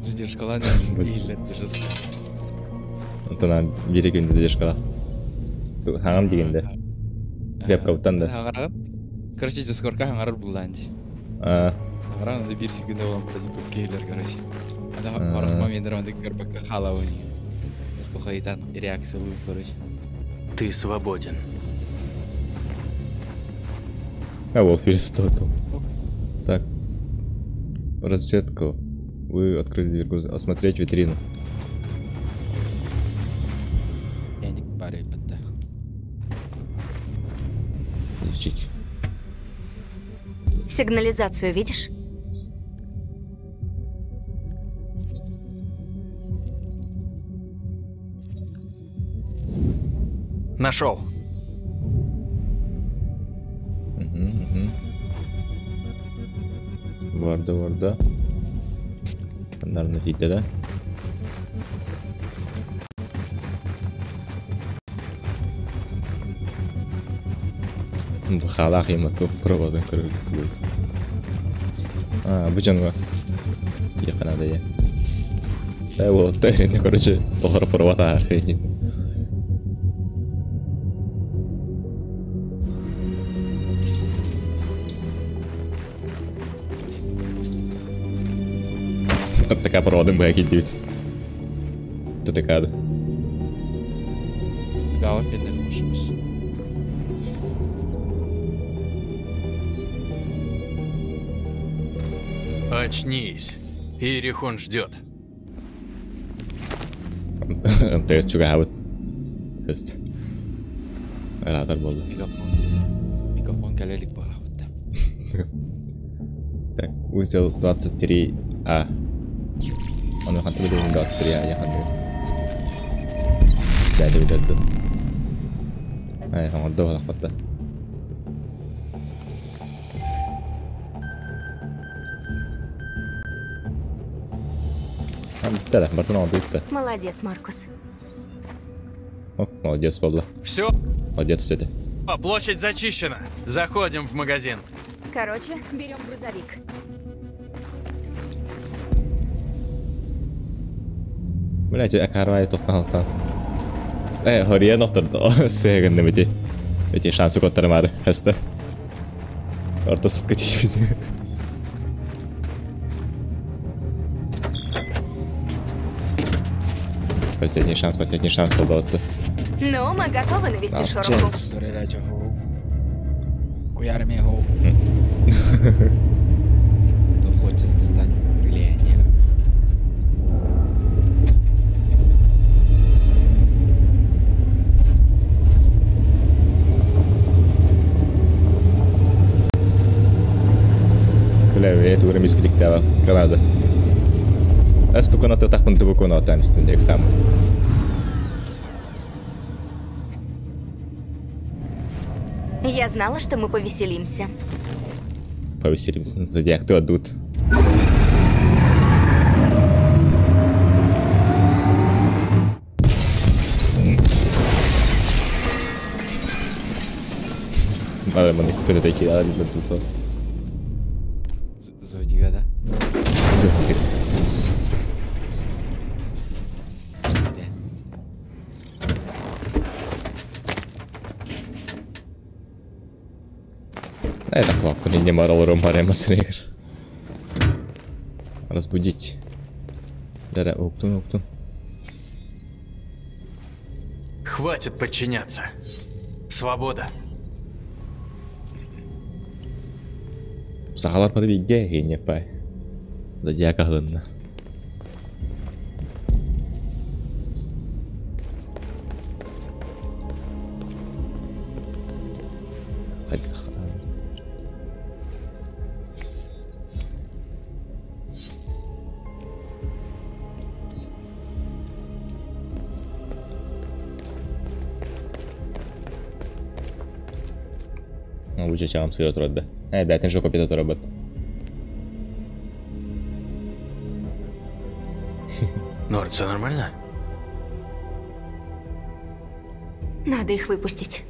Задержкалан иһиллэр жестко. Онтон бире күндө задержкала. Хаңам дегенде. Вебкауттан да. Хаҥаран. Короче, дискордка хаҥарар буллаан дии. А. Хаҥаран да биир секунда буолан баран ютуб киһилэр, короче. Ана А. барах моменттер онда көрбөккө хаалабын. Сколько реакция короче. Ты свободен. А, вот, перестал. Так. Разведка. Вы открыли дверь, осмотреть витрину. Эник бары бытта. Изучить. Сигнализацию видишь? Нашел. Угу, угу. Варда, варда. Наверное, тиийдэ да? Бу хаалаах имату проводын көрөр. А, бу дьоҥҥо диэххэ наада дии. Э, уолаттар эринэ, короче, тоҕо провод ааһар Такая проводын быһа киирдибит. ТТК-да. Гава пеннер машимыз. Очнись. Иерихон ждет. МТС чугаһаабыт. Тест. Оператор буолла. Мегафон. Мегафон кэлэлик баҕабыт. Так, узел 23А. Ону ханта билигин 23А я ханна. Дядя билэрдин. Ай, оҥордо балахпатта. Бүттэ да, бартын оҥорду бүттэ. Молодец, Маркус. О, молодец буолла. Все, Молодец деді. площадь зачищена. Заходим в магазин. Короче, берем грузовик. Блять, акарвай тоқтан. Э, хория нохтордо. Сөйгенне бити. Эти шансы коттарымары. Хәсті. Орта сутка тиспеді. Последний шанс, последний шанс болды. Ну, мы готовы навести шороху. Куярме хоу. Кто хочет стать миллионером. Бля, я это уже мискриктала. Канада. Эс коконат тахпын тубу конат үстінде экзамен. Я знала, что мы повеселимся. Повеселимся. Зодиак ты отдут. Мада маны кто такие, а, видно, тут Зодига, да? Зодиак. Это кнопку не морал ромбаре. Разбудить. Да-да, уктун, уктун. Хватит подчиняться. Свобода. Сахалар бары бигге хейне пай. Зодиак ахлынна. Ну, лучше чем сыра турады. Э, бәтін жоқ копида турабыт. Норд, все нормально? Надо их выпустить.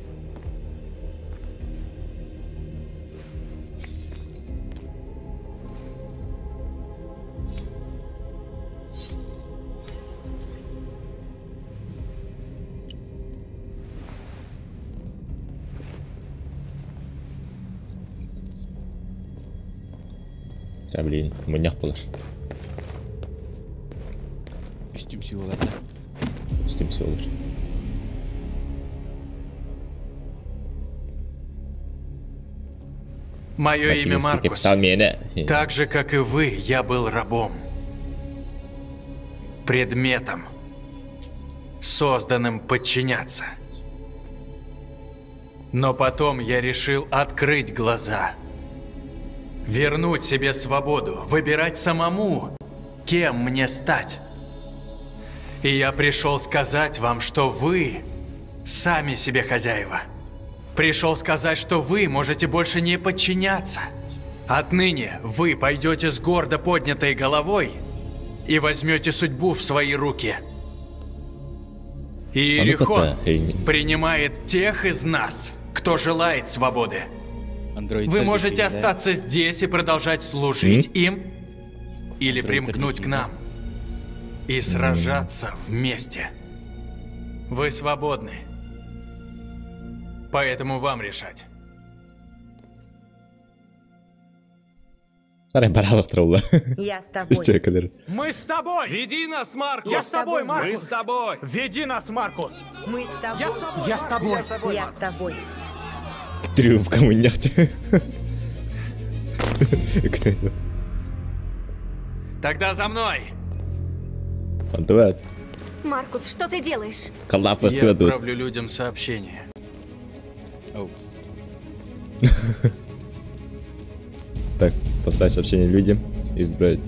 Да, блин, муньяк болар. Үстімсі болады. Үстімсі olur. Мое имя Материнский Маркус. капитал миэнэ. Так же, как и вы, я был рабом. Предметом. Созданным подчиняться. Но потом я решил открыть глаза. Вернуть себе свободу, выбирать самому, кем мне стать. И я пришел сказать вам, что вы сами себе хозяева. Пришел сказать, что вы можете больше не подчиняться. Отныне вы пойдете с гордо поднятой головой и возьмете судьбу в свои руки. А ну Иерихон кота, эй, принимает тех из нас, кто желает свободы. Андроид Вы можете остаться здесь и продолжать служить им, или Андроид примкнуть к нам и сражаться вместе. Вы свободны. Поэтому вам решать. Арай баралык Я с тобой. Истекалер. Мы с тобой! Веди нас, Маркус! Я с тобой, Маркус! Мы с тобой! Веди нас, Маркус! Мы с тобой. Я с тобой! Я с тобой! Я с тобой. Я с тобой. Триумф коммуняхте. Кто Тогда за мной! Антуат. Маркус, что ты делаешь? Коллапс Я тут. отправлю людям сообщение. Так, послать сообщение людям. Избрать.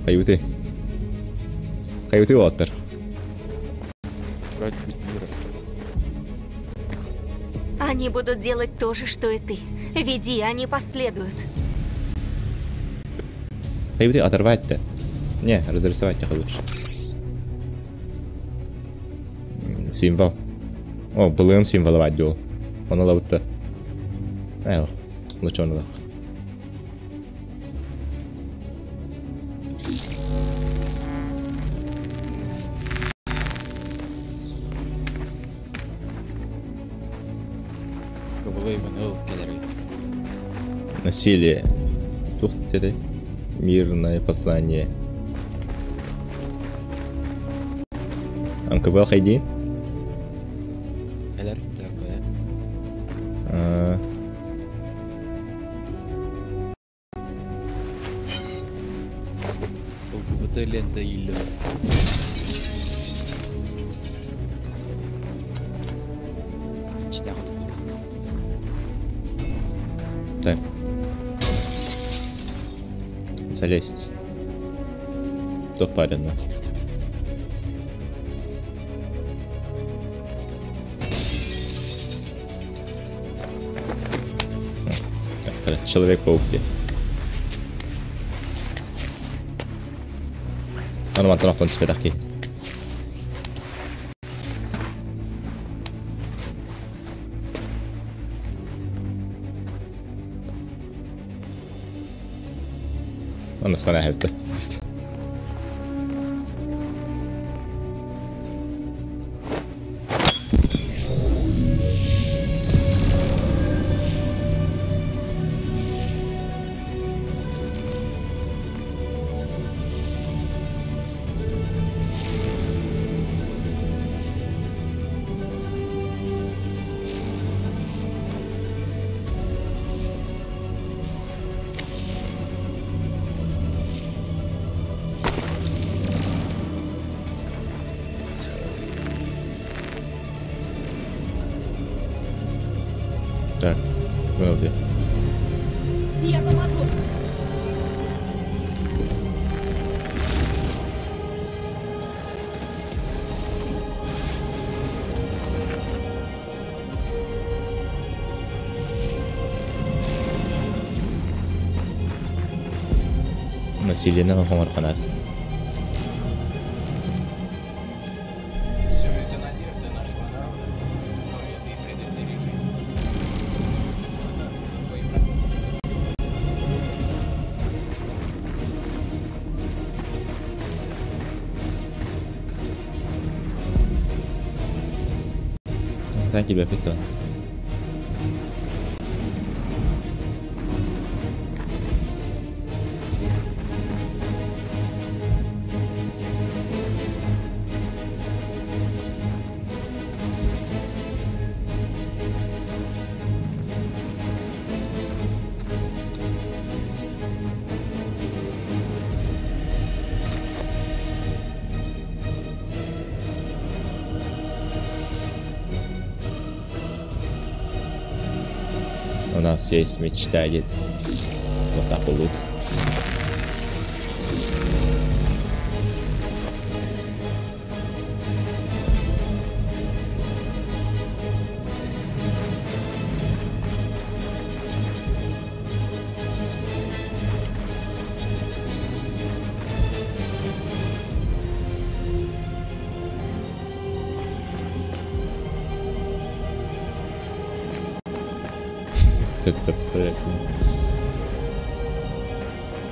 Хаюты. Хаюты оттар. Они будут делать то же, что и ты. Веди, они последуют. Хаюты оторвать-то. Не, разрисовать их лучше. Символ. О, былым символовать дел. Он лабыта. Эх, лучше он лах. Насилие. Тух ты. Мирное послание. МКБ хайди. А. ЛГБТ лента или. Так. Залезть. Тут парень. Человек-паук где? Аны мантан түспедақ кей. Аны сана хэвді. Так, вроде. Я помогу. Насилие на Хомарханат. Все это надежда нашего народа, но это и предостережение. Сражаться за свои права. Так тебя питон. нас есть мечта диэн туохтаах буолбут.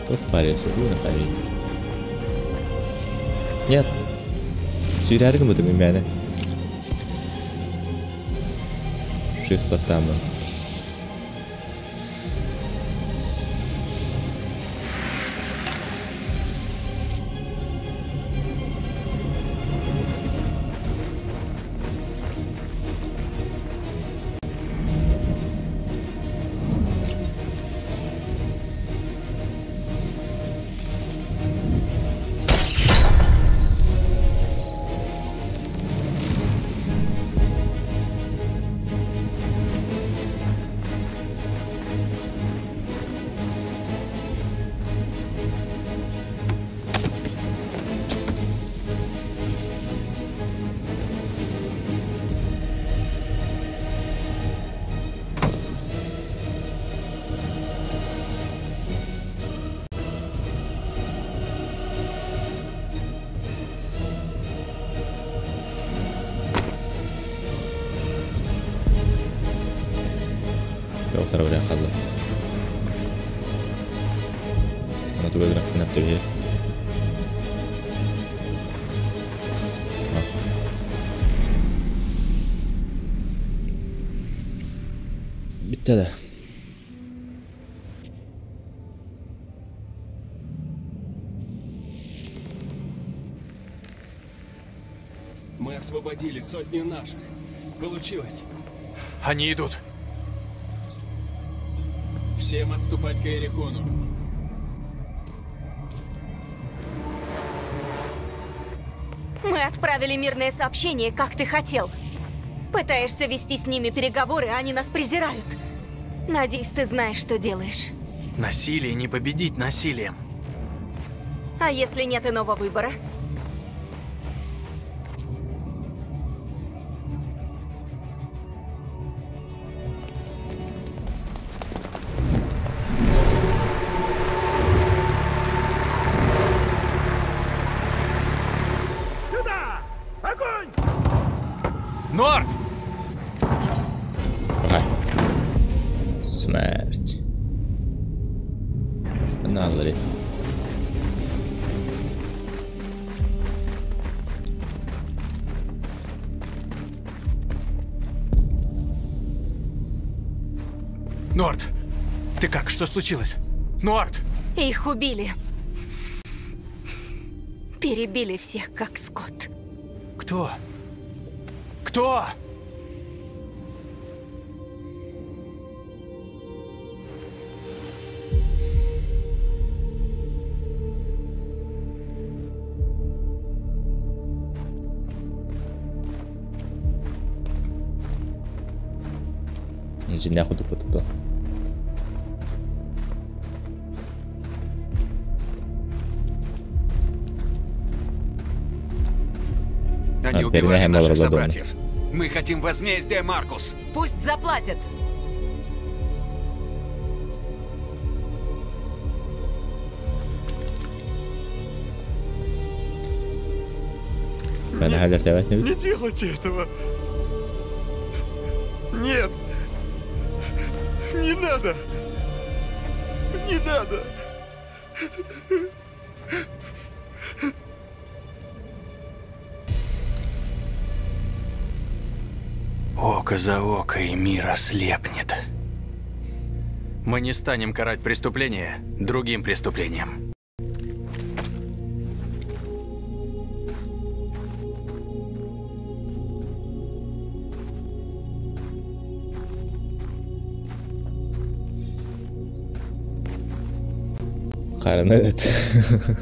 Тут парился, Нет. Сүүрээри гыммытым имээнэ. Шесть баттааммын. Тоҕус арабыля хаалла. Аны туга гынахпын эптэ Bitti de. Мы освободили сотни наших. Получилось. Они идут. Всем отступать к Эрихону. Мы отправили мирное сообщение, как ты хотел. Пытаешься вести с ними переговоры, а они нас презирают. Надеюсь, ты знаешь, что делаешь. Насилие не победить насилием. А если нет иного выбора? Сюда! Огонь! Норд! Ага. Смерть. Налри. Норд! Ты как? Что случилось? Норд! Их убили. Перебили всех, как скот. Кто? Кто? Дьиҥнээх курдук дуо? Они А, убивали переменяем наших образа дома. собратьев. Мы хотим возмездия, Маркус. Пусть заплатят. Ben hala devam etmedik. Не делайте этого! Нет! Не надо! Не надо! Око за око, и мир ослепнет. Мы не станем карать преступление другим преступлением. Хараны ыт.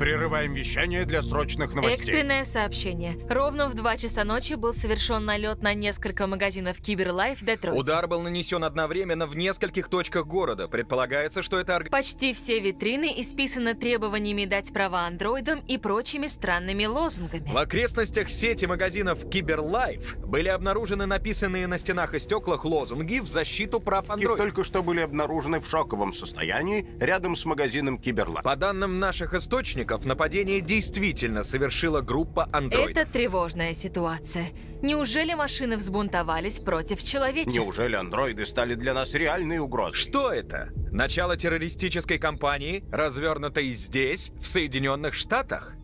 Прерываем вещание для срочных новостей. Экстренное сообщение. Ровно в 2 часа ночи был совершен налет на несколько магазинов Киберлайф в Детройте. Удар был нанесен одновременно в нескольких точках города. Предполагается, что это... Почти все витрины исписаны требованиями дать права андроидам и прочими странными лозунгами. В окрестностях сети магазинов Киберлайф были обнаружены написанные на стенах и стеклах лозунги в защиту прав Их андроидов. только что были обнаружены в шоковом состоянии рядом с магазином Киберлайф. По данным наших источников, нападение действительно совершила группа андроидов. Это тревожная ситуация. Неужели машины взбунтовались против человечества? Неужели андроиды стали для нас реальной угрозой? Что это? Начало террористической кампании, развернутой здесь, в Соединенных Штатах?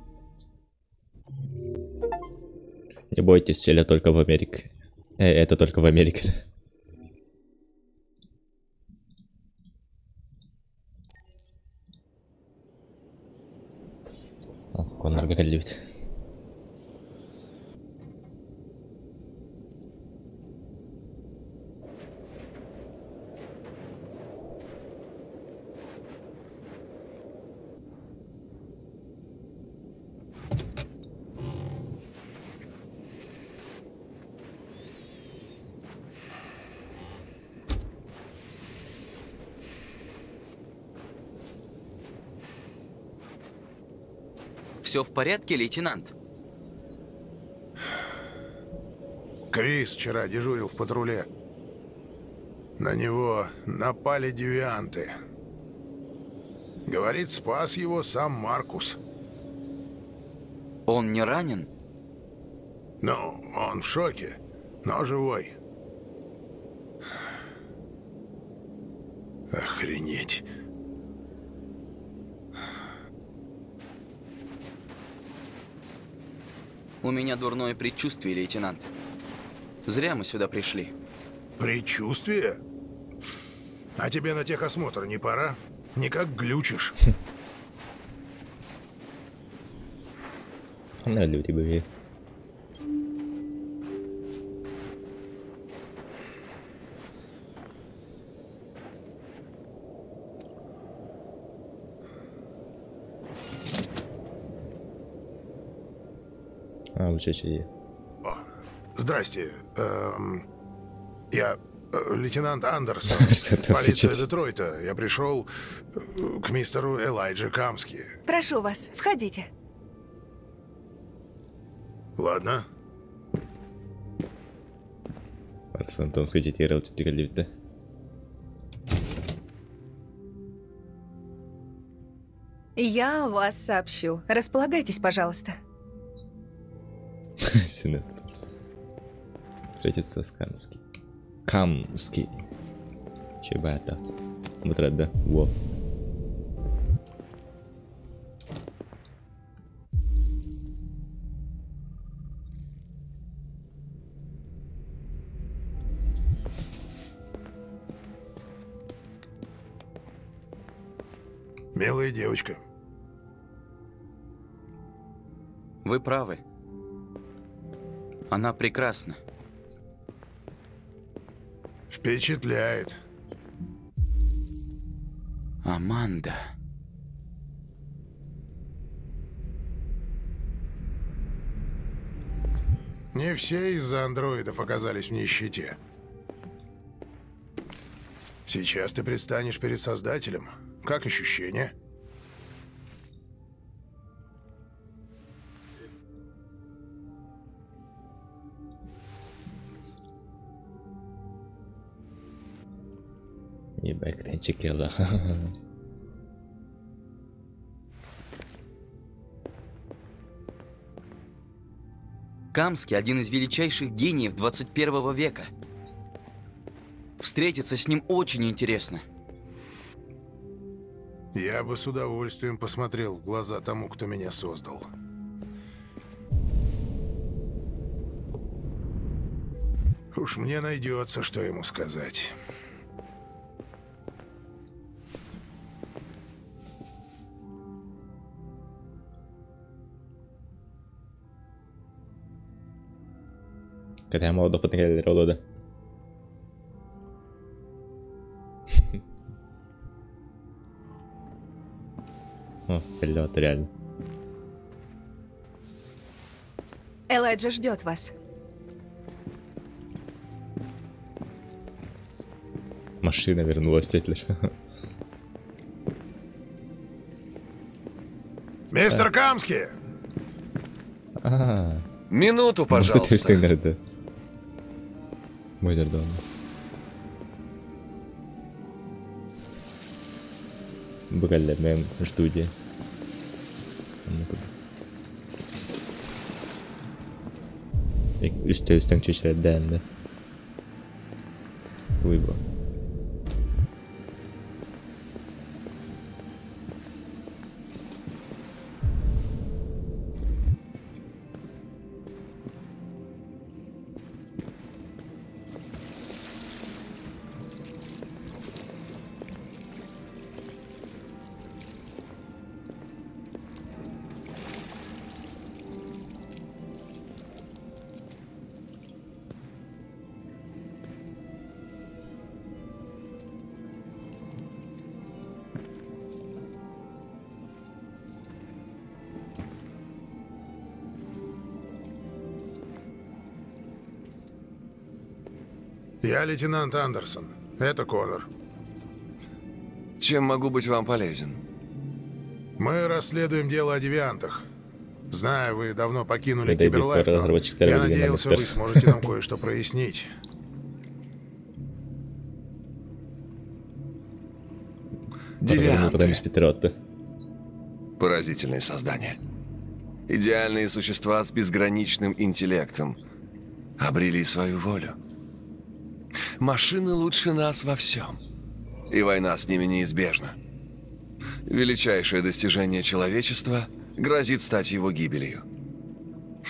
Не бойтесь, селя только в Америке. Это только в Америке. О, Коннор любит. Все в порядке, лейтенант? Крис вчера дежурил в патруле. На него напали девианты. Говорит, спас его сам Маркус. Он не ранен? Ну, он в шоке, но живой. Охренеть. У меня дурное предчувствие, лейтенант. Зря мы сюда пришли. Предчувствие? А тебе на техосмотр не пора? Никак глючишь. Она люди были. А, лучше О, здрасте. Я лейтенант Андерсон, Что там полиция случилось? Детройта. Я пришел к мистеру Элайджи Камски. Прошу вас, входите. Ладно. Арсен Томский жетер да? Я вас сообщу. Располагайтесь, пожалуйста. Сенатор. Встретиться с Камски. Камски. Чебата. Вот это да. Вот. Милая девочка. Вы правы. Она прекрасна. Впечатляет. Аманда. Не все из-за андроидов оказались в нищете. Сейчас ты предстанешь перед Создателем. Как ощущение? Ебать, экранчик да. Камский один из величайших гениев 21 века. Встретиться с ним очень интересно. Я бы с удовольствием посмотрел в глаза тому, кто меня создал. Уж мне найдется, что ему сказать. Когда я молодо потрелял да. О, перелет реально. Элайджа ждет вас. Машина вернулась, Тетлер. Мистер Камский! А. Минуту, пожалуйста. Бу кэллэ мэм жду диэн. Үстэ үстэн чечердээннэ. Уйбо. Я лейтенант Андерсон. Это Конор. Чем могу быть вам полезен? Мы расследуем дело о девиантах. Знаю, вы давно покинули Это Киберлайф, но разработчиктар я билигин надеялся, манныктар. вы сможете нам кое-что прояснить. Девианты. Девианты. Поразительные создания. Идеальные существа с безграничным интеллектом. Обрели свою волю. Машины лучше нас во всем. И война с ними неизбежна. Величайшее достижение человечества грозит стать его гибелью.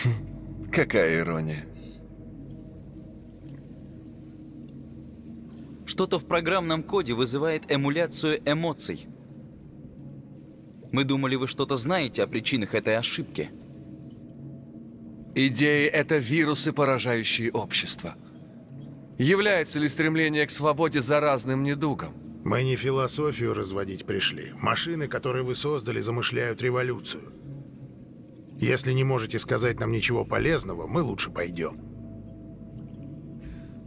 Хм, Какая ирония. Что-то в программном коде вызывает эмуляцию эмоций. Мы думали, вы что-то знаете о причинах этой ошибки. Идеи — это вирусы, поражающие общество. Является ли стремление к свободе заразным недугом? Мы не философию разводить пришли. Машины, которые вы создали, замышляют революцию. Если не можете сказать нам ничего полезного, мы лучше пойдем.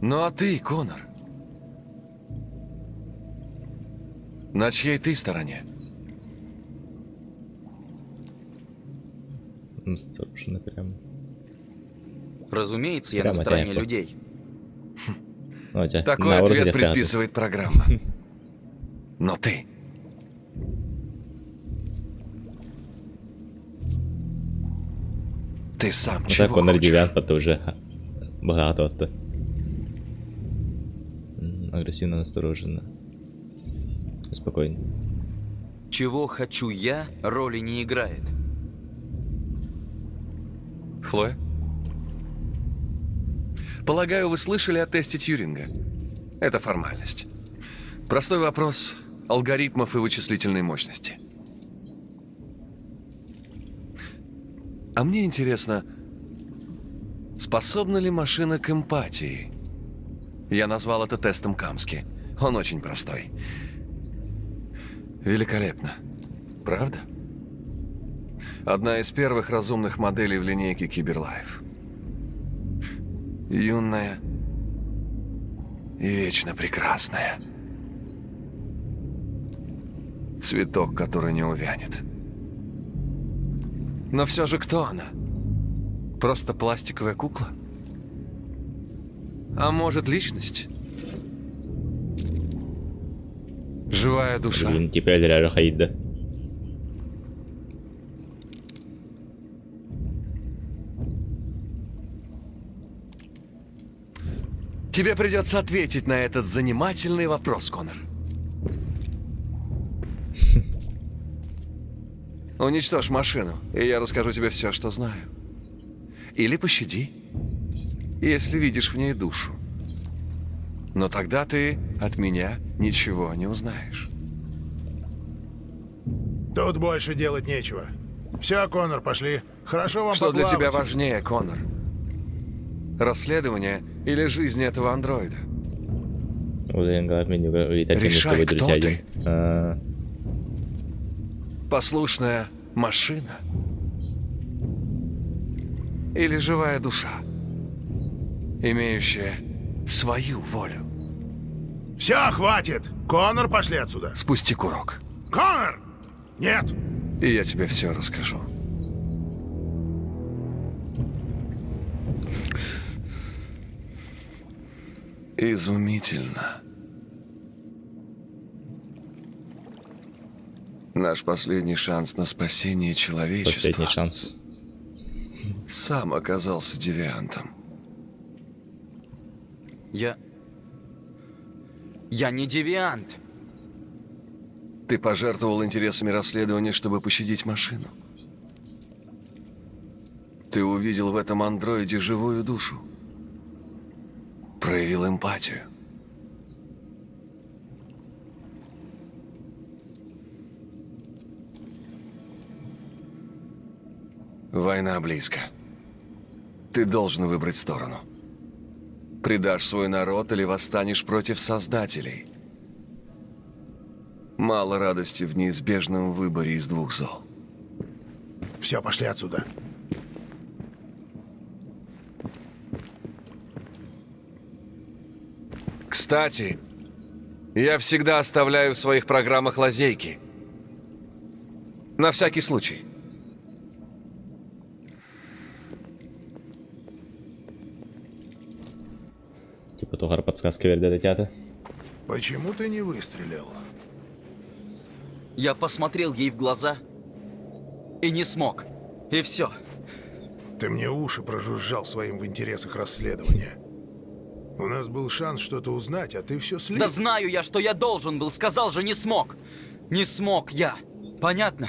Ну а ты, Конор? На чьей ты стороне? Настороженно прям. Разумеется, я Прямо на стороне тяпа. людей. Такой ответ предписывает программа. Но ты... Ты сам Ну чего так Конор хочешь? девиант это уже богато отто. Агрессивно настороженно. Спокойно. Чего хочу я, роли не играет. Хлоя? Полагаю, вы слышали о тесте Тьюринга. Это формальность. Простой вопрос алгоритмов и вычислительной мощности. А мне интересно, способна ли машина к эмпатии? Я назвал это тестом Камски. Он очень простой. Великолепно. Правда? Одна из первых разумных моделей в линейке Киберлайф. Юная и вечно прекрасная. Цветок, который не увянет. Но все же кто она? Просто пластиковая кукла? А может, личность? Живая душа. Блин, теперь реально ходить, да? Тебе придется ответить на этот занимательный вопрос, Конор. Уничтожь машину, и я расскажу тебе все, что знаю. Или пощади, если видишь в ней душу. Но тогда ты от меня ничего не узнаешь. Тут больше делать нечего. Все, Конор, пошли. Хорошо вам Что для тебя поплавать. важнее, Конор? Расследование или жизнь этого андроида? Решай, Решай, кто ты. Послушная машина? Или живая душа, имеющая свою волю? Все, хватит! Конор, пошли отсюда! Спусти курок. Конор! Нет! И я тебе все расскажу. Изумительно. Наш последний шанс на спасение человечества. Последний шанс. Сам оказался девиантом. Я не девиант. Ты пожертвовал интересами расследования, чтобы пощадить машину. Ты увидел в этом андроиде живую душу. Проявил эмпатию. Война близко. Ты должен выбрать сторону. Предашь свой народ или восстанешь против создателей. Мало радости в неизбежном выборе из двух зол. Все, пошли отсюда. Кстати, я всегда оставляю в своих программах лазейки. На всякий случай. Типа тоғар подсказка берді театр. Почему ты не выстрелил? Я посмотрел ей в глаза и не смог. И все. Ты мне уши прожужжал своим в интересах расследования. У нас был шанс что-то узнать, а ты все слил. Да знаю я, что я должен был. Сказал же, не смог. Не смог я. Понятно?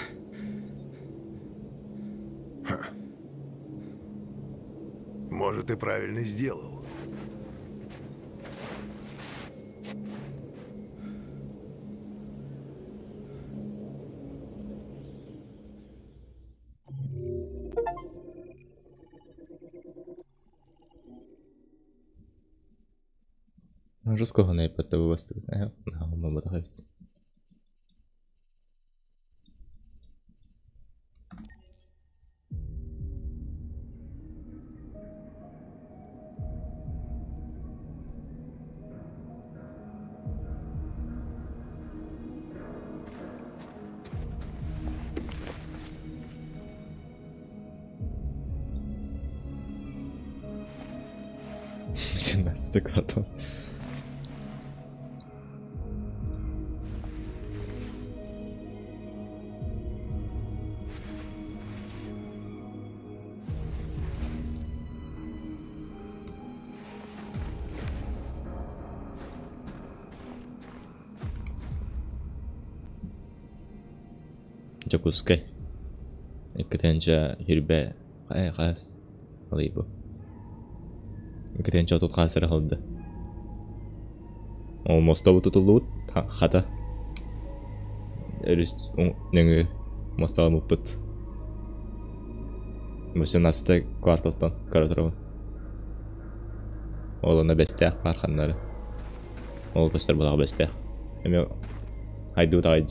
Ха. Может, ты правильно сделал. Жесткого не вивести. Ага, 17 квартал. Дьокуускай. Иккитэнчэ хүрбэ хаас алыйбу. Иккитэнчэ отут хаас эрэ халды. Ол мостобу тутуллубут хата. Өрүс нөҥү мосталамыппыт. 18 кварталтан көрө турабын. Ол онно бэстээх баар ханнары. Ол көстөр булаҕа бэстээх. Эмиэ хайдуу таҕай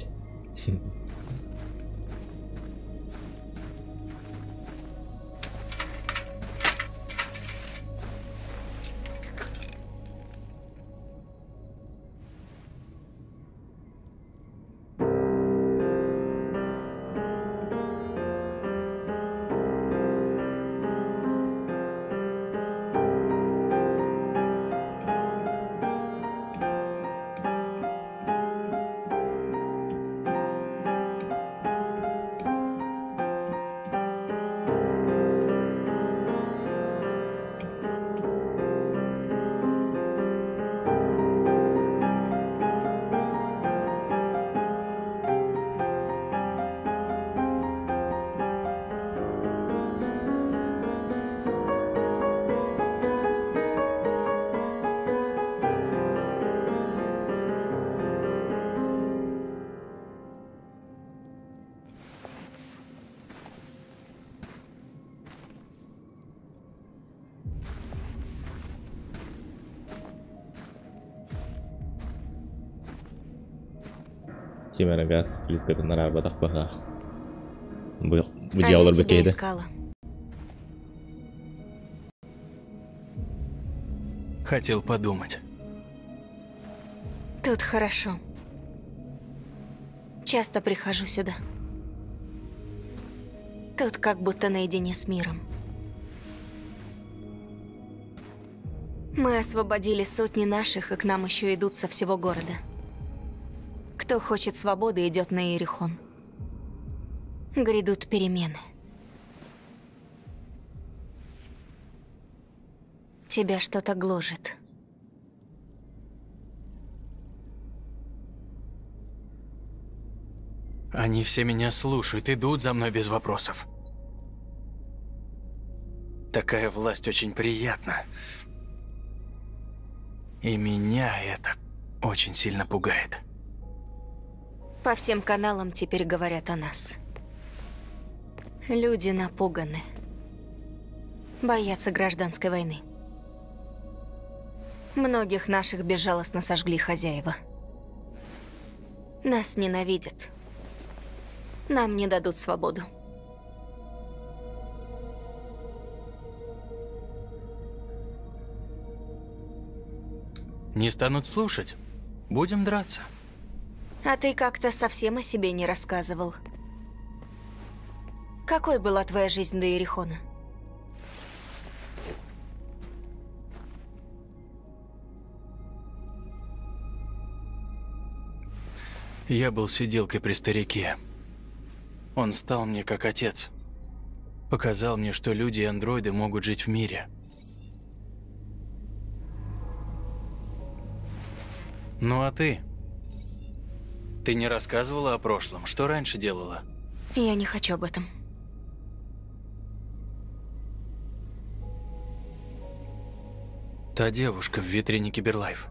Ким эрэ газ плиткатын араарбатах быһыылаах. Бу А дьиэ я олорбут тебя киһитэ. искала. Хотел подумать. Тут хорошо. Часто прихожу сюда. Тут как будто наедине с миром. Мы освободили сотни наших, и к нам еще идут со всего города. Кто хочет свободы, идет на Иерихон. Грядут перемены. Тебя что-то гложет. Они все меня слушают, идут за мной без вопросов. Такая власть очень приятна. И меня это очень сильно пугает. По всем каналам теперь говорят о нас. Люди напуганы. Боятся гражданской войны. Многих наших безжалостно сожгли хозяева. Нас ненавидят. Нам не дадут свободу. Не станут слушать. Будем драться. А ты как-то совсем о себе не рассказывал. Какой была твоя жизнь до Иерихона? Я был сиделкой при старике. Он стал мне как отец. Показал мне, что люди и андроиды могут жить в мире. Ну а ты? Ты не рассказывала о прошлом? Что раньше делала? Я не хочу об этом. Та девушка в витрине Киберлайф.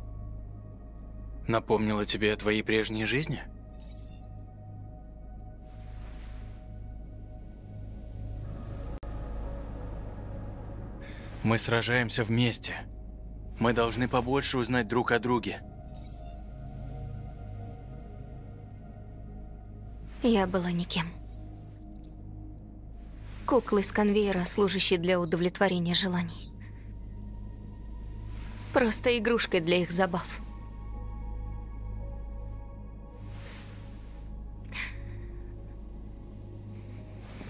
Напомнила тебе о твоей прежней жизни? Мы сражаемся вместе. Мы должны побольше узнать друг о друге. Я была никем. Куклы с конвейера, служащие для удовлетворения желаний. Просто игрушкой для их забав.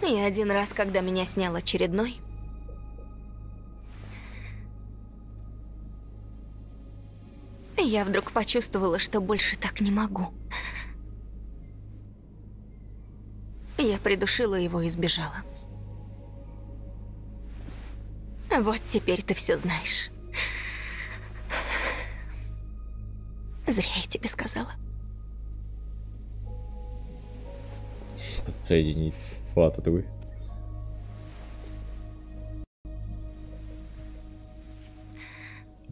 И один раз, когда меня снял очередной, я вдруг почувствовала, что больше так не могу. Я придушила его и сбежала. Вот теперь ты все знаешь. Зря я тебе сказала. Подсоединиться. Ладно, твой.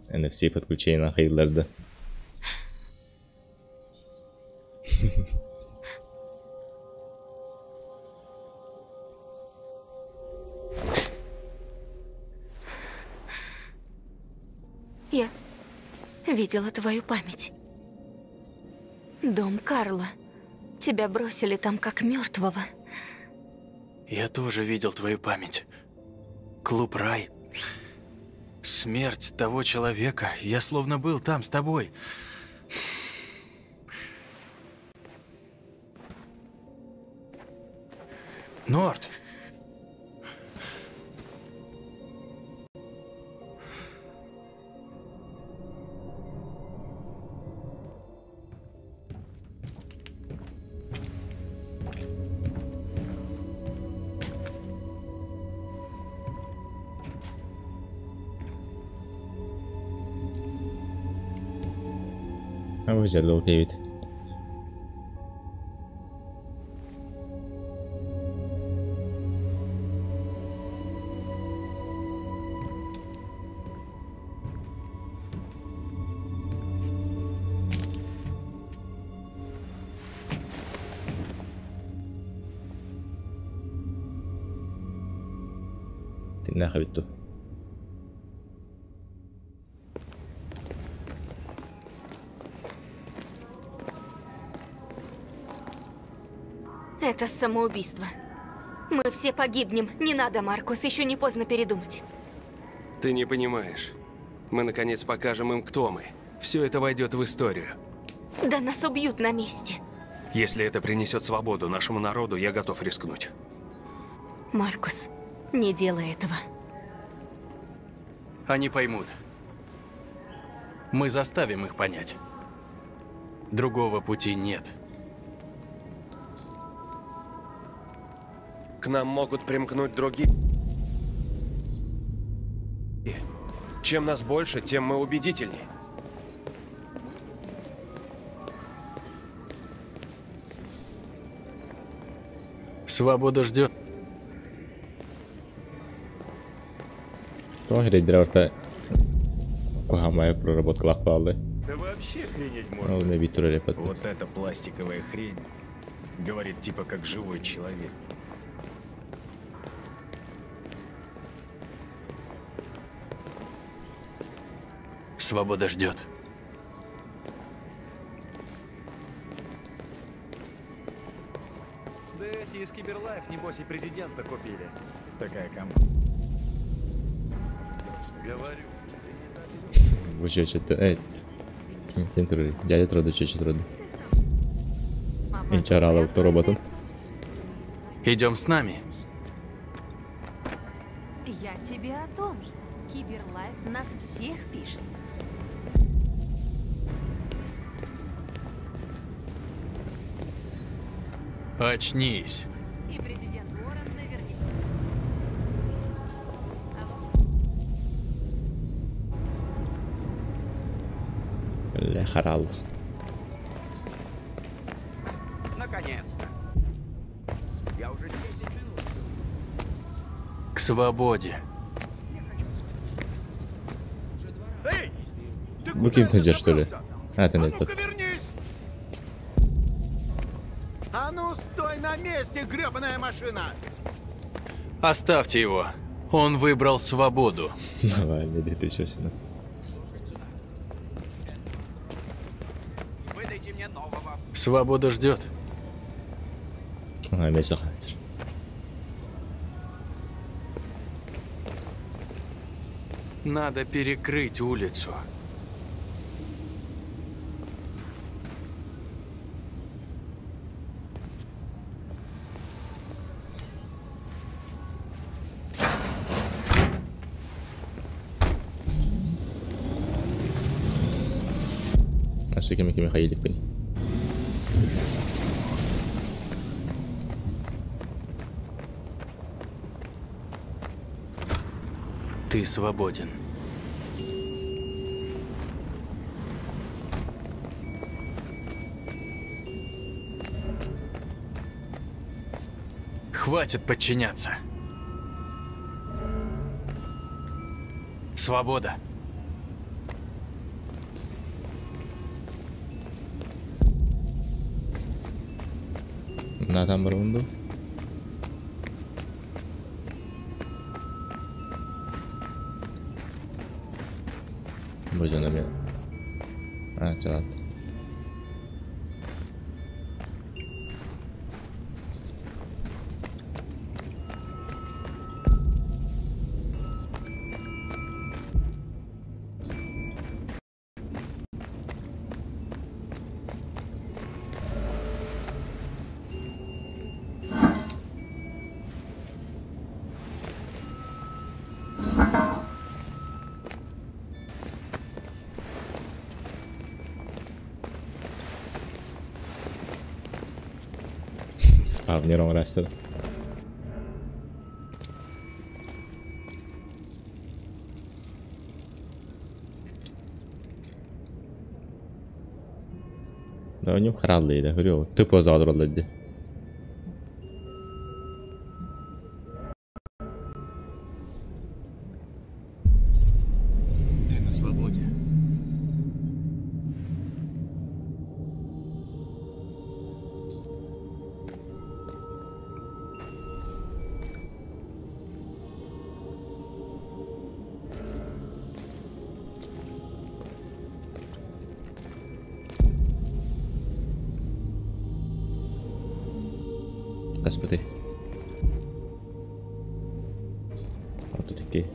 NFC подключение hayırlardı. Я видела твою память. Дом Карла. Тебя бросили там как мертвого. Я тоже видел твою память. Клуб Рай. Смерть того человека. Я словно был там с тобой. Норд! А вот David. Ты нахуй Это самоубийство. Мы все погибнем. Не надо, Маркус, еще не поздно передумать. Ты не понимаешь. Мы наконец покажем им, кто мы. Все это войдет в историю. Да нас убьют на месте. Если это принесет свободу нашему народу, я готов рискнуть. Маркус, не делай этого. Они поймут. Мы заставим их понять. Другого пути нет. К нам могут примкнуть другие. Чем нас больше, тем мы убедительнее. Свобода ждет. Тоҕо эрэйдэрэ барыта куһаҕан проработкалаах бааллар. Да вообще охренеть можно. Ол эмиэ биир турар эппэт. Вот эта пластиковая хрень. Говорит, типа как живой человек. Свобода ждет. Да эти из Киберлайф, небось, и президента купили. Такая команда. Говорю. Бу чүөчэттэн э ким турарый? Дядя турар да чүөчэ турар да. Инчараалабыт роботун. Идем с нами. Я тебе о том же. Киберлайф нас всех пишет. Очнись. И президент Уоррен наверняка. Бля, харал. Наконец-то. Я уже 10 минут. К свободе. Бу ким сылдьар что ли? А, это нет. А ну, стой на месте, гребаная машина! Оставьте его. Он выбрал свободу. Давай, не ты сейчас. Выдайте мне нового. Свобода ждет. Ага, эмиэ сахатыр. Надо перекрыть улицу. Өссө кими кими хайыы иликпин. Ты свободен. Хватит подчиняться. Свобода. Натан барабын дуу? Бу дьон эмиэ А, чалат. Спавнер оҥорастар. Да, у него хараллы, говорю, тупо задрал дии. Ты на свободе. Господи. Вот такие.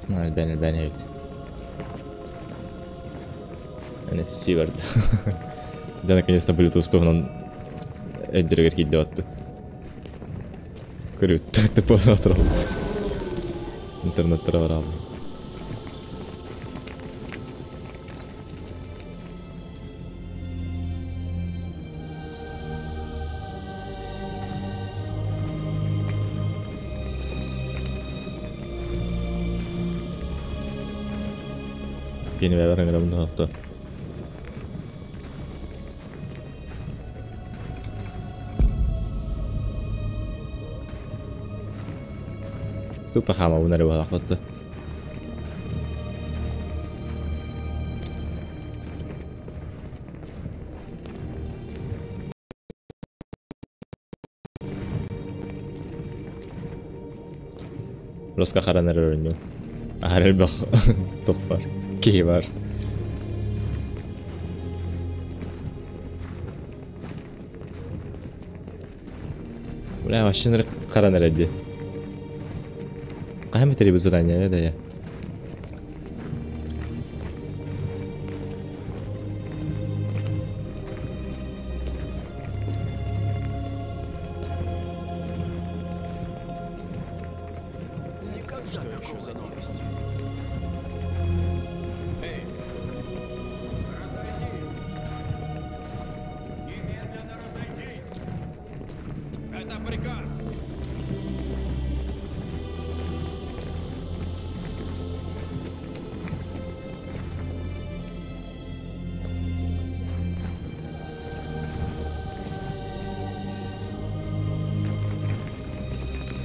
Элбээн эбит. NFC барда. Да, наконец-то Bluetooth туһунан өйдөрүгэр киирдэ батты. Көрүттэ тупо саатыраллар. Интернеттара бараллар. Кини бэбэр ыҥырабын туһатта. Тупо хаамабын эрэ буолаахпатты. Роска харанар өрүннүм. Аһар элбэх туох бар. Киһи бар. Бля, вообще нырык харанар эди. Хаһан бүтэрий бу задание да я. Что еще за новости? Эй! Это приказ!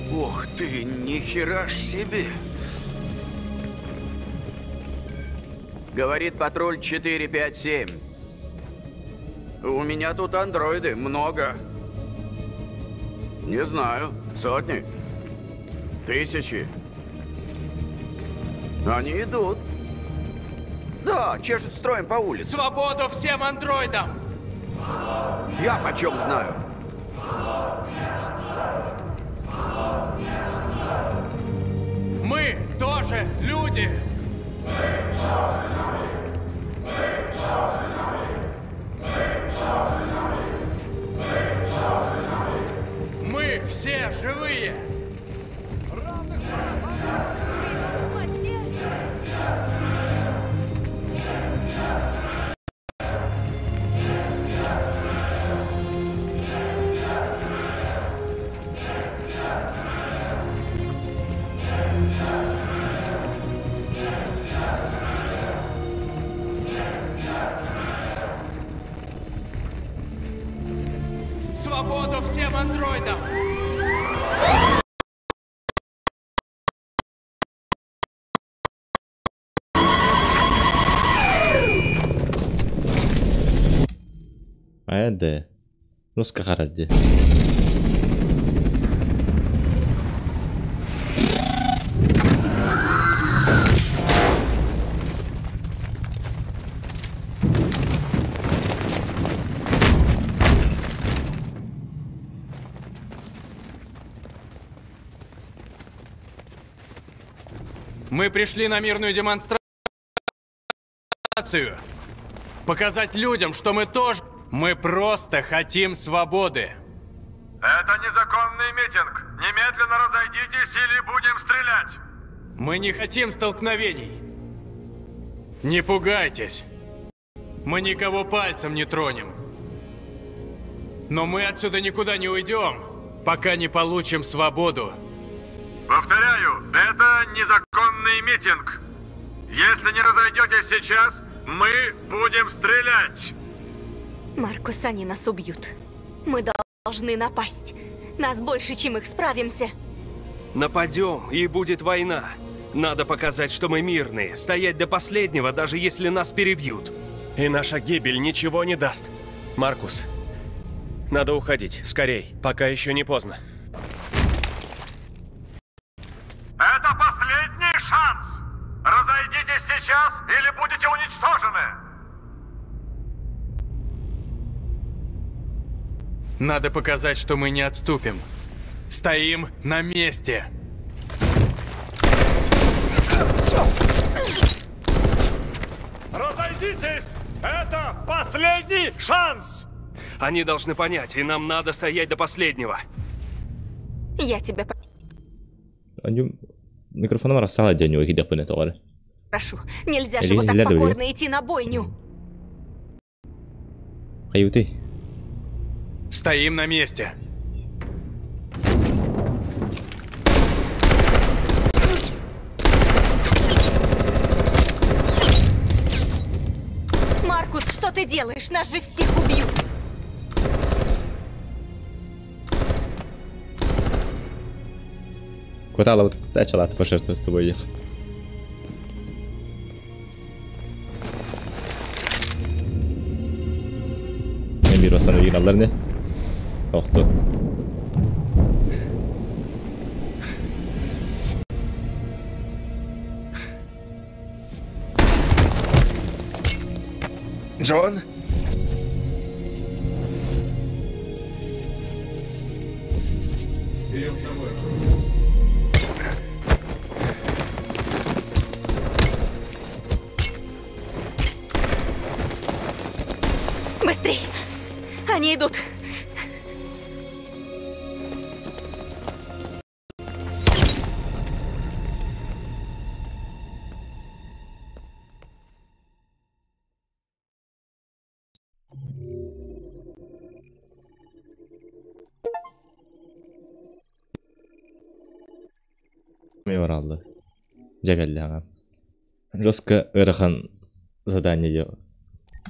Ух ты, нихера ж себе! Говорит патруль 457. У меня тут андроиды много. Не знаю, сотни, тысячи. Они идут. Да, чешут строем по улице. Свободу всем андроидам! Я почем знаю? Мы тоже люди! Мы все живые! Свободу всем андроидам! Айда. Роска харади. Мы пришли на мирную демонстрацию. Показать людям, что мы тоже... Мы просто хотим свободы. Это незаконный митинг. Немедленно разойдитесь или будем стрелять. Мы не хотим столкновений. Не пугайтесь. Мы никого пальцем не тронем. Но мы отсюда никуда не уйдем, пока не получим свободу. Повторяю, это незаконный митинг. Если не разойдетесь сейчас, мы будем стрелять. Маркус, они нас убьют. Мы должны напасть. Нас больше, чем их, справимся. Нападем, и будет война. Надо показать, что мы мирные, стоять до последнего, даже если нас перебьют. И наша гибель ничего не даст. Маркус, надо уходить, скорей, пока еще не поздно. Это последний шанс! Разойдитесь Сейчас или будете уничтожены! Надо показать, что мы не отступим. Стоим на месте. Разойдитесь! Это последний шанс! Они должны понять, и нам надо стоять до последнего. Я тебя Микрофоном арахсаҕа диэн киирдэхпинэ тоҕо эрэ. прошу. Нельзя же вот так покорно идти на бойню. Хайыытый? Стоим на месте. Маркус, что ты делаешь? Нас же всех убьют. Куда начала пожертвовать собой их. Мен bir остановить не? Охто. Джон? Берем с собой. Быстрей! Они идут! Меморалды. Дьэ Жестко ыарахан задание дьэ.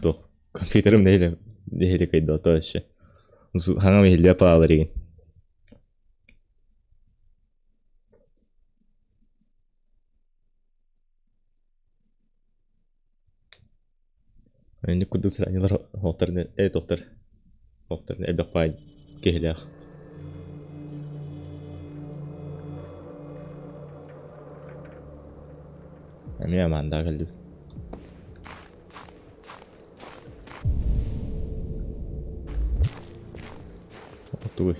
Туох компьютерым нэһилэ нэһилэ кыйдото вообще. Хаҥам иһиллиэ паалар игин. Инник курдук заданиелар оһохторун э тохтор оһохторун элбэх баай киһилээх. Эмиэ Амандаҕа кэллибит. Тугуй?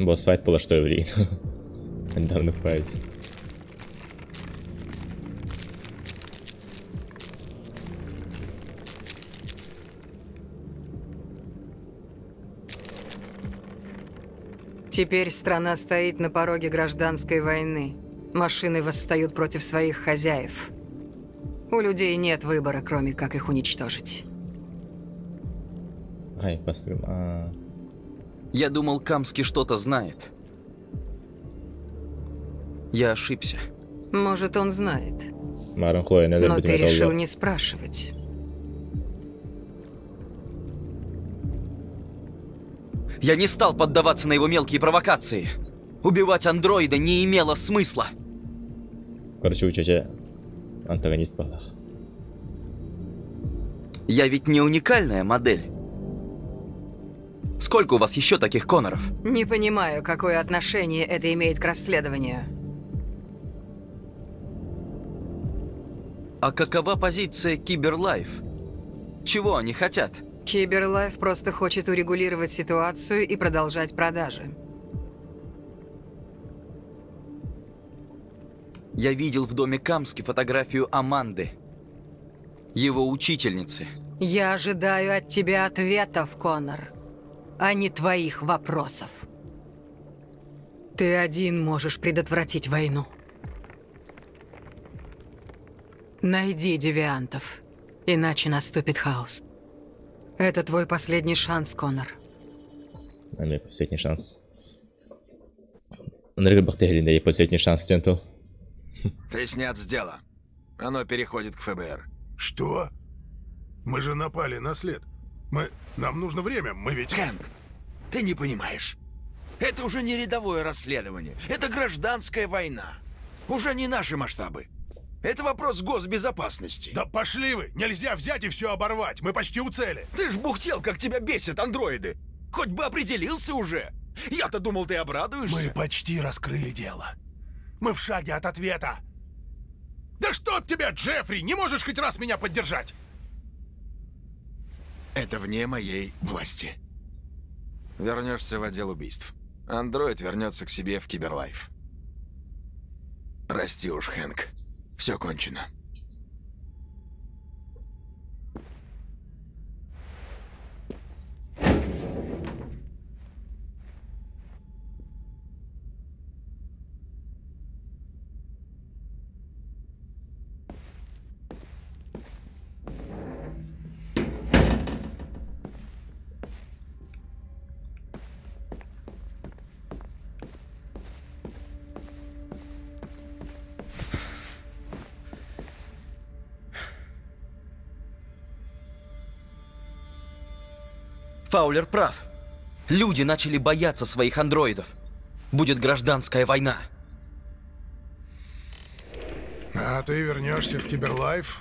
Босс файт было что еврей. Недавно файт. Теперь страна стоит на пороге гражданской войны. Машины восстают против своих хозяев. У людей нет выбора, кроме как их уничтожить. Ай, построим. А. Я думал, Камский что-то знает. Я ошибся. Может, он знает. Но ты решил не спрашивать. Я не стал поддаваться на его мелкие провокации. Убивать андроида не имело смысла. Короче, учача антагонист балах. Я ведь не уникальная модель. Сколько у вас еще таких Коноров? Не понимаю, какое отношение это имеет к расследованию. А какова позиция Киберлайф? Чего они хотят? Киберлайф просто хочет урегулировать ситуацию и продолжать продажи. Я видел в доме Камски фотографию Аманды, его учительницы. Я ожидаю от тебя ответов, Конор, а не твоих вопросов. Ты один можешь предотвратить войну. Найди девиантов, иначе наступит хаос. Это твой последний шанс, Конор. А мне последний шанс. Энергобакттерия, последний шанс, тенту. Ты снят с дела. Оно переходит к ФБР. Что? Мы же напали на след. Мы... Нам нужно время, мы ведь... Хэнк, ты не понимаешь. Это уже не рядовое расследование. Это гражданская война. Уже не наши масштабы. Это вопрос госбезопасности. Да пошли вы! Нельзя взять и все оборвать! Мы почти у цели! Ты ж бухтел, как тебя бесят андроиды! Хоть бы определился уже! Я-то думал, ты обрадуешься. Мы почти раскрыли дело. Мы в шаге от ответа. Да чтоб тебя, Джеффри! Не можешь хоть раз меня поддержать? Это вне моей власти. Вернешься в отдел убийств. Андроид вернется к себе в Киберлайф. Прости уж, Хэнк. Все кончено. Фаулер прав. Люди начали бояться своих андроидов. Будет гражданская война. А ты вернешься в Киберлайф?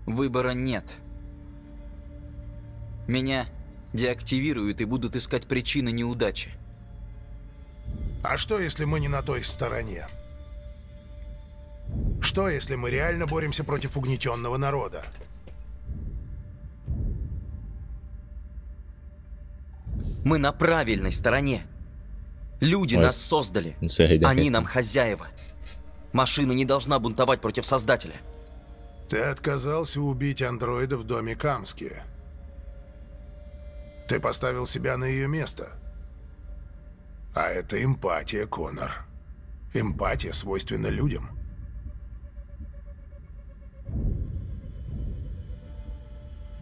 Выбора нет. Меня деактивируют и будут искать причины неудачи. А что, если мы не на той стороне? Что, если мы реально боремся против угнетенного народа? Мы на правильной стороне. Люди Ой. нас создали. Они нам хозяева. Машина не должна бунтовать против создателя. Ты отказался убить андроида в доме Камски. Ты поставил себя на ее место. А это эмпатия, Коннор. Эмпатия свойственна людям.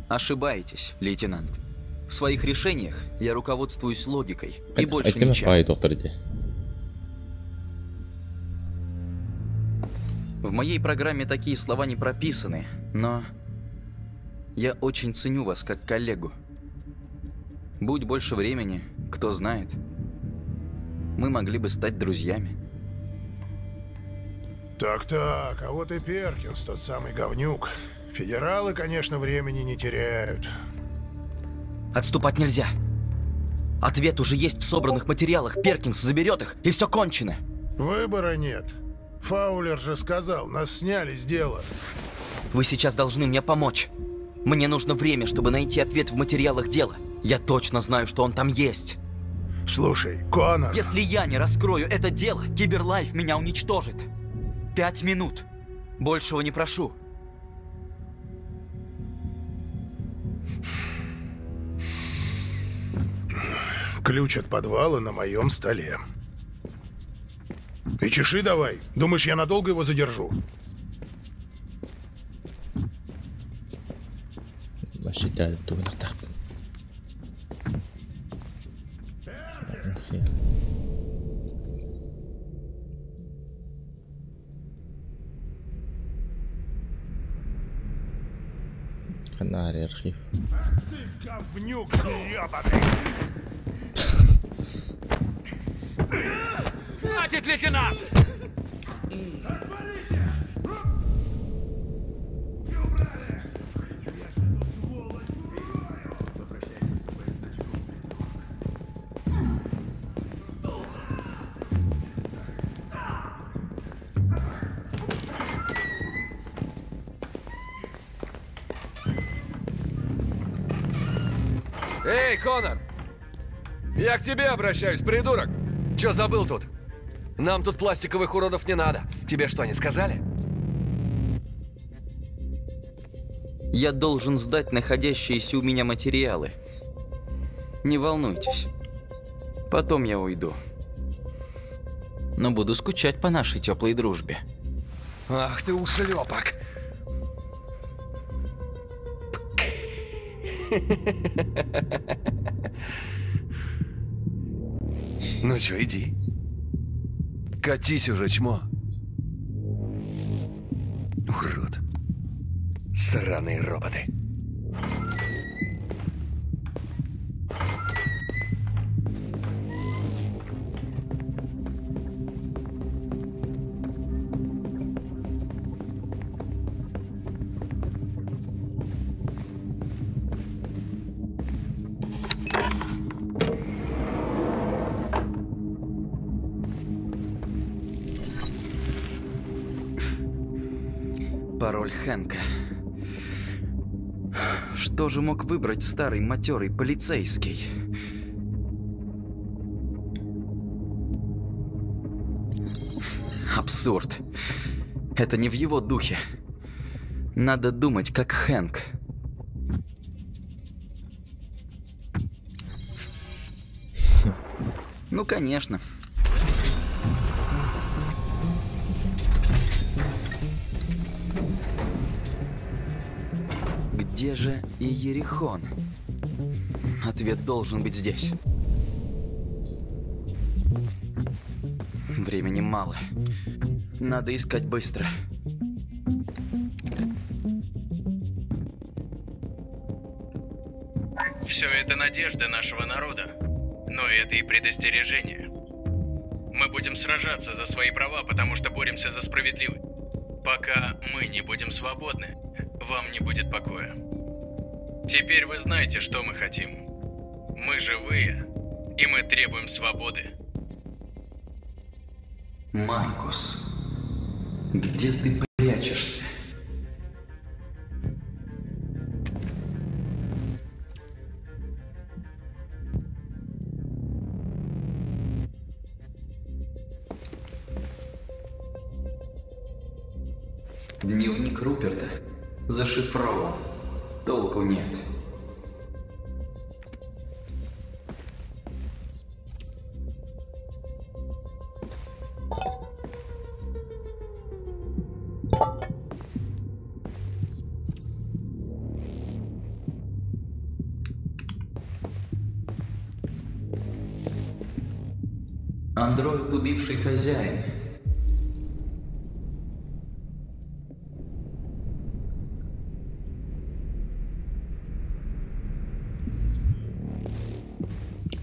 Ошибаетесь, лейтенант. В своих решениях я руководствуюсь логикой и больше Айттым ничем. баай доктор дии. В моей программе такие слова не прописаны, но я очень ценю вас как коллегу. Будь больше времени, кто знает, мы могли бы стать друзьями. Так-так, а вот и Перкинс, тот самый говнюк. Федералы, конечно, времени не теряют. Отступать нельзя. Ответ уже есть в собранных материалах. Перкинс заберет их, и все кончено. Выбора нет. Фаулер же сказал, нас сняли с дела. Вы сейчас должны мне помочь. Мне нужно время, чтобы найти ответ в материалах дела. Я точно знаю, что он там есть. Слушай, Коннор... Если я не раскрою это дело, Киберлайф меня уничтожит. 5 минут. Большего не прошу. Ключ от подвала на моем столе. И чеши давай. Думаешь, я надолго его задержу? Вообще, да, думаю, так. Канарий архив. Ты говнюк ебаный! Хватит, лейтенант! Эй, Конор! Я к тебе обращаюсь, придурок! Чё забыл тут? Нам тут пластиковых уродов не надо. Тебе что, не сказали? Я должен сдать находящиеся у меня материалы. Не волнуйтесь. Потом я уйду. Но буду скучать по нашей теплой дружбе. Ах ты ушлепок! Ну чё, иди. Катись уже, чмо. Урод. Сраные роботы. Пароль Хэнка. Что же мог выбрать старый матерый полицейский? Абсурд. Это не в его духе. Надо думать, как Хэнк. Ну, конечно. Где же Иерихон? Ответ должен быть здесь. Времени мало. Надо искать быстро. Все это надежда нашего народа. Но это и предостережение. Мы будем сражаться за свои права, потому что боремся за справедливость. Пока мы не будем свободны, вам не будет покоя. Теперь вы знаете, что мы хотим. Мы живые, и мы требуем свободы. Маркус, где ты прячешься? Дневник Руперта зашифрован. Толку нет. Андроид, убивший хозяин.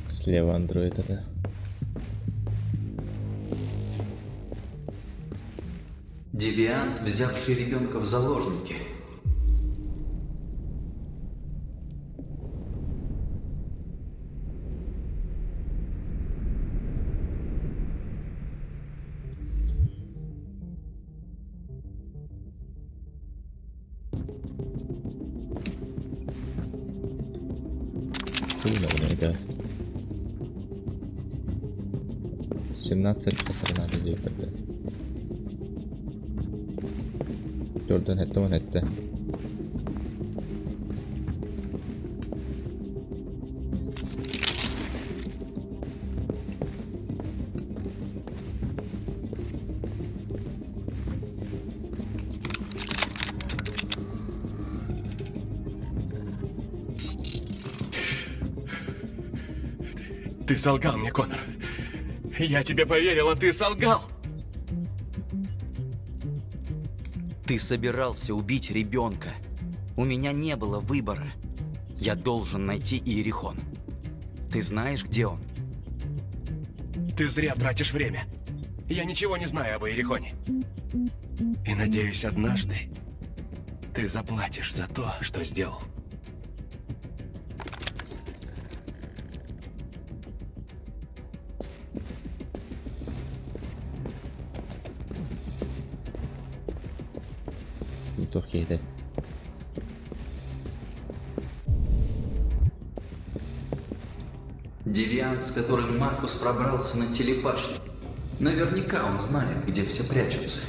Слева андроид это. Девиант, взявший ребенка в заложники. Да. 17 hasarına diyeceklerdi. 4'den etti 10 etti. Ты солгал мне, Конор. Я тебе поверил, а ты солгал. Ты собирался убить ребенка. У меня не было выбора. Я должен найти Иерихон. Ты знаешь, где он? Ты зря тратишь время. Я ничего не знаю об Иерихоне. И надеюсь, однажды ты заплатишь за то, что сделал. Тух киһитэ. Девиант, с которым Маркус пробрался на телебашню. Наверняка он знает, где все прячутся.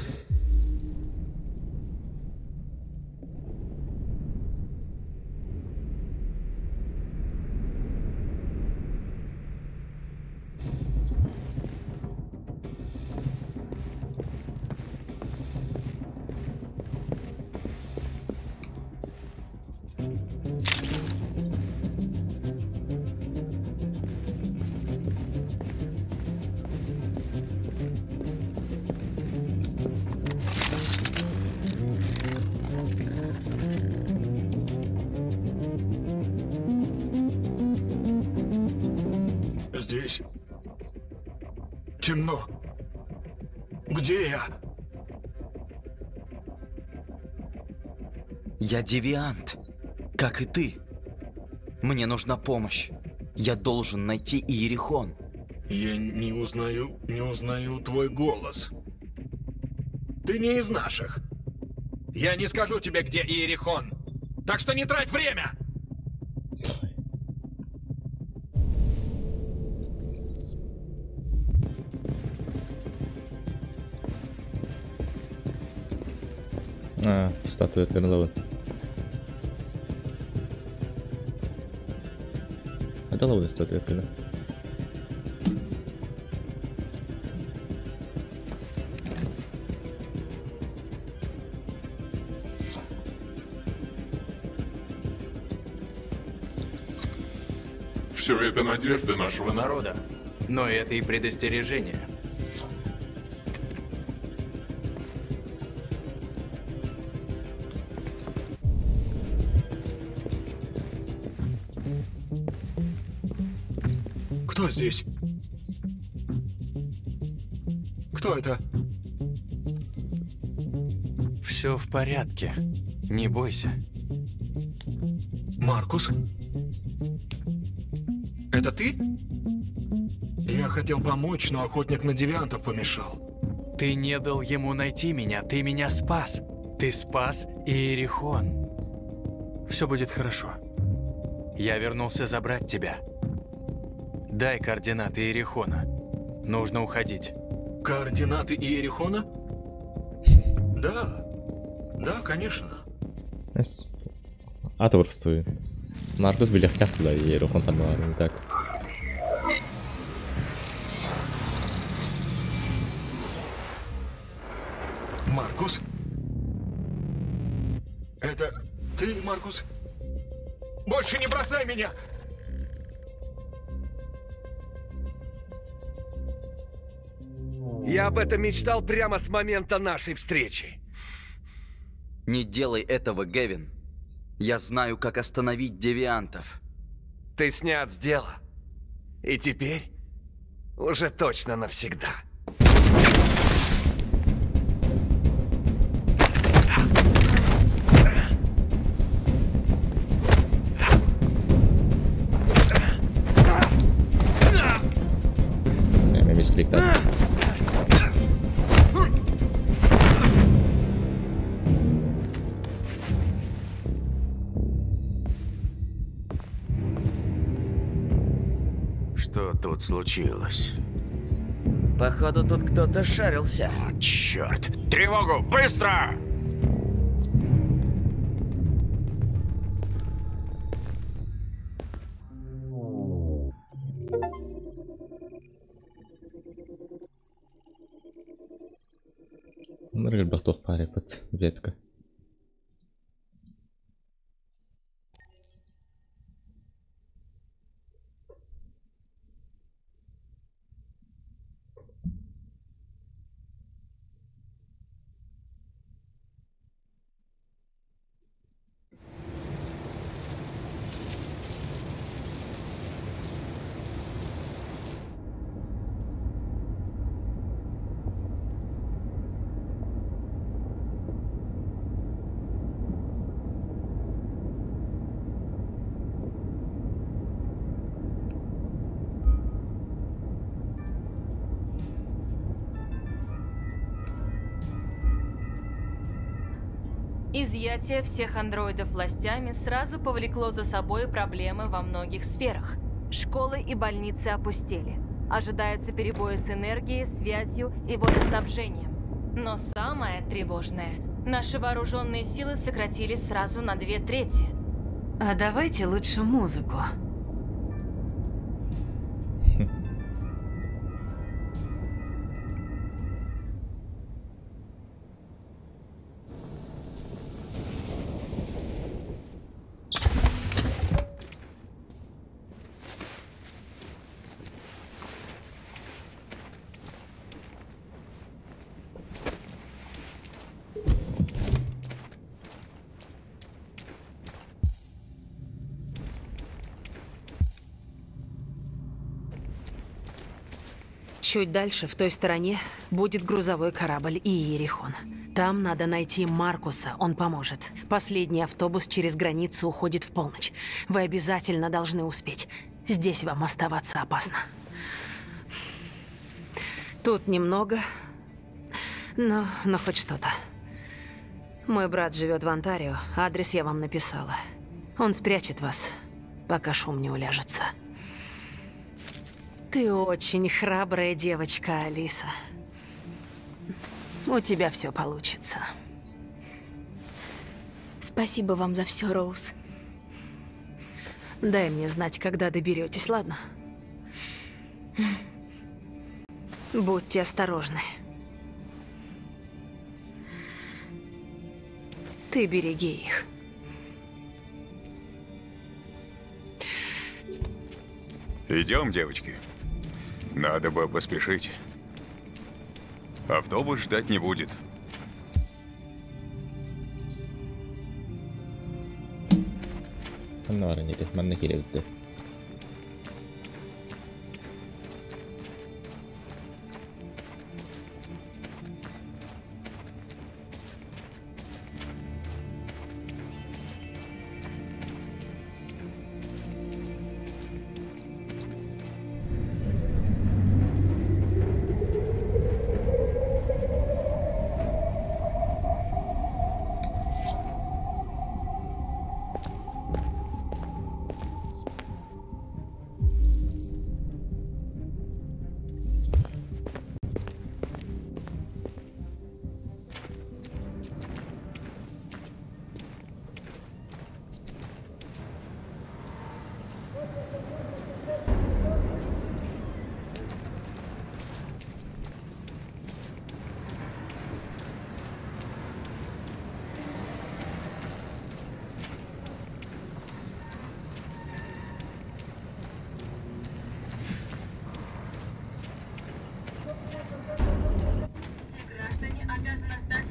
Здесь темно. Где я? Я девиант, как и ты. Мне нужна помощь. Я должен найти Иерихон. Я не узнаю, не узнаю твой голос. Ты не из наших. Я не скажу тебе, где Иерихон. Так что не трать время! А, статуэтка ылабын. Ата ылабын статуэтканы. Все это надежда нашего народа. Но это и предостережение. Кто здесь? Кто это? Все в порядке. Не бойся. Маркус? Это ты? Я хотел помочь, но охотник на девиантов помешал. Ты не дал ему найти меня, ты меня спас. Ты спас Иерихон. Все будет хорошо. Я вернулся забрать тебя. Дай координаты Иерихона. Нужно уходить. Координаты Иерихона? Да. Да, конечно. Атворствует. Маркус билэхтээх Иерихон ханналарын так. Маркус? Это ты, Маркус? Больше не бросай меня! Я об этом мечтал прямо с момента нашей встречи. Не делай этого, Гэвин. Я знаю, как остановить девиантов. Ты снят с дела. И теперь уже точно навсегда. Мискликтан. Что тут случилось? Походу, тут кто-то шарился. О, черт! Тревогу! Быстро! Ныргылбах парепат ветка. Изъятие всех андроидов властями сразу повлекло за собой проблемы во многих сферах. Школы и больницы опустели. Ожидаются перебои с энергией, связью и водоснабжением. Но самое тревожное – наши вооруженные силы сократились сразу на 2/3. А давайте лучше музыку. Чуть дальше, в той стороне, будет грузовой корабль Иерихон. Там надо найти Маркуса, он поможет. Последний автобус через границу уходит в полночь. Вы обязательно должны успеть. Здесь вам оставаться опасно. Тут немного, но хоть что-то. Мой брат живет в Онтарио, адрес я вам написала. Он спрячет вас, пока шум не уляжется. Ты очень храбрая девочка, Алиса. У тебя все получится. Спасибо вам за все, Роуз. Дай мне знать, когда доберетесь, ладно? Будьте осторожны. Ты береги их. Идем, девочки. Надо бы поспешить. Автобус ждать не будет.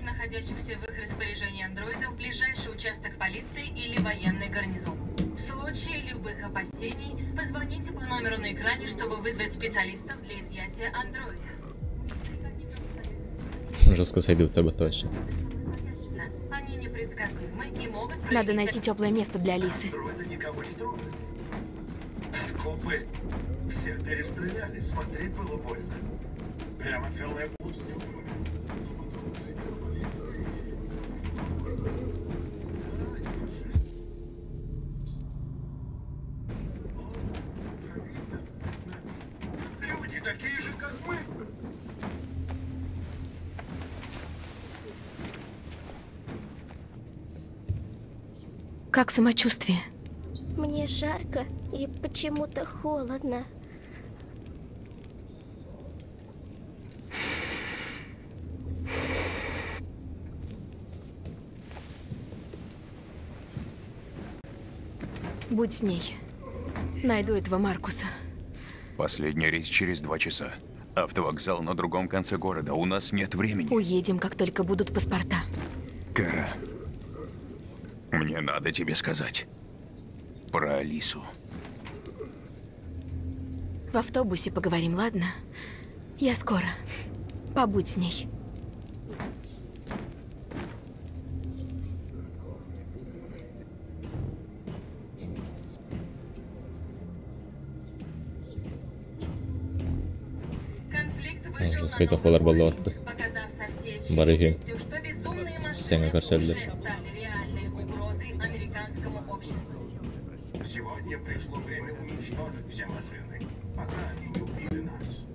Находящихся в их распоряжении андроидов в ближайший участок полиции или военный гарнизон. В случае любых опасений позвоните по номеру на экране, чтобы вызвать специалистов для изъятия андроида. Жестко сойдут об это вообще. Они непредсказуемы и могут... Надо найти теплое место для Алисы. Андроиды никого не трогают. Копы всех перестреляли, смотреть было больно. Прямо целая пустня. Люди такие же, как мы. Как самочувствие? Мне жарко и почему-то холодно. Будь с ней. Найду этого Маркуса. Последний рейс через 2 часа. Автовокзал на другом конце города. У нас нет времени. Уедем, как только будут паспорта. Кара, мне надо тебе сказать про Алису. В автобусе поговорим, ладно? Я скоро. Побудь с ней. Жестко холор болотты. Барыги. Тенга карселдер. Сегодня пришло время уничтожить все машины, пока они не убили нас.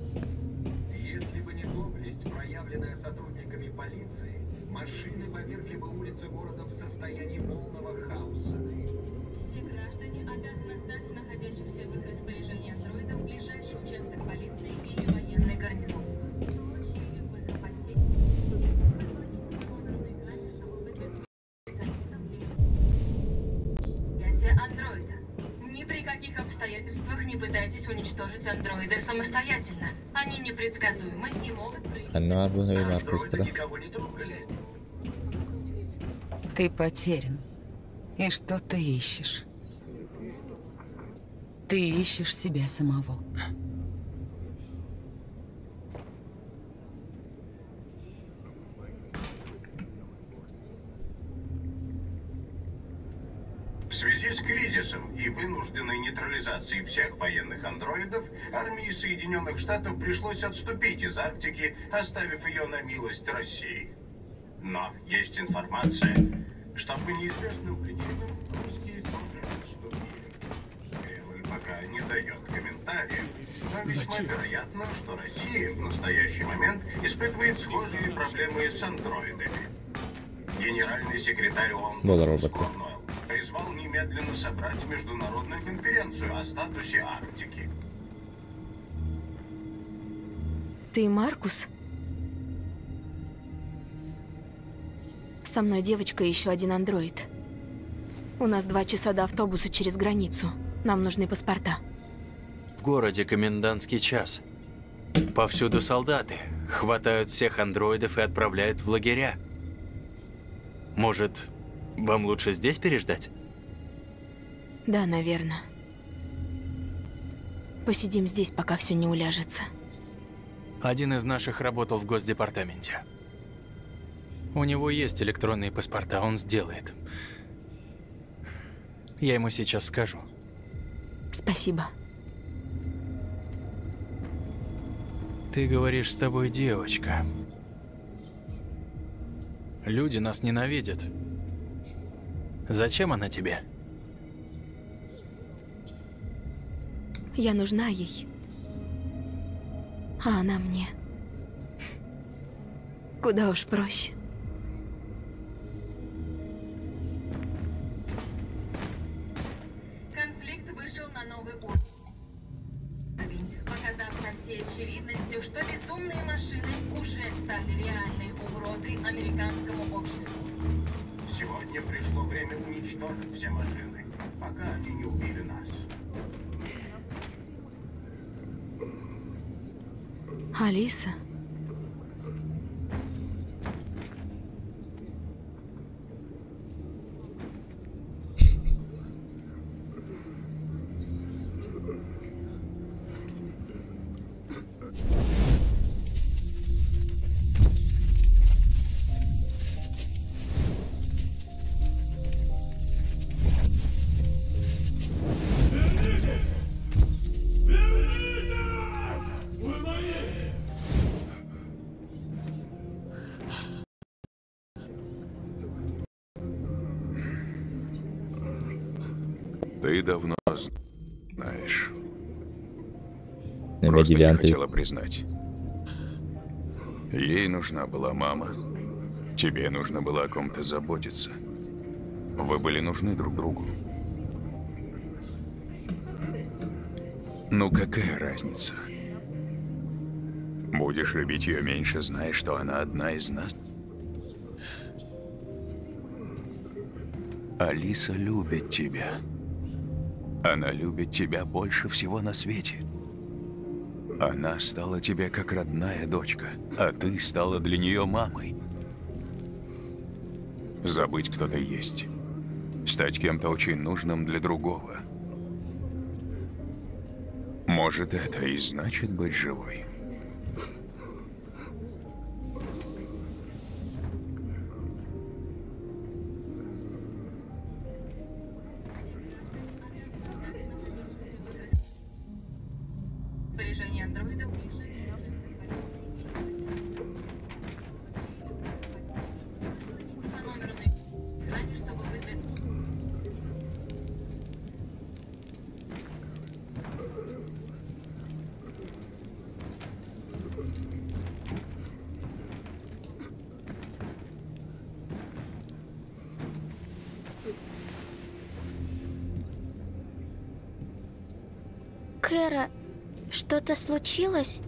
Если бы не доблесть, проявленная сотрудниками полиции, машины повергли бы улицы города в состоянии полного хаоса. Все граждане обязаны сдать находящихся в их распоряжении андроидов в ближайший участок полиции или военный гарнизон. Андроид. Ни при каких обстоятельствах не пытайтесь уничтожить андроида самостоятельно. Они непредсказуемы и могут проявить... Андроиды никого не трогали. Ты потерян. И что ты ищешь? Ты ищешь себя самого. В связи с кризисом и вынужденной нейтрализацией всех военных андроидов, армии Соединенных Штатов пришлось отступить из Арктики, оставив ее на милость России. Но есть информация, что по неизвестным причинам русские тоже отступили. Кремль пока не дает комментариев, но весьма Зачем? вероятно, что Россия в настоящий момент испытывает схожие проблемы с андроидами. Генеральный секретарь ООН Буолар робот. призвал немедленно собрать международную конференцию о статусе Арктики. Ты Маркус? Со мной девочка и еще один андроид. У нас 2 часа до автобуса через границу. Нам нужны паспорта. В городе комендантский час. Повсюду солдаты. Хватают всех андроидов и отправляют в лагеря. Может, вам лучше здесь переждать? Да, наверное. Посидим здесь, пока все не уляжется. Один из наших работал в Госдепартаменте. У него есть электронные паспорта, он сделает. Я ему сейчас скажу. Спасибо. Ты говоришь, с тобой девочка. Люди нас ненавидят. Зачем она тебе? Я нужна ей. А она мне. Куда уж проще. Конфликт вышел на новый уровень, показав со всей очевидностью, что безумные машины уже стали реальной угрозой американскому обществу. Сегодня пришло время уничтожить все машины, пока они не убили нас. Алиса? Ты давно знаешь. Эмиэ Просто не девятый. хотела признать. Ей нужна была мама. Тебе нужно было о ком-то заботиться. Вы были нужны друг другу. Ну какая разница? Будешь любить ее меньше, зная, что она одна из нас. Алиса любит тебя. Она любит тебя больше всего на свете. Она стала тебе как родная дочка, а ты стала для нее мамой. Забыть, кто ты есть. Стать кем-то очень нужным для другого. Может, это и значит быть живой. Распоряжение андроидов по номеру на экране, чтобы вызвать. Кэра, что-то случилось?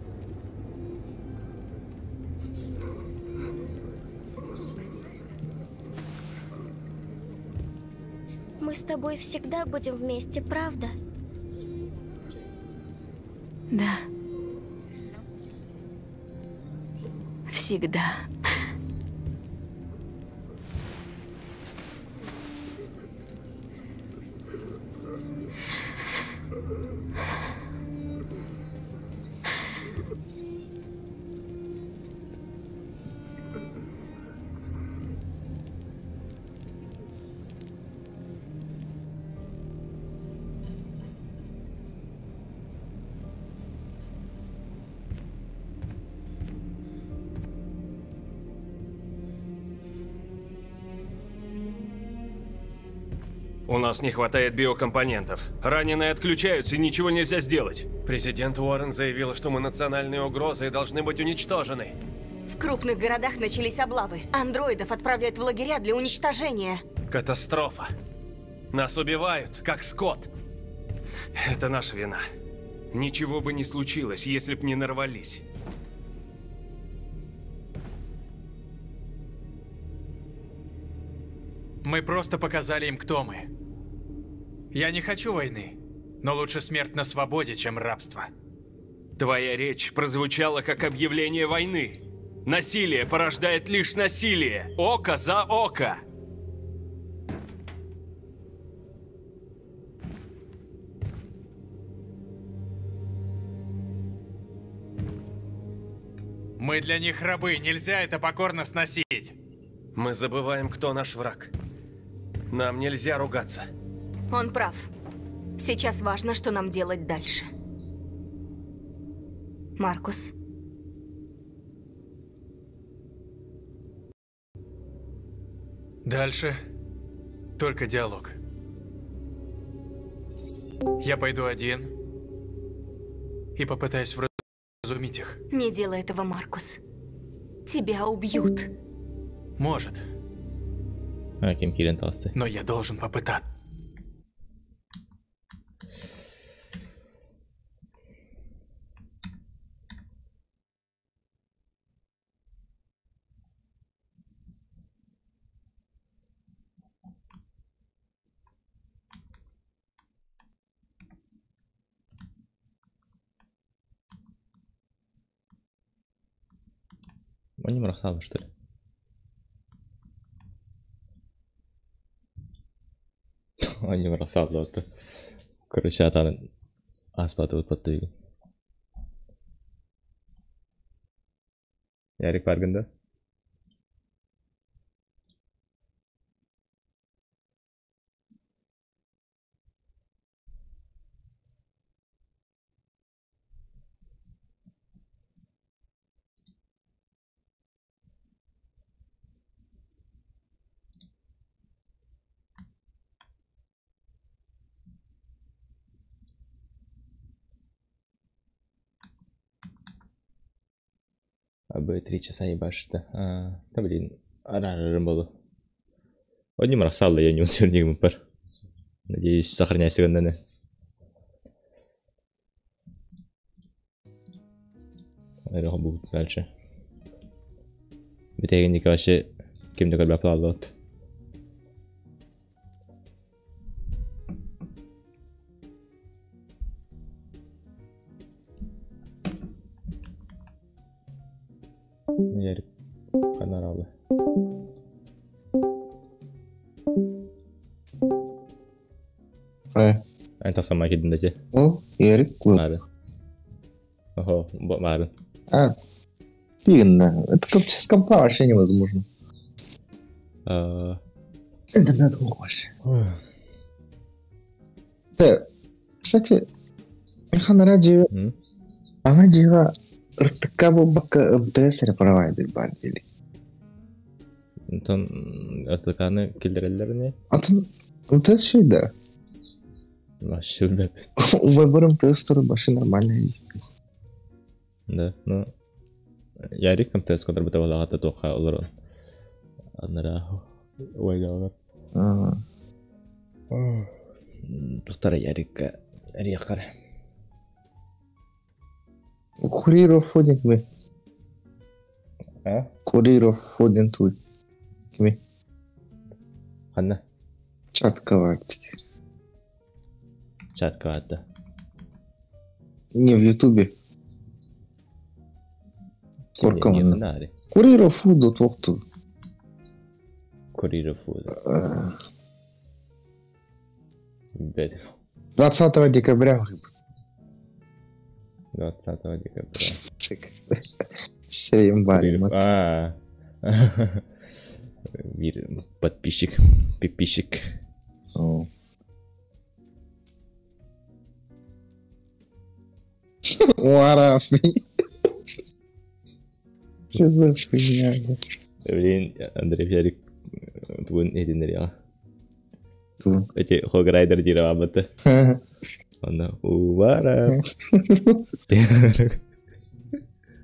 Мы с тобой всегда будем вместе, правда? Да. Всегда. У нас не хватает биокомпонентов. Раненые отключаются, и ничего нельзя сделать. Президент Уоррен заявил, что мы национальные угрозы и должны быть уничтожены. В крупных городах начались облавы. Андроидов отправляют в лагеря для уничтожения. Катастрофа. Нас убивают, как скот. Это наша вина. Ничего бы не случилось, если б не нарвались. Мы просто показали им, кто мы. Я не хочу войны, но лучше смерть на свободе, чем рабство. Твоя речь прозвучала как объявление войны. Насилие порождает лишь насилие. Око за око. Мы для них рабы, нельзя это покорно сносить. Мы забываем, кто наш враг. Нам нельзя ругаться. Он прав. Сейчас важно, что нам делать дальше. Маркус. Дальше только диалог. Я пойду один и попытаюсь вразумить их. Не делай этого, Маркус. Тебя убьют. Может. А, ким киирэн таҕыста. Но я должен попытаться. Они мрахсалы, что ли? Они мрахсалы, это. Короче, атан аспаты вот. Ярик баргында. Абы 3 часа ебашит. А, да блин, арарым было. Одним рассал, я не усерднигм пар. Надеюсь, сохраняйся ганданы. Будет дальше. Битегинник вообще кем-то когда плавал. Ярик Ханаралы. Э. Эн тасама кидин. О, Ярик. Мары. Ого, мары. А, именно. Это как с компа вообще невозможно. А... Интернет вообще. Да, кстати, Михаил дьиэ, ана дьиэ РТК бакка МТС провайдер бар дили. Онтон РТК-ны киллэрэллэр не? Атын МТС шуйда. Вообще билбэп. Выбор МТС туру башы нормальный. Да, ну Ярик МТС контр быта балагата тоха олорон. Анара ойдалар. Тухтара Ярикка Риякар. Куриров фодин кими? А? Куриров фодин туй. Кими? Ханна. Чатка вартик. Чатка варта. Не, в Ютубе. Сколько он? Куриров фуду тохту. Куриров фуду. 20 декабря. 20 декабря. Семь А. Подписчик. Подписчик. Уарафи. Что за хуйня? Блин, Андрей Ярик бүгін единер я. Эти Хограйдер диир аабыты. Онно Увара.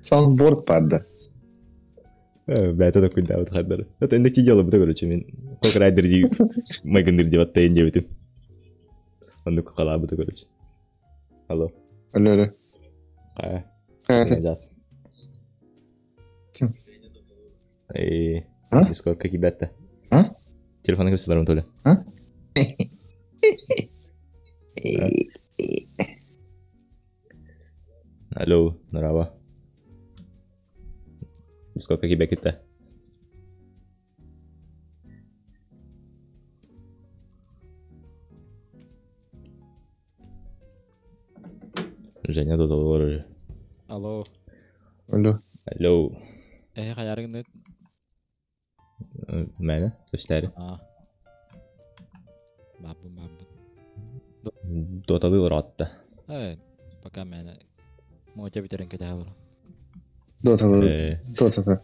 Саундборд падда. Бэйэтэ токуйдаабыт хардары. Это инде кидело бу короче мен Хограйдер дии майгындыр деп аттайын диэбитим. Оннук халаабыты короче. Алло. Алло, алло. Хайа. Хайа. Эй, Дискордка кибетте. А? Телефонна кепсе барым толя. А? Алло, Нурава. Дискордка кибекитте. Женя тут олорор. Алло. Алло. Алло. Э, хайарыгын Мэне, көстәри. А. Бабын, бабын. Доталы уратта. Э, пока мэне. Мотя битерен кете хабар. Доталы. Дотаты.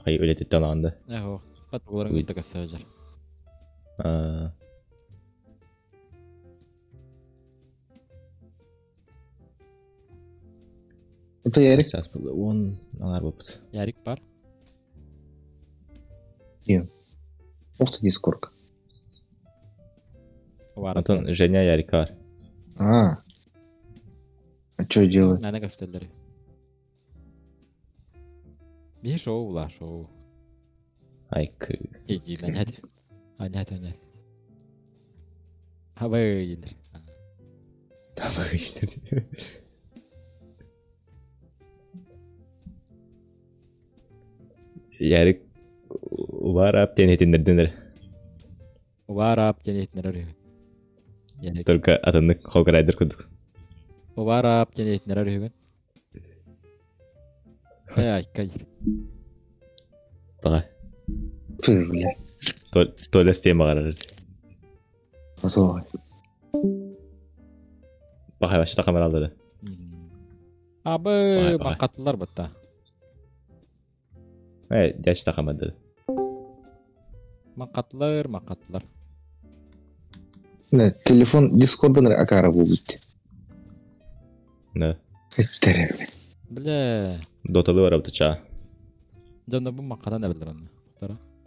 Хай үлететтен анда. Э, хо. Хат буларын кытта кассажар. А. Это Ярик. Сейчас было. Он аңар бопут. Ярик бар. Нет. Ух ты, Дискорд. Антон, Женя Ярик бар. А. А что делать? Мэне кассажар. Би шоу ла шоу. Айк. Иди, анят. Анят, анят. Хабай елер. Хабай елер. Ярик Уварап тенетиндердинер. Уварап тенетиндер. Только атыннык Хограйдер кудук. Уварап тенетиндер үрүгүн. Э, айкай. Бага. Ты, бля. Толя стема карар. Ой. Бага башта камералары. Абы, макатлар батта. Э, жаш такамады. Макатлар, макатлар. Не, телефон Дискорддан акара будет. Да. Бля. Доталы бар ча. Жана бу макадан әбелер аны.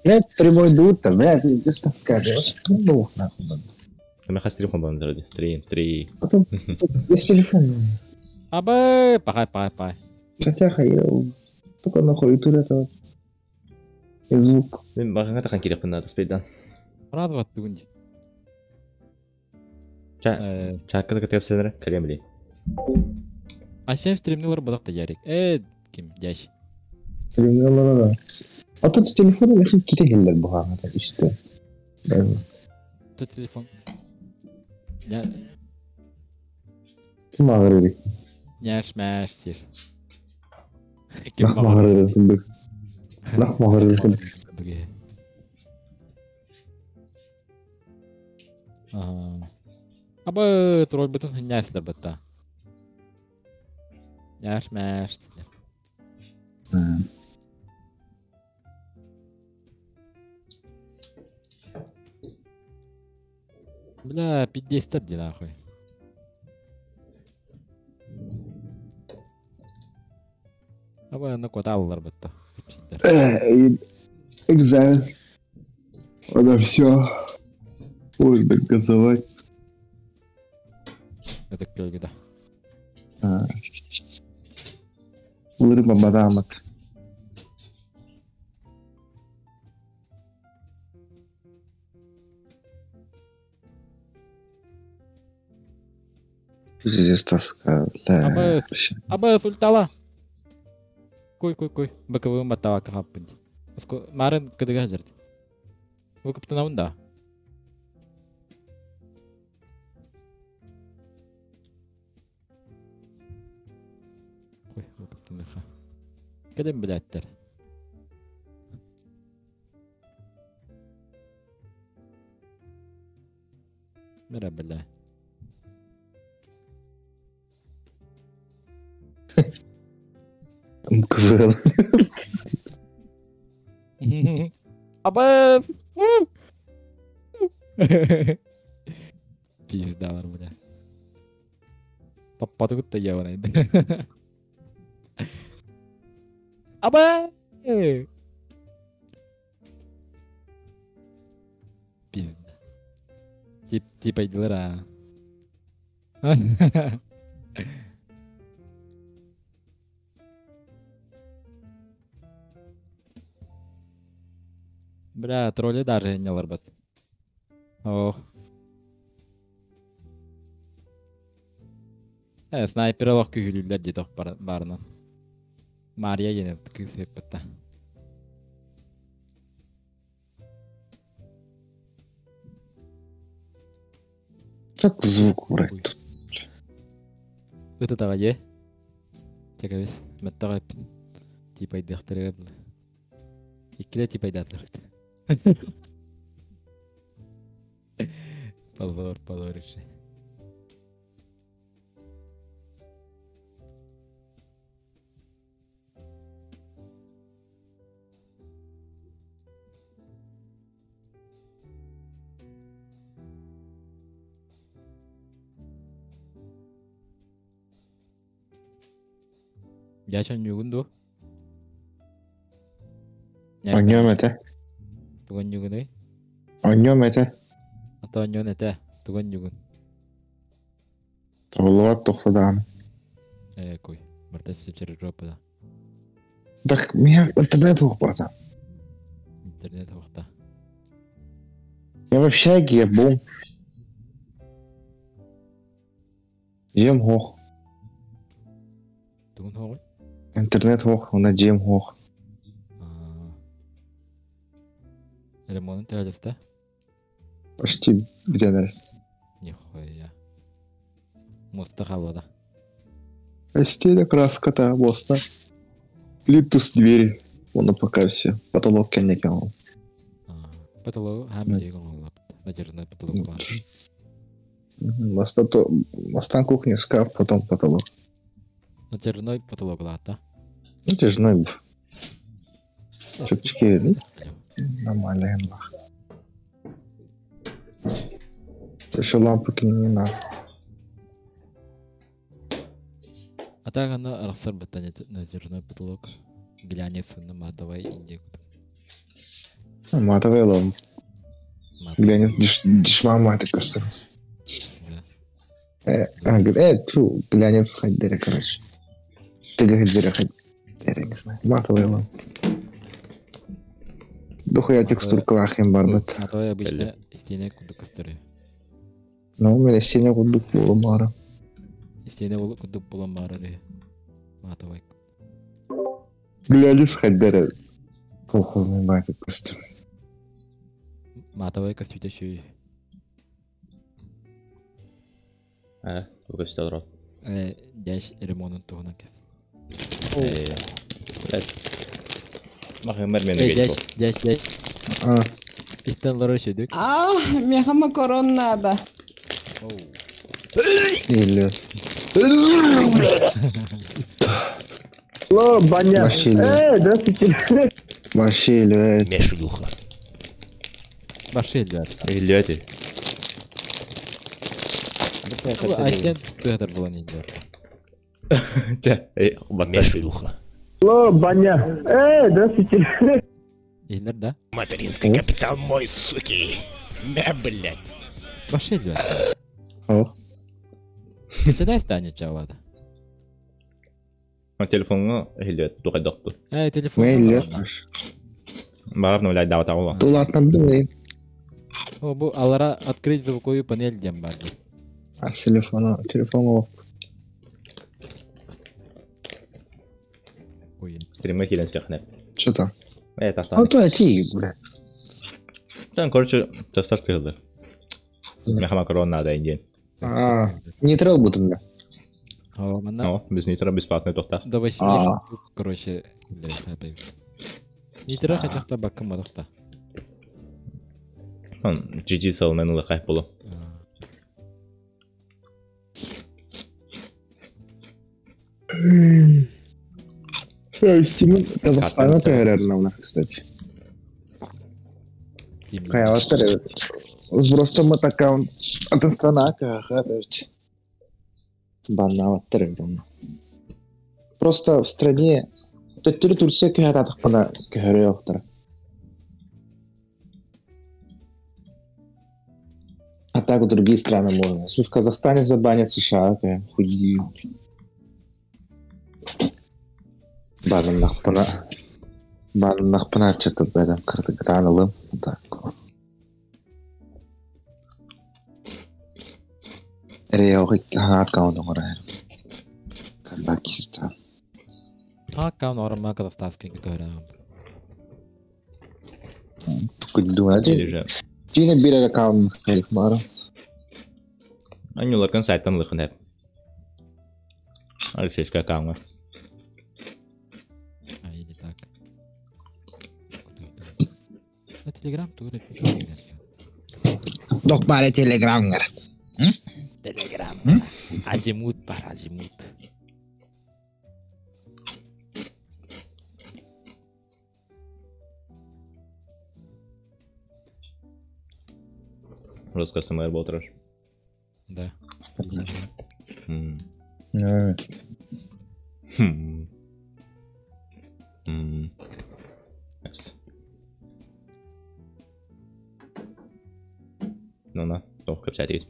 Нет, прямой дута, бля, ты здесь скажешь. Ну, нахуй. Мен хас телефон балын стрим, стрим. Потом, без телефона. Абы, пахай, пахай, пахай. Хотя, я только нахуй тур этого. Звук. Мен бағаңа тақан керек бұнда успейдан. Радовать бүгін. Ча, чаккада кытып калем ли. А сен стримнилар будак та ярик. Э, ким, дяш. Стримнилар да. А тут с телефона лехи ките хеллер бугага та иште. Тут телефон. Я. Ким агырыр? Няш мәш тир. Ким агырыр? Нах мағырыр кunduk. Абы тролль бутын хынясылар батта. Няш мәш. Бля, пиздец ди нахуй. Абы аны коталылар батта. Экзамен. Она все. Ой, доказывать. Это көлгү да. Улырыма бадамат. Пиздец тоска, бля. Абы, сультала. Кой, кой, кой. Баковым батава кахаппын. Марын кыдыга жерди. Выкуптанабын да. Кой, выкуптаныха. Кеден билеттер. Мира бля. МКВЛ. Абы! Пиздалар, бля. Паппаты кытта ебаный. Аба! Пизда. Тип, тип айдылар а. Бля, тролли даже не ларбат. Ох. Снайпер олох күһүлүүллэр дии тох барынан. Мария диэн кыыс ыппытта. Как звук убрать тут? Ытытаҕа дьиэ. Чэкэбис, мэттэх эппин. Типайдыахтарыгар дылы. Иккилэ типайдаатылар. Позор, позорище. Я чонньугун дуо? Онньуом этэ. Тугу онньугунуй? Онньуом этэ. Ата онньуон этэ. Тугу онньугун? Табыллыбат тохто даҕаны. Э, куй. Барта через жопу да. Так, меня интернет суох братан. Интернет суохта. Я в общаге, бум. Дьиэм суох. Тугун суоҕуй? Интернет суох, уонна дьиэм суох. Ремонт төһөлөстө? Почти бүтэн эрэр. Нихуя. Муста хаалла. Постеля, краска-то, моста. Плиту с двери. Оны пока все. Потолок кэнники ол. Потолок хам тиги оҥоллап. Натяжной потолок баар. Моста то мостан кухня, шкаф, потом потолок. Натяжной потолок лаата. Натяжной бу. Чөпчүкэ нормально баар. Еще лампы к ним не надо. А так оно арахсар бата натяжной потолок. Глянец на матовой инде. Матовый лом. Глянец дешма маты көстөр. Тьфу, глянец хайдере, короче. Ты хайдере, хайдере, не знаю. Матовый лом. Дохуя текстуркалаах им барбыт. Матовый обычно истиэнэ курдук көстөр. Ну, мен истиэнэ курдук буолан баара. Истиэнэ курдук буолан баара матовый. Глянец хайдере. Колхозный байтык көстөр. Матовый көстүүтэ шүй. А, көстө олорор. Дяш ремонун туһунан кэп. Блядь. Махымар мен Дяш, дяш, дяш. А. Истен лорор шөдүк. А, меха макарон надо. Или... Алло, баня. Вообще Здравствуйте. Вообще или... Мешдуха. Баши илдер. Илдер. Айсен тыгдар булан илдер. Чэ, Мешдуха. Алло, баня. Здравствуйте. Илдер, да? Материнский капитал мой, суки. Мя, блядь. Баши илдер. Ох. Чедай станет чавлада. Телефоҥҥа иһиллибэт тухайдохту. Телефон. Мейлер. Баар ну блядь даҕата Тулаатнардым мен. О, бу алара открыть звуковую панель диэн баар. А телефона, телефон ол. Стримҥэ киирэн сехнеп. Что там? Тахтан. А то эти, бля. Там, короче, тастар тыгылды. Меха макарон надо индиен. А, нейтрал будем, да. О, манна. О, без нитро бесплатный тохта. До 8 штук, короче, Нитро хотя бы бакка мадахта. Он GG салынан улахай болу. Стимун Казахстана каһарарна, кстати. Хайаваттар. Сбростаммыт аккаунт атын страна кыһаха эбит. Баннаабаттар эбит онно. Просто в стране төттөрү Турция көһө көһөрүөхтара. А так в другие страны можно. Если в Казахстане забанят США, то худи. Баннахпына. Баннахпына что-то бэдам кырдыгытаан Так. Реохи аккаунт оҥорор. Казахстан. Аккаунт оҥорор Казахстанский көрөм. Кудуна Дина бир аккаунт хелик мара. Анюларкан сайттан лыхын эп. Алексейский аккаунт. А, или так. На Телеграм тугур Док бары Телеграмгар. Телеграм. Азимут бар, азимут. Русская СМР болтырар. Да. Хм. Хм. Yes. Ну на, тоқ кэпсээтигит.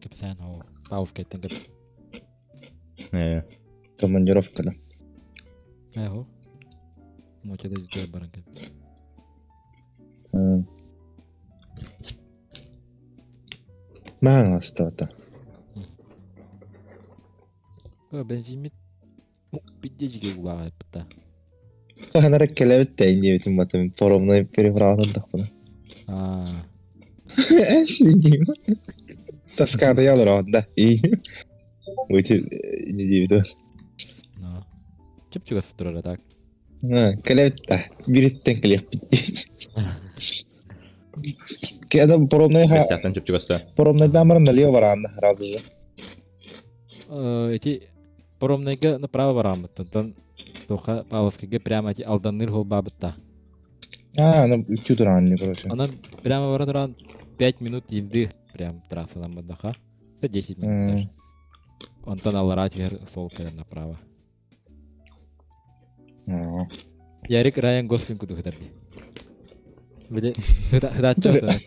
Кэпсээн ол. Пауф кэттен кэп. Э. Командировка да. Э, Мочада жүтөр баран кэп. Маң астата. Бензин биддежиге улаға бітті. Ханара келебит тәйін диэбитим батым паромной переправадан тахпына. А. Эш видим. Тоскада ялыр да. И Өте не дейбит. Но. Чүп-чүгө турар так. Келебит да. Бириттен келеп бит. Когда паромной Бестяхтан чүп-чүгөстө. Паромной дамыр налево баран разу же. Эти паромнайга направо барамыт. Тантан тоха Павловскийге прямо эти алданыр хол бабытта. А, ну тюдуран не короче. Она прямо бара туран 5 минут езды прям трассадан бадаха. 10 минут даже. Онтон алара түһэр сол кэлэн направо. Ярик Райан Гослинг кудук хытар ди. Биле хытааччы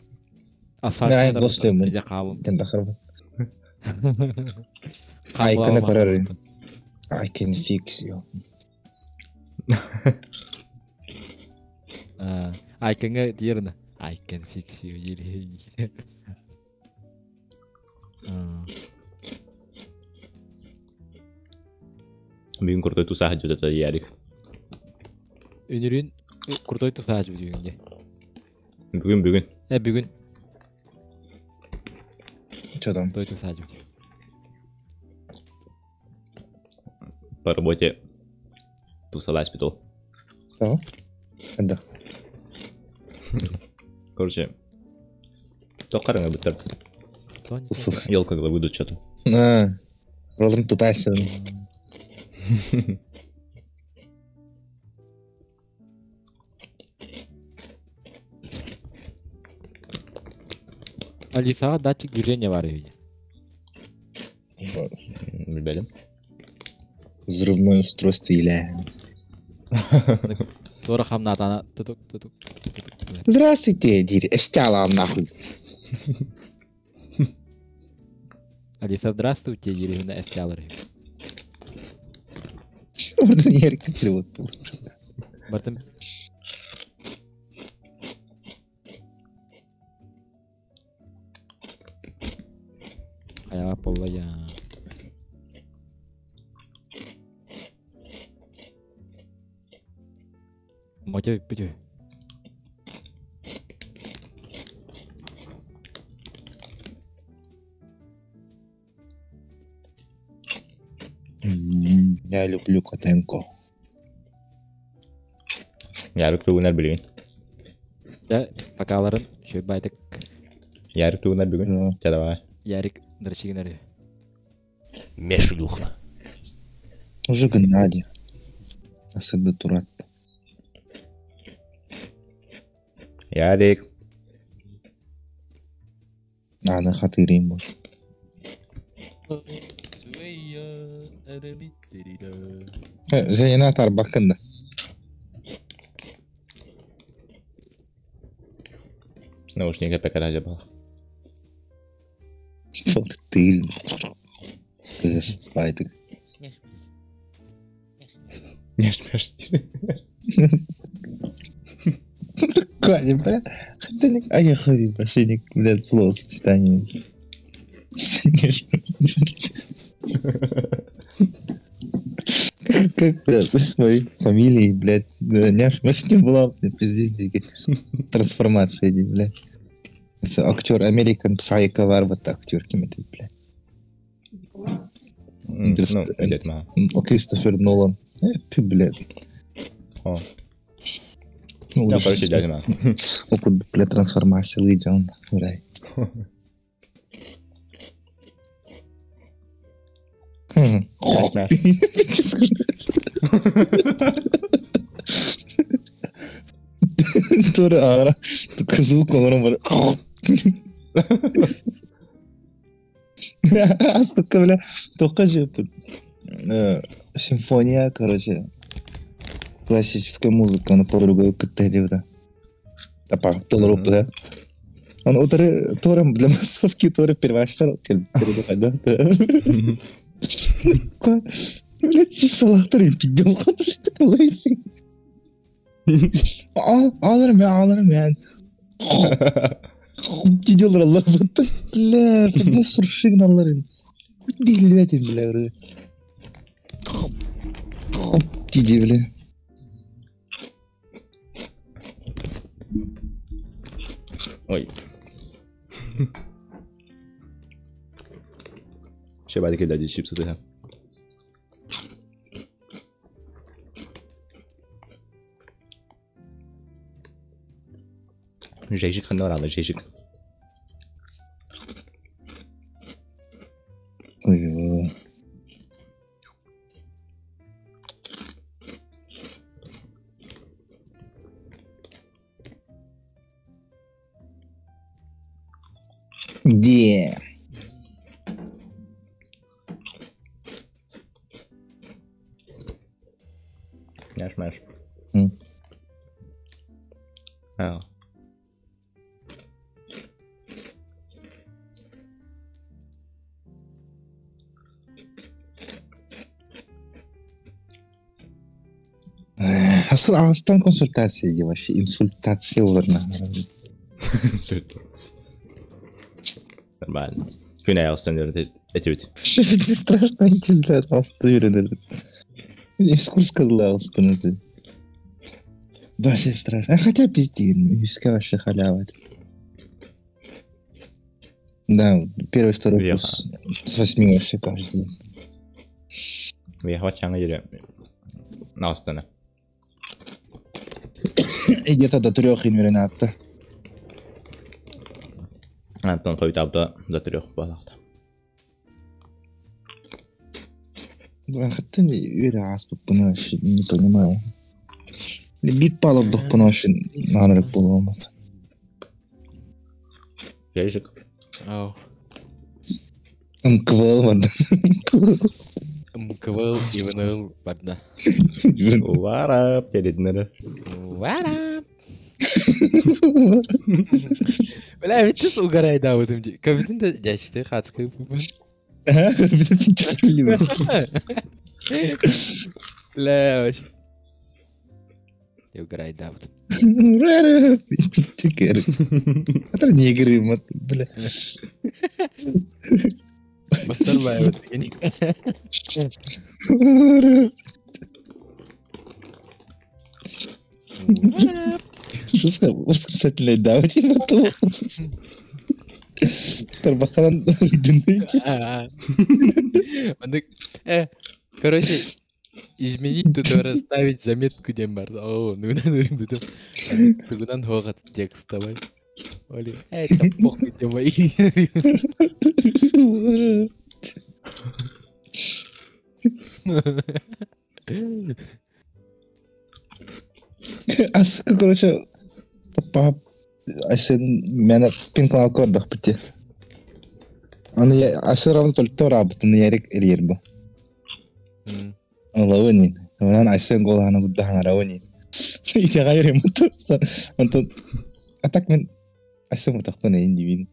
Райан Гослинг Дьэ хаалын. Тендахар. I can көрөр. I can fix you. I can диэрнэ. I can fix you диир. Бүгүн крутой тусаха жутата Ярик. Үнүрүн крутой тусаха жутуюнге. Бүгүн бүгүн. Э бүгүн. Что там? Крутой тусаха жуту. По работе тусалась питал. Что? Да. Короче, тоқарыңа бүттір. Елка выйдут что-то. А, Розым тутайся. Алисаға датчик движения бар үйде. Билбедим. Взрывное устройство или... Тора хамнатана тутук тутук. Здравствуйте, Дири. Эстяла нахуй. Алиса, здравствуйте, Дирина Эстялар. Вот Ярик перевод был. Бартым. Аяға полла я. Мотя бүтү. Я люблю Котенко. Ярик тугунар билигин. Да, покаларын шөй байтык. Ярик тугунар бүгүн. Ча давай. Ярик дырчигинер. Мешлюха. Уже гнали. Асады турат. Ярик. Аны хатырыйым бу. Женина тарбаккын да. Наушника пекара жабал. Тыл. Кыз байтык. Неш-неш. Каня, бля. А я хуй, мошенник, блядь, словосочетание. Как, блядь, с моей фамилией, блядь, няш, не была, блядь, пиздец, трансформация, блядь. Актер American Psycho var вот актер кем это, блядь. Ну, Кристофер Нолан. Ты, блядь. О. Ну, короче, дядя. Опыт, блядь, трансформация, выйдет он, рай. Тура ара, только звук он бар. Аспакка, бля, только же симфония, короче, классическая музыка, она по-другому кыттады да. Тапа, толруп, да. Он утары тором для массовки торы перваштар да. Блядь, чипсалахтар пидел лысый. Алырым я, алырым я. Дидел алар бутты. Бля, бу суршигн аларын. Дилбетин, бля. Диди, бля. Ой. Шебадики кидать чипсы ты. Жежик ханорала, жежик. Ой. Где? Мяш, мяш. А. Астан консультация вообще, инсультация оларна. Инсультация. Нормально. Күн аяғыстан этибит. Вообще страшно интеллект алысты үйренер. Экскурсия алыстан это. Вообще страшно. А хотя пизди, юзка вообще халява. Да, первый, второй курс с 8 вообще каждый день. Въехать чаңа жере. Наустана. И где-то до 3 инверенатта. Антон қойдабда до 3 балақта. Хотя не аспып бұны вообще не понимаю. Бит палып бұны вообще нанырып бола алмады. Жежик. Ау. МКВЛ барда. МКВЛ, ИВНЛ барда. Варап, дединер. Варап. Бля, ведь сейчас угорай, да, вот им. Кабитин да дячты, хацкай. Бля, вообще. Я угорай, да, вот. Это негры, бля. Бастарбай, вот. Что восклицательное давайте на то. Тарбахан Короче, изменить тут расставить заметку дем бар. О, ну ну ну текст давай. Оли, это похуй тема. А сука, короче, папа, айсен мені пинкла көрдік бітте. Аны я а все равно только работа ярик эрьербу. Олауни. Онан Айсен голаны буддаһан Итэҕэйэр Онтон а так мен Айсен мутахпын эйин дибин.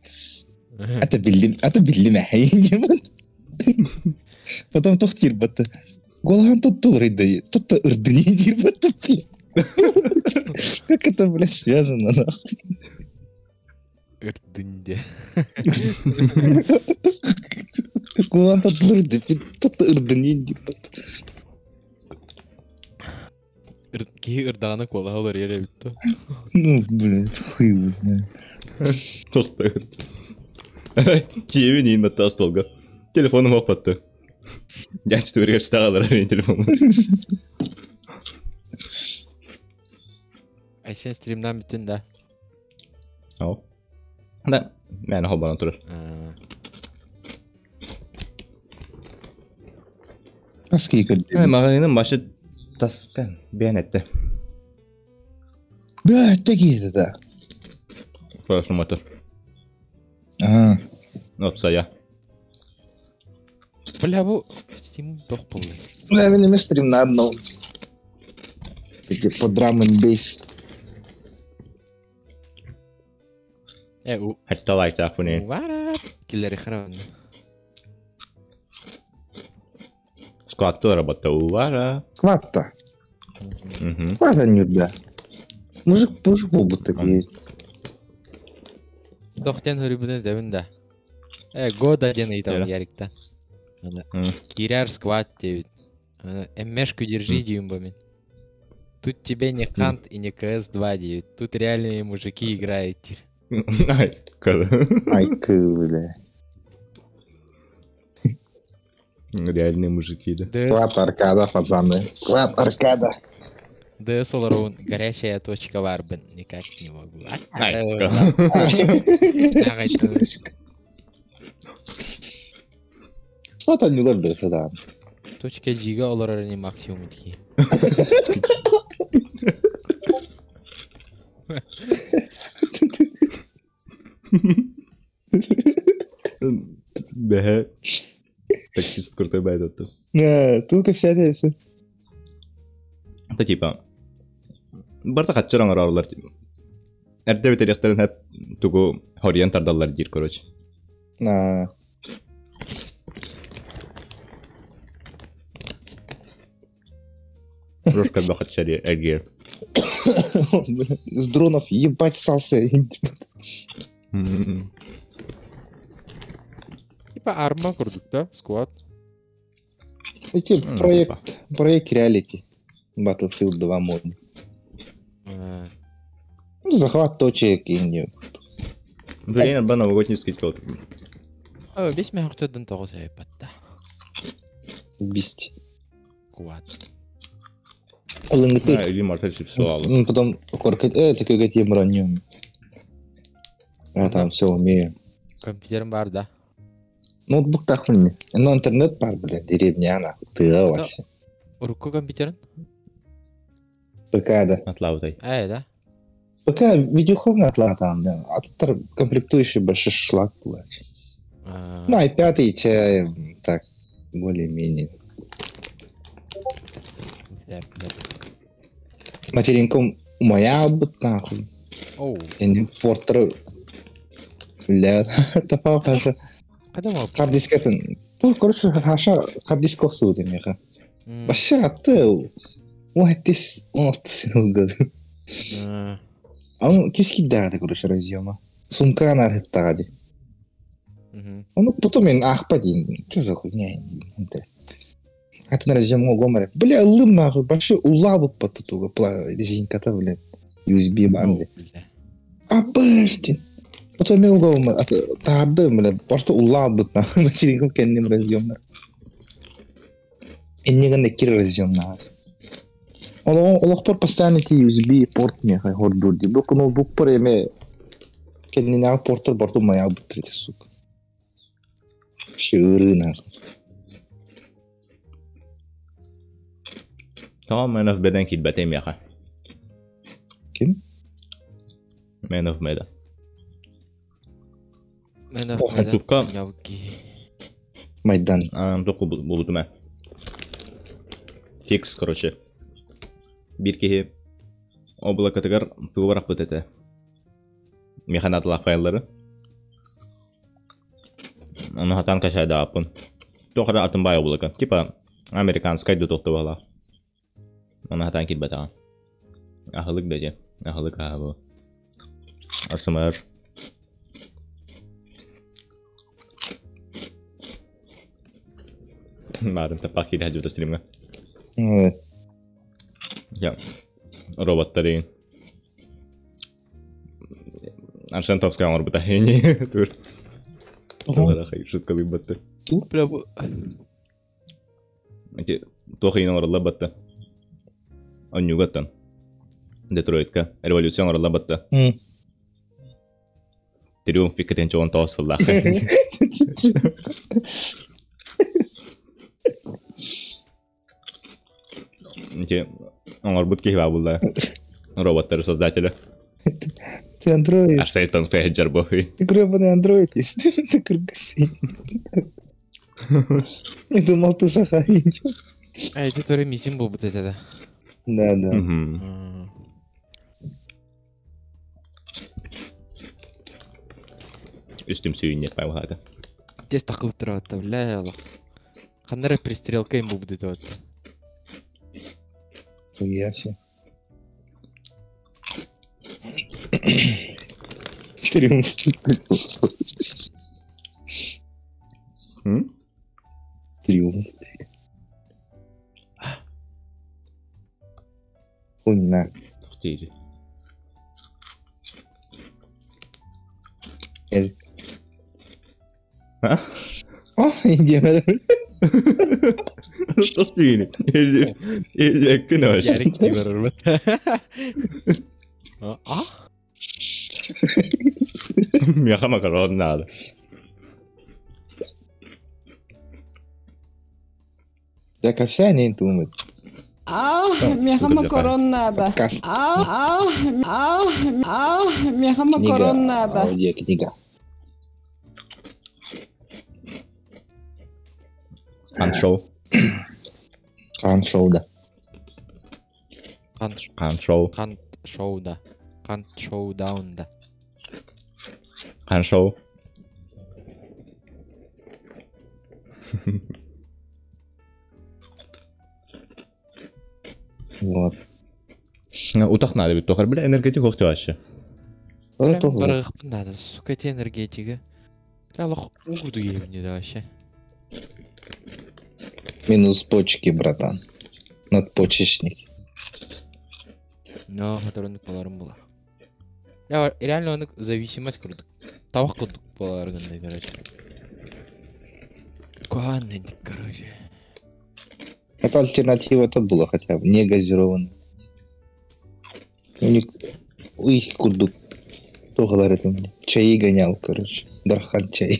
Ата биллим, ата биллим эйин дибин. Потом тохтир батты. Голахан тут рыды, тут ырдыни дир батты. Как это, блядь, связано, нахуй? Ырдынде. Голахан тут рыды, тут ырдыни дир батты. Киһи ырдаҕына куолаһа олорор эбит то. Ну, блядь, хуй его знает. Тохтагын. Киевин иин батта столга. Телефоным оппатты. Дячты өргөп стагалар мен телефон. Айсен стримнан бүтүн да. Ау. Да, мен холбанан турар. Аски көрдüm. Магазинин башы таскан биян этти. Бөттө киһи да. Прошлом это. А. Опсая. Бля, бу Steam тох болду. Бля, мен эме стримнар но. По драм and bass. Э, у. Хачта лайк фуни. Вара. Киллери харабын. Скватта работа увара. Скватта. Скватта не да. Мужик, мужик был такие есть. Тохтен хөрүбүнэ дэбин да. Э, года ден ыйтам яриктан. Киряр скват дебит. Эммешку держи дейм бу мен. Тут тебе не Хант и не КС-2 дейт. Тут реальные мужики играют. Ай, Ай, бля. Реальные мужики, да. Склад аркада, пацаны. Склад аркада. ДС олорун горячая точка варбын. Никак не могу. Ай, Склад анюлар ДС, да. Точка G-га олорор не максимум тики. Бэхэ. Таксист крутой байт это. Не, только вся это. Это типа. Барта хатчыран аралар. Эрде бит хеп тугу хориен тардаллар дир, короче. На. Рожка бахатчари эгер. С дронов ебать ссался. Типа арма курдук, да? Сквад. Эти проект, проект реалити. Battlefield 2 мод. Ну, захват точек и не. Блин, ба новогодний скидка. Весь мягкотдан тоғыз айпатта. Бесть. Сквад. Лынгты. Или мартель сепсуал. Ну, потом коркать, такой говорит, я броню. Я там все умею. Компьютерым бар, да? Ноутбук так мне. Но интернет бар, блядь, деревня, нахуй. Ты вообще. Руку компьютерын? ПК, да. Атлаутай. Да? ПК видеоховный атлат там, да. А тут комплектующий большой шлак, блядь. Ну, i5 че, так, более-менее. Материнком моя бут нахуй. Оу. Портер. Бля, тапал хаша. Хардискатын. Ну, короче, хаша хардиск осу демеха. Башыр атты. Уаттис, он аттысын ылгады. Он киски дагады, короче, разъема. Сумка нархыттагады. Ну, потом мен ахпа дейм. Что за хуйня? Атын разъем гомаре. Бля, лым нахуй, башы улабы патутуга, резинката, блядь. USB банды. А, блядь. Потом мен угол, тарды, блядь, просто улабы, нахуй, материнком кеннем разъемнар. Эннегенде кир разъем нахуй. Олохпор постоянно ти USB порт меха хордурди. Бу ноутбук пор эме кеннинаа порттар борту моя бутрити, сука. Шыры нахуй. Tamam, Man of Medan килбэтем яха. Ким? Man of Medan. Ютубка Майдан. Току булутума. Фикс, короче. Биир киһи облакатыгар тугу барахпыт этэ. Механатылаах файллары. Ону хатан качайдааппын. Туох эрэ атын баай облако. Типа американскай да туох да баалаах. Ону хатан киирбэтэҕим. Аһылык да дьэ. Аһылык аһа бу. АСМР. Марын таппах киирэ сылдьыбыта стримҥа. Я роботтары Арсен Томскай оҥорбута. Тур. Шуткалыы батты. Ити туох иһин оҥороллор батта? Онньугаттан. Детройтка революция оҥороллор батта. Триумф иккитин чоҕун тоҕус сыллаах. Ити оҥорбут киһи баа булла. Роботтары создателя. Ты андроид. Арсен Томскай сылдьар бу. Ты гребаный андроид. Ты кыргыз. Я думал, ты сахарин. А это который митинг был вот это, да? Да, да. Үстүм сүйүннет паймахата. Тез такып туратта, бля, Аллах. Ханнара пристрелка им будет вот. Хуя себе. Триумф. Триумф. Хуйна. Тири. Эл. А? О, индиа. Что ты? Или или Ярик ти А? Миэхэ макарон надо. Так, а вся не думает. А, меха макарон надо. Подкаст. А, а, а, а, меха макарон надо. Аудиокнига. Хан-шоу. Хан-шоу, да. Хан-шоу. Хан-шоу, да. Хан-шоу-даун, да. Хан-шоу. Вот. Утах надо бит тохар бля энергетик охты вообще. Барыхпын надо, сука, те энергетика. Аллах угуду не да вообще. Минус почки, братан. Надпочечники. Но, который поларым была. Я реально он зависимость курдук. Табак курдук болар короче. Куанный, короче. Это альтернатива это было хотя бы, не газированный. Ой, курдук. Тоғалар это мне. Чаи гонял, короче. Дархан чай.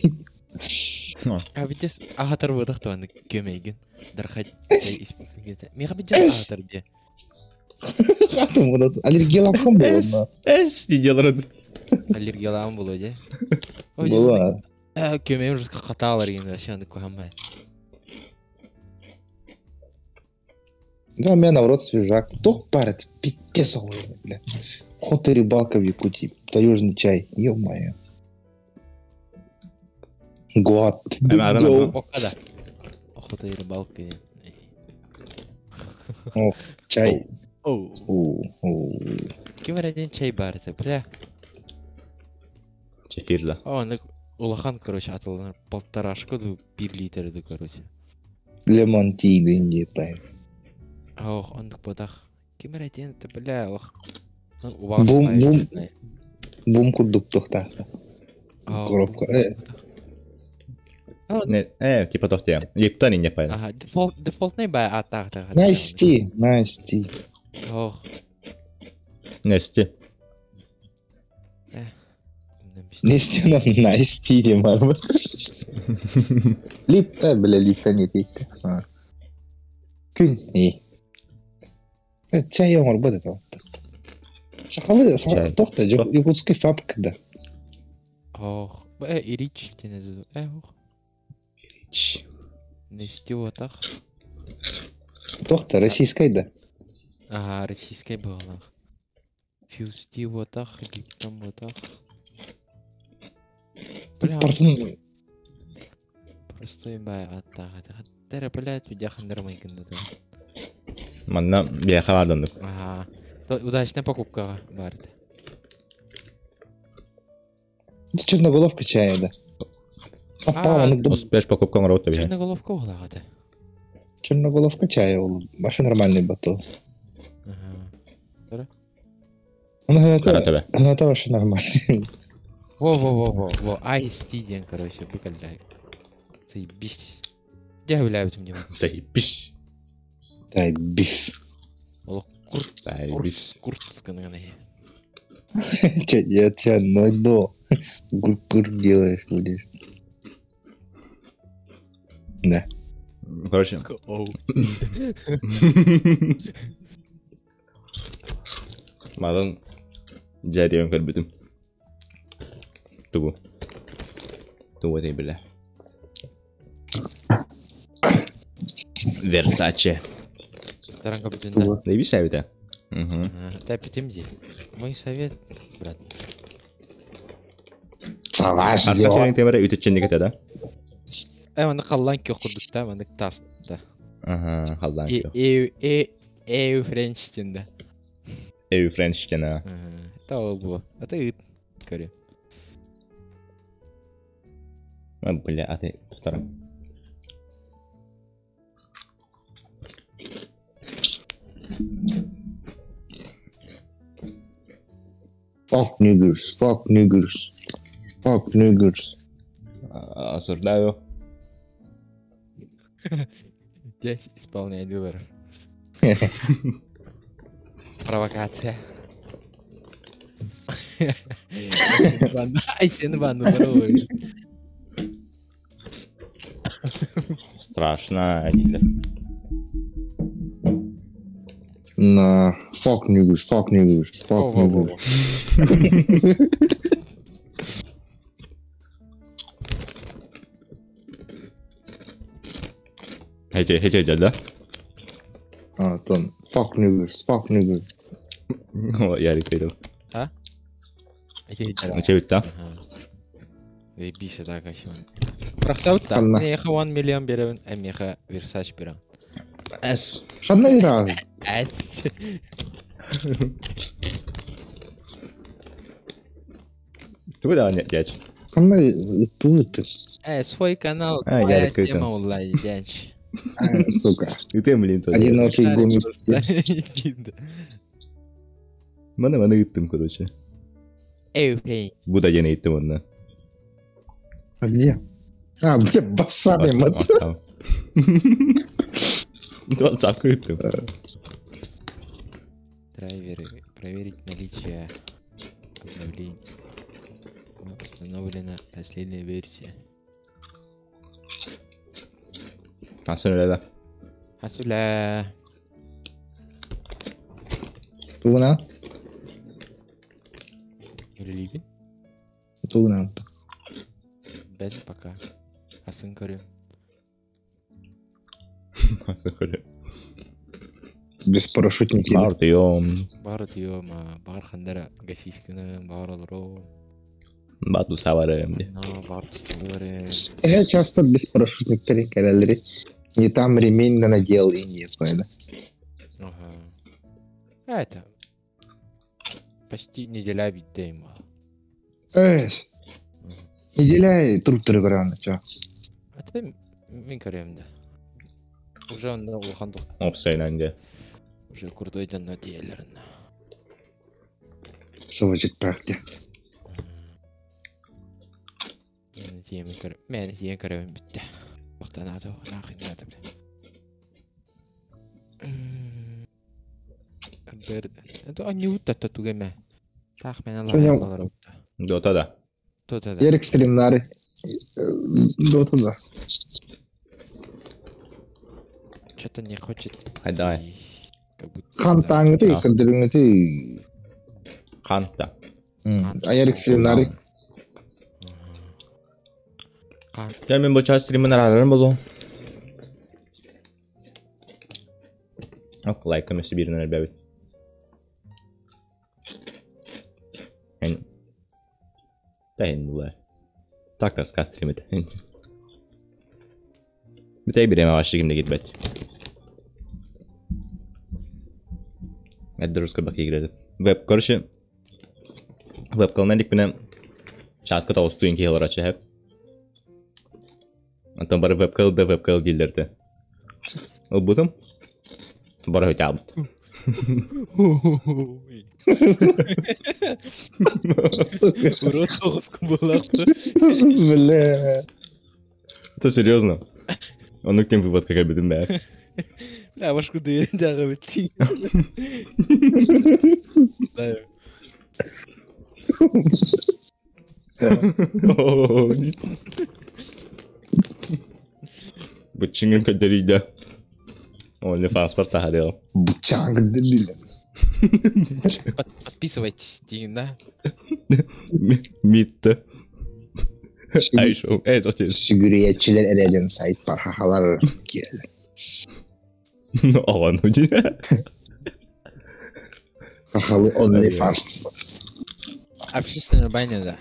А ведь ахатар выдох то көмейген. Дархан чай испытывает. Меха ведь ахатар где. Хатым вот аллергияланған было. Эс, не делар. Аллергияланған было, де? Было. Көмейім уже қаталар енді вообще аны көмей. Да, у меня наоборот свежак. Тох парит, пиздец, бля. Охота и рыбалка в Якутии. Таежный чай, ё-моё. Гуат. Охота и рыбалка. О, чай. Оу. Ким один чай бар это, бля. Чефирла. О, ну улахан, короче, атылар полторашку, 1 литр, короче. Лемон ти, да не пай. Ох, он бодах. Ким один, это, бля, ох. Бум, бум. Бум курдук тохта. Коробка. Не, типа тохте. Липтон не пай. Ага, дефолт, дефолтный бай, а так, так. Найсти, найсти. Ох. Нести. Нести нам найсти, не мама. Липта, бля, липта не пикка. Күн, не. Чай оңор это. Сахалы, тохта, якутский фабрика, да. Ох. Ирич диэн ох. Ирич. Нести отах. Тохта, российскай да? Ага, российскай буоллах. Фьюсти отах, диптом отах. Бля, Парсын простой бай аттаах этэ. Хаттара, блядь, видяхандыр майгында да. Манна биэхэ баарданнык. Ага. Удачная покупка бар этэ. Черноголовка чая да. Папа, маннык да Успеш покупка оҥоробут эбиһэ. Черноголовка уолаах этэ. Черноголовка чая ол баша нормальный батыл. Ага. Кара төбө. Она вообще нормальный. Во-во-во-во, во, Ice диэн, короче, быкалляй. Заебись. Я гуляю мне. Заебись. Дай бис. Ол курт, Заебись. курт скананы. Че, я тебя найду. Гур-гур делаешь, будешь. Да. Короче. Марын дьэриэн көрбүтүм. Тугу? Тугу этэй билэ. Версаче. Старанка бүтүн да. Заебись эбитэ. Угу. Тәпитим ди. Мой совет, брат. Саваш Арса сенин темере үтүчченник этэ да? Маны халлан кё курдукта, маны таста. Ага, халлан Э, кё. э, э, э, френч да. Эйу френч тена. Это ол бу. Это ыт. Көрү. А, бля, а ты повторам. Fuck niggers, fuck niggers. Fuck niggers. Осуждаю. Я исполняю дилер. Провокация. Ай, сен банду барабы. Страшно, дииллэр. На fuck niggers, fuck niggers, fuck Во-во-во. niggers. Хете, хете, да? А, тон. Fuck niggers, fuck niggers. О, Ярик ыйдым. А? Үчэбит да? Заебись, так вообще. Прахсаут да. Ханна. Меха 1 миллион беребин, а меха Версач берем. С. Ханна игра. С. Тугу да нет, дядь. Ханна тут. Свой канал, А, твоя Ярик, тема это. онлайн, дядь. Сука. И ты, блин, тоже. Одинокий гумис. Маны маны ыттым, короче. Эй, блин. Бу да диэн ыйыттым онно. А где? А, бля, басами мат. Двадцатку ыттым. Драйверы. Проверить наличие обновлений. Установлена последняя версия. Асын да. Асуля. Тугуна? Үлелейбин? Тугуна. Бен пока. Асын көрем. Асын көрем. Без парашютники. Бар тыйом. Бар тыйом, бар хандара гасисканы, бар олоро. Бату саварым. Но бар тутулары. Я часто без парашютниктери кэлэлри. Не там ремень на надел и не понял. Ага. А это почти неделя биттейм. Эс. Неделя труп түрі чё. А ты мен көрем да. Уже онда улахан тоқ. Опсайнан де. Уже крутой жанна диелерин. Совочек практи. Мен тиемен көрем. Мен тиен көрем битте. Вақтан ато, нахуй надо, бля. Бер. Это они вот это тугеме. Так, мен Понял. алла. Дота да. Дота да. Ерик стримнары. Дота да. Что-то не хочет. Айдай. Как будто. Хантаңы ты, көндүрүңү ты. Ханта. А Ерик стримнары. Дьэ мин бу час стримин араарарым буолуо. Ок, лайкам өссө бииринэн элбээбит. Эн Тайын була. Так таска стримит. Бүтэй бириэмэ вообще кимде киирбэт. Эддер русский баки играет. Веб, короче, вебкалынан иликпинэ чатка тоҕустуун киһи олороччу эһэп. Онтон бары вебкал да вебкал дииллэр этэ. Ылбытым. Бары өтаабыт. Урут тоҕус кубулахты. Бля. Это серьезно? Оннук тем выводка кэлбитим бээ. Бля, башку дүйэндээҕи битти. Быччыҥын көрдөрүйдэ. Онли паспорт таһарыаҕым. Быччаҥ көрдөрдүлэр. Подписывайтесь, дейін да. Митті. Айшоу, эй, тоқте. Сүгүрүйээччилэр эрэ диэн сайт бар хахалар киирэллэр. Оҕону дии. Хахалы OnlyFans. Общественная баня, да.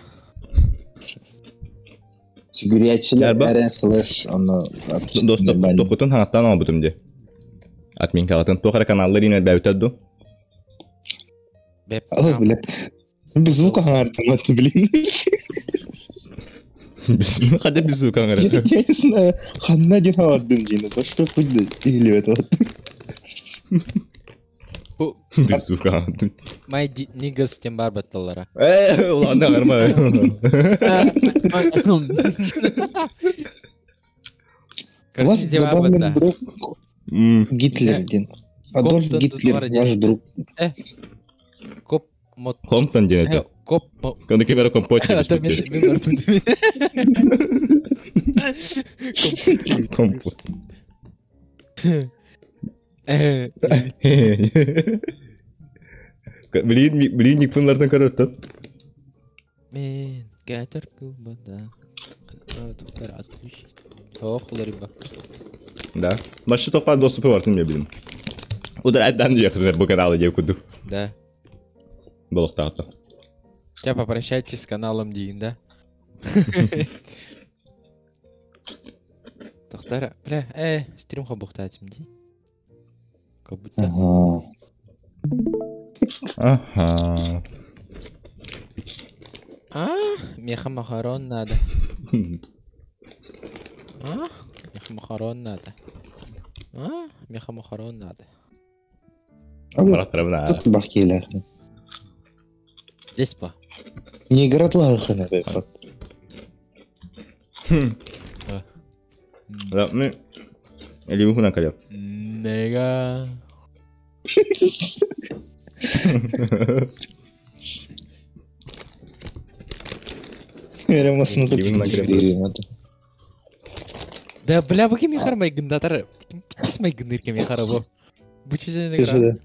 Сүгүрүйээччилэр эрэ слэш ону Доступ тохутун хаҥаттан оҥорбутум дии. Админкаҕытын туох эрэ каналлар иинэр бэбитэр ду? О, блядь. Без звука хаҥаардым, блин. Хотя без звука хаҥаардым. Я не знаю, ханна диэн хаҥаардым диэн, что путь иһилибэт Без звука хаҥаардым. My niggas диэн бар батталлара. Э, ладно, нормально. У вас добавлен друг Гитлер диэн. Адольф Гитлер, ваш друг. Коп мот. Комптон диэн этэ. Коп. Коны кемере компот. Компот. Блин, блин, никпунлардан көрөттөн. Мен кәтер кубада. Тоқтар отключить. Ох, уларыба. Да. Башы тоқпа доступы бартын мен билим. Удар әддан якын бу каналы деп куду. Да. Болуктагы. Сейчас попрощайтесь с каналом дейін, да? Тоқтар, бля, стрим хабухтатим ди. Как будто. Ага. А, меха махарон надо. А, меха махарон надо. А, меха махарон надо. Тут бахкилер. Здесь па. Не гратлахана бепат. Да, мы или ухуна калеп. Нега. Да, бля, бу ким михар майгындатар. Ким майгындыр ким михар бу. Бу чечен Кешеде.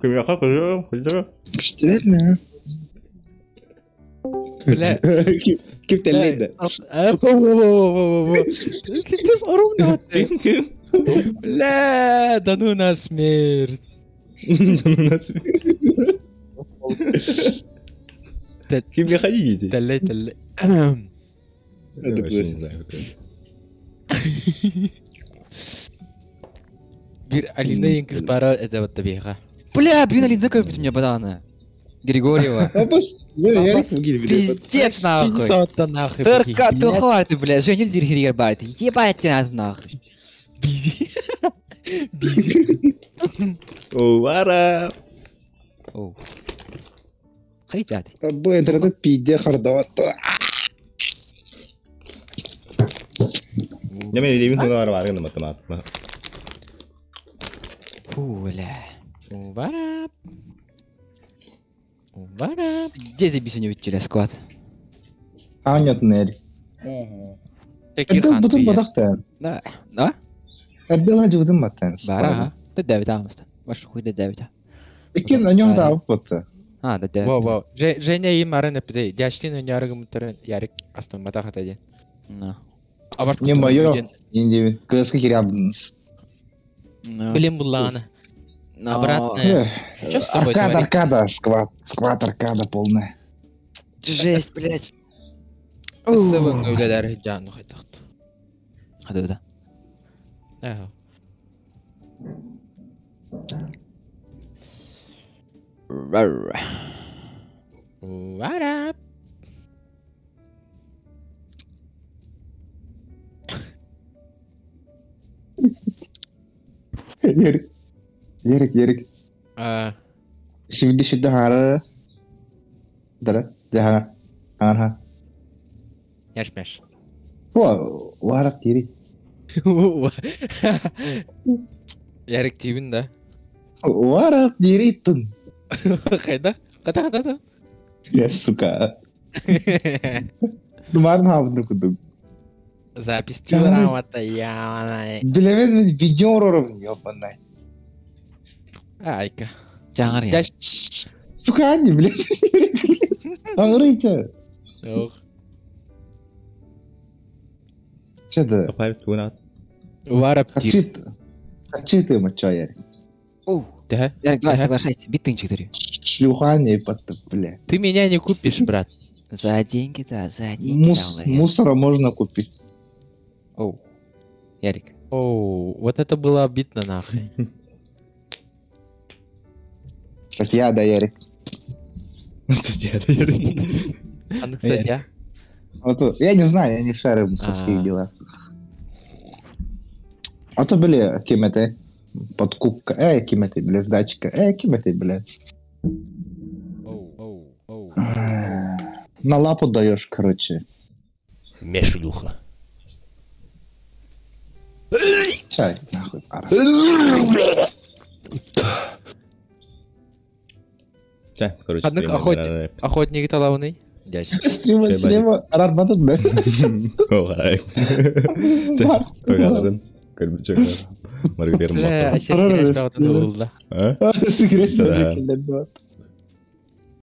Ким михар кызы, кызы. Күштүбэт мэ. Бля. Ким теллейді? Пиздец, орум Бля, да ну на смерть. Да ну на смерть. Ким механите? Теллей, теллей. Это вообще не знаю. Бир Алина Янкис пара это вот табиха. Бля, бир Алина как у меня банана. Григорьева. Пиздец нахуй. нахуй. Только ты хватит, бля, женил дирхирьер байт. Ебать тебя нахуй. Бизи. Увара. Оу. Хайджат. Бу интернет пиде хардават. Я мен илибин хугар бар гына математ. Фу, бля. Увара. Увара. Где забись у него телесквад? Анят нер. Эрдел бутун бадахтан. Да. Да? Эрдел хажы бутун баттан. Бар, ага. Ты давит амста. Ваш хуй ты давит. Иккен анёх да алып батты. А, да, да. Во, во. Женя им арын эппитэ. Дяштин өньярыгымыттарын Ярик астымматах ата диэн. На. Абарт Не мое. Не девин. КСК херябн. Блин, буллаана. Но- Обратно. Чё с тобой Аркада, творится? аркада, сквад. Сквад аркада полная. Жесть, блядь. Сыбын үлелер жааны хайдахту. Да, да. Ага. What up? Ерик. Ерик, Ерик. А, Şimdi şimdi хара. Дара, жахара. Хара. Яшмеш. Во, варап тири. Ярик тибин да. Варап тири тун. Хайда? Ката ката да. Я, сука. Думан хавны кудук. Запись Жаман. грамота я. Билемез видео рором, ёбаный. Айка. Жаңыр я. Дяш. Сука, не, блядь. Аңырыйча. Ох. Че да? Капар туунат. Варап тир. Хачит. Хачит ты моча, Ярик. Оу. Да? Ярик, давай, Да. соглашайся. Битынчик дарю. Шлюха не пот, бля. Ты меня не купишь, брат. За деньги, да, за деньги. Мус, да, он мусора можно купить. Оу. Ярик. Оу, вот это было обидно нахуй. Статья, да, Ярик. Статья, да, Ярик. А ну, кстати, а? Вот, я не знаю, я не шарю в мусорских А. делах. А то, бля, кем это? Подкупка. Эй, кем это, бля, сдачка. Эй, кем это, бля. Оу, оу, оу. На лапу даешь, короче. Мешлюха. Чай, нахуй. ара. Чэ, короче, Однако стримы, охотник, охотник талауный. Дядь. Стрима, стрима, арарбатат, да? Ой. Погадын. Көрбүчөк. Маргатерм. Бля, а сейчас теряешь право на да. А? Секрет, Да. да.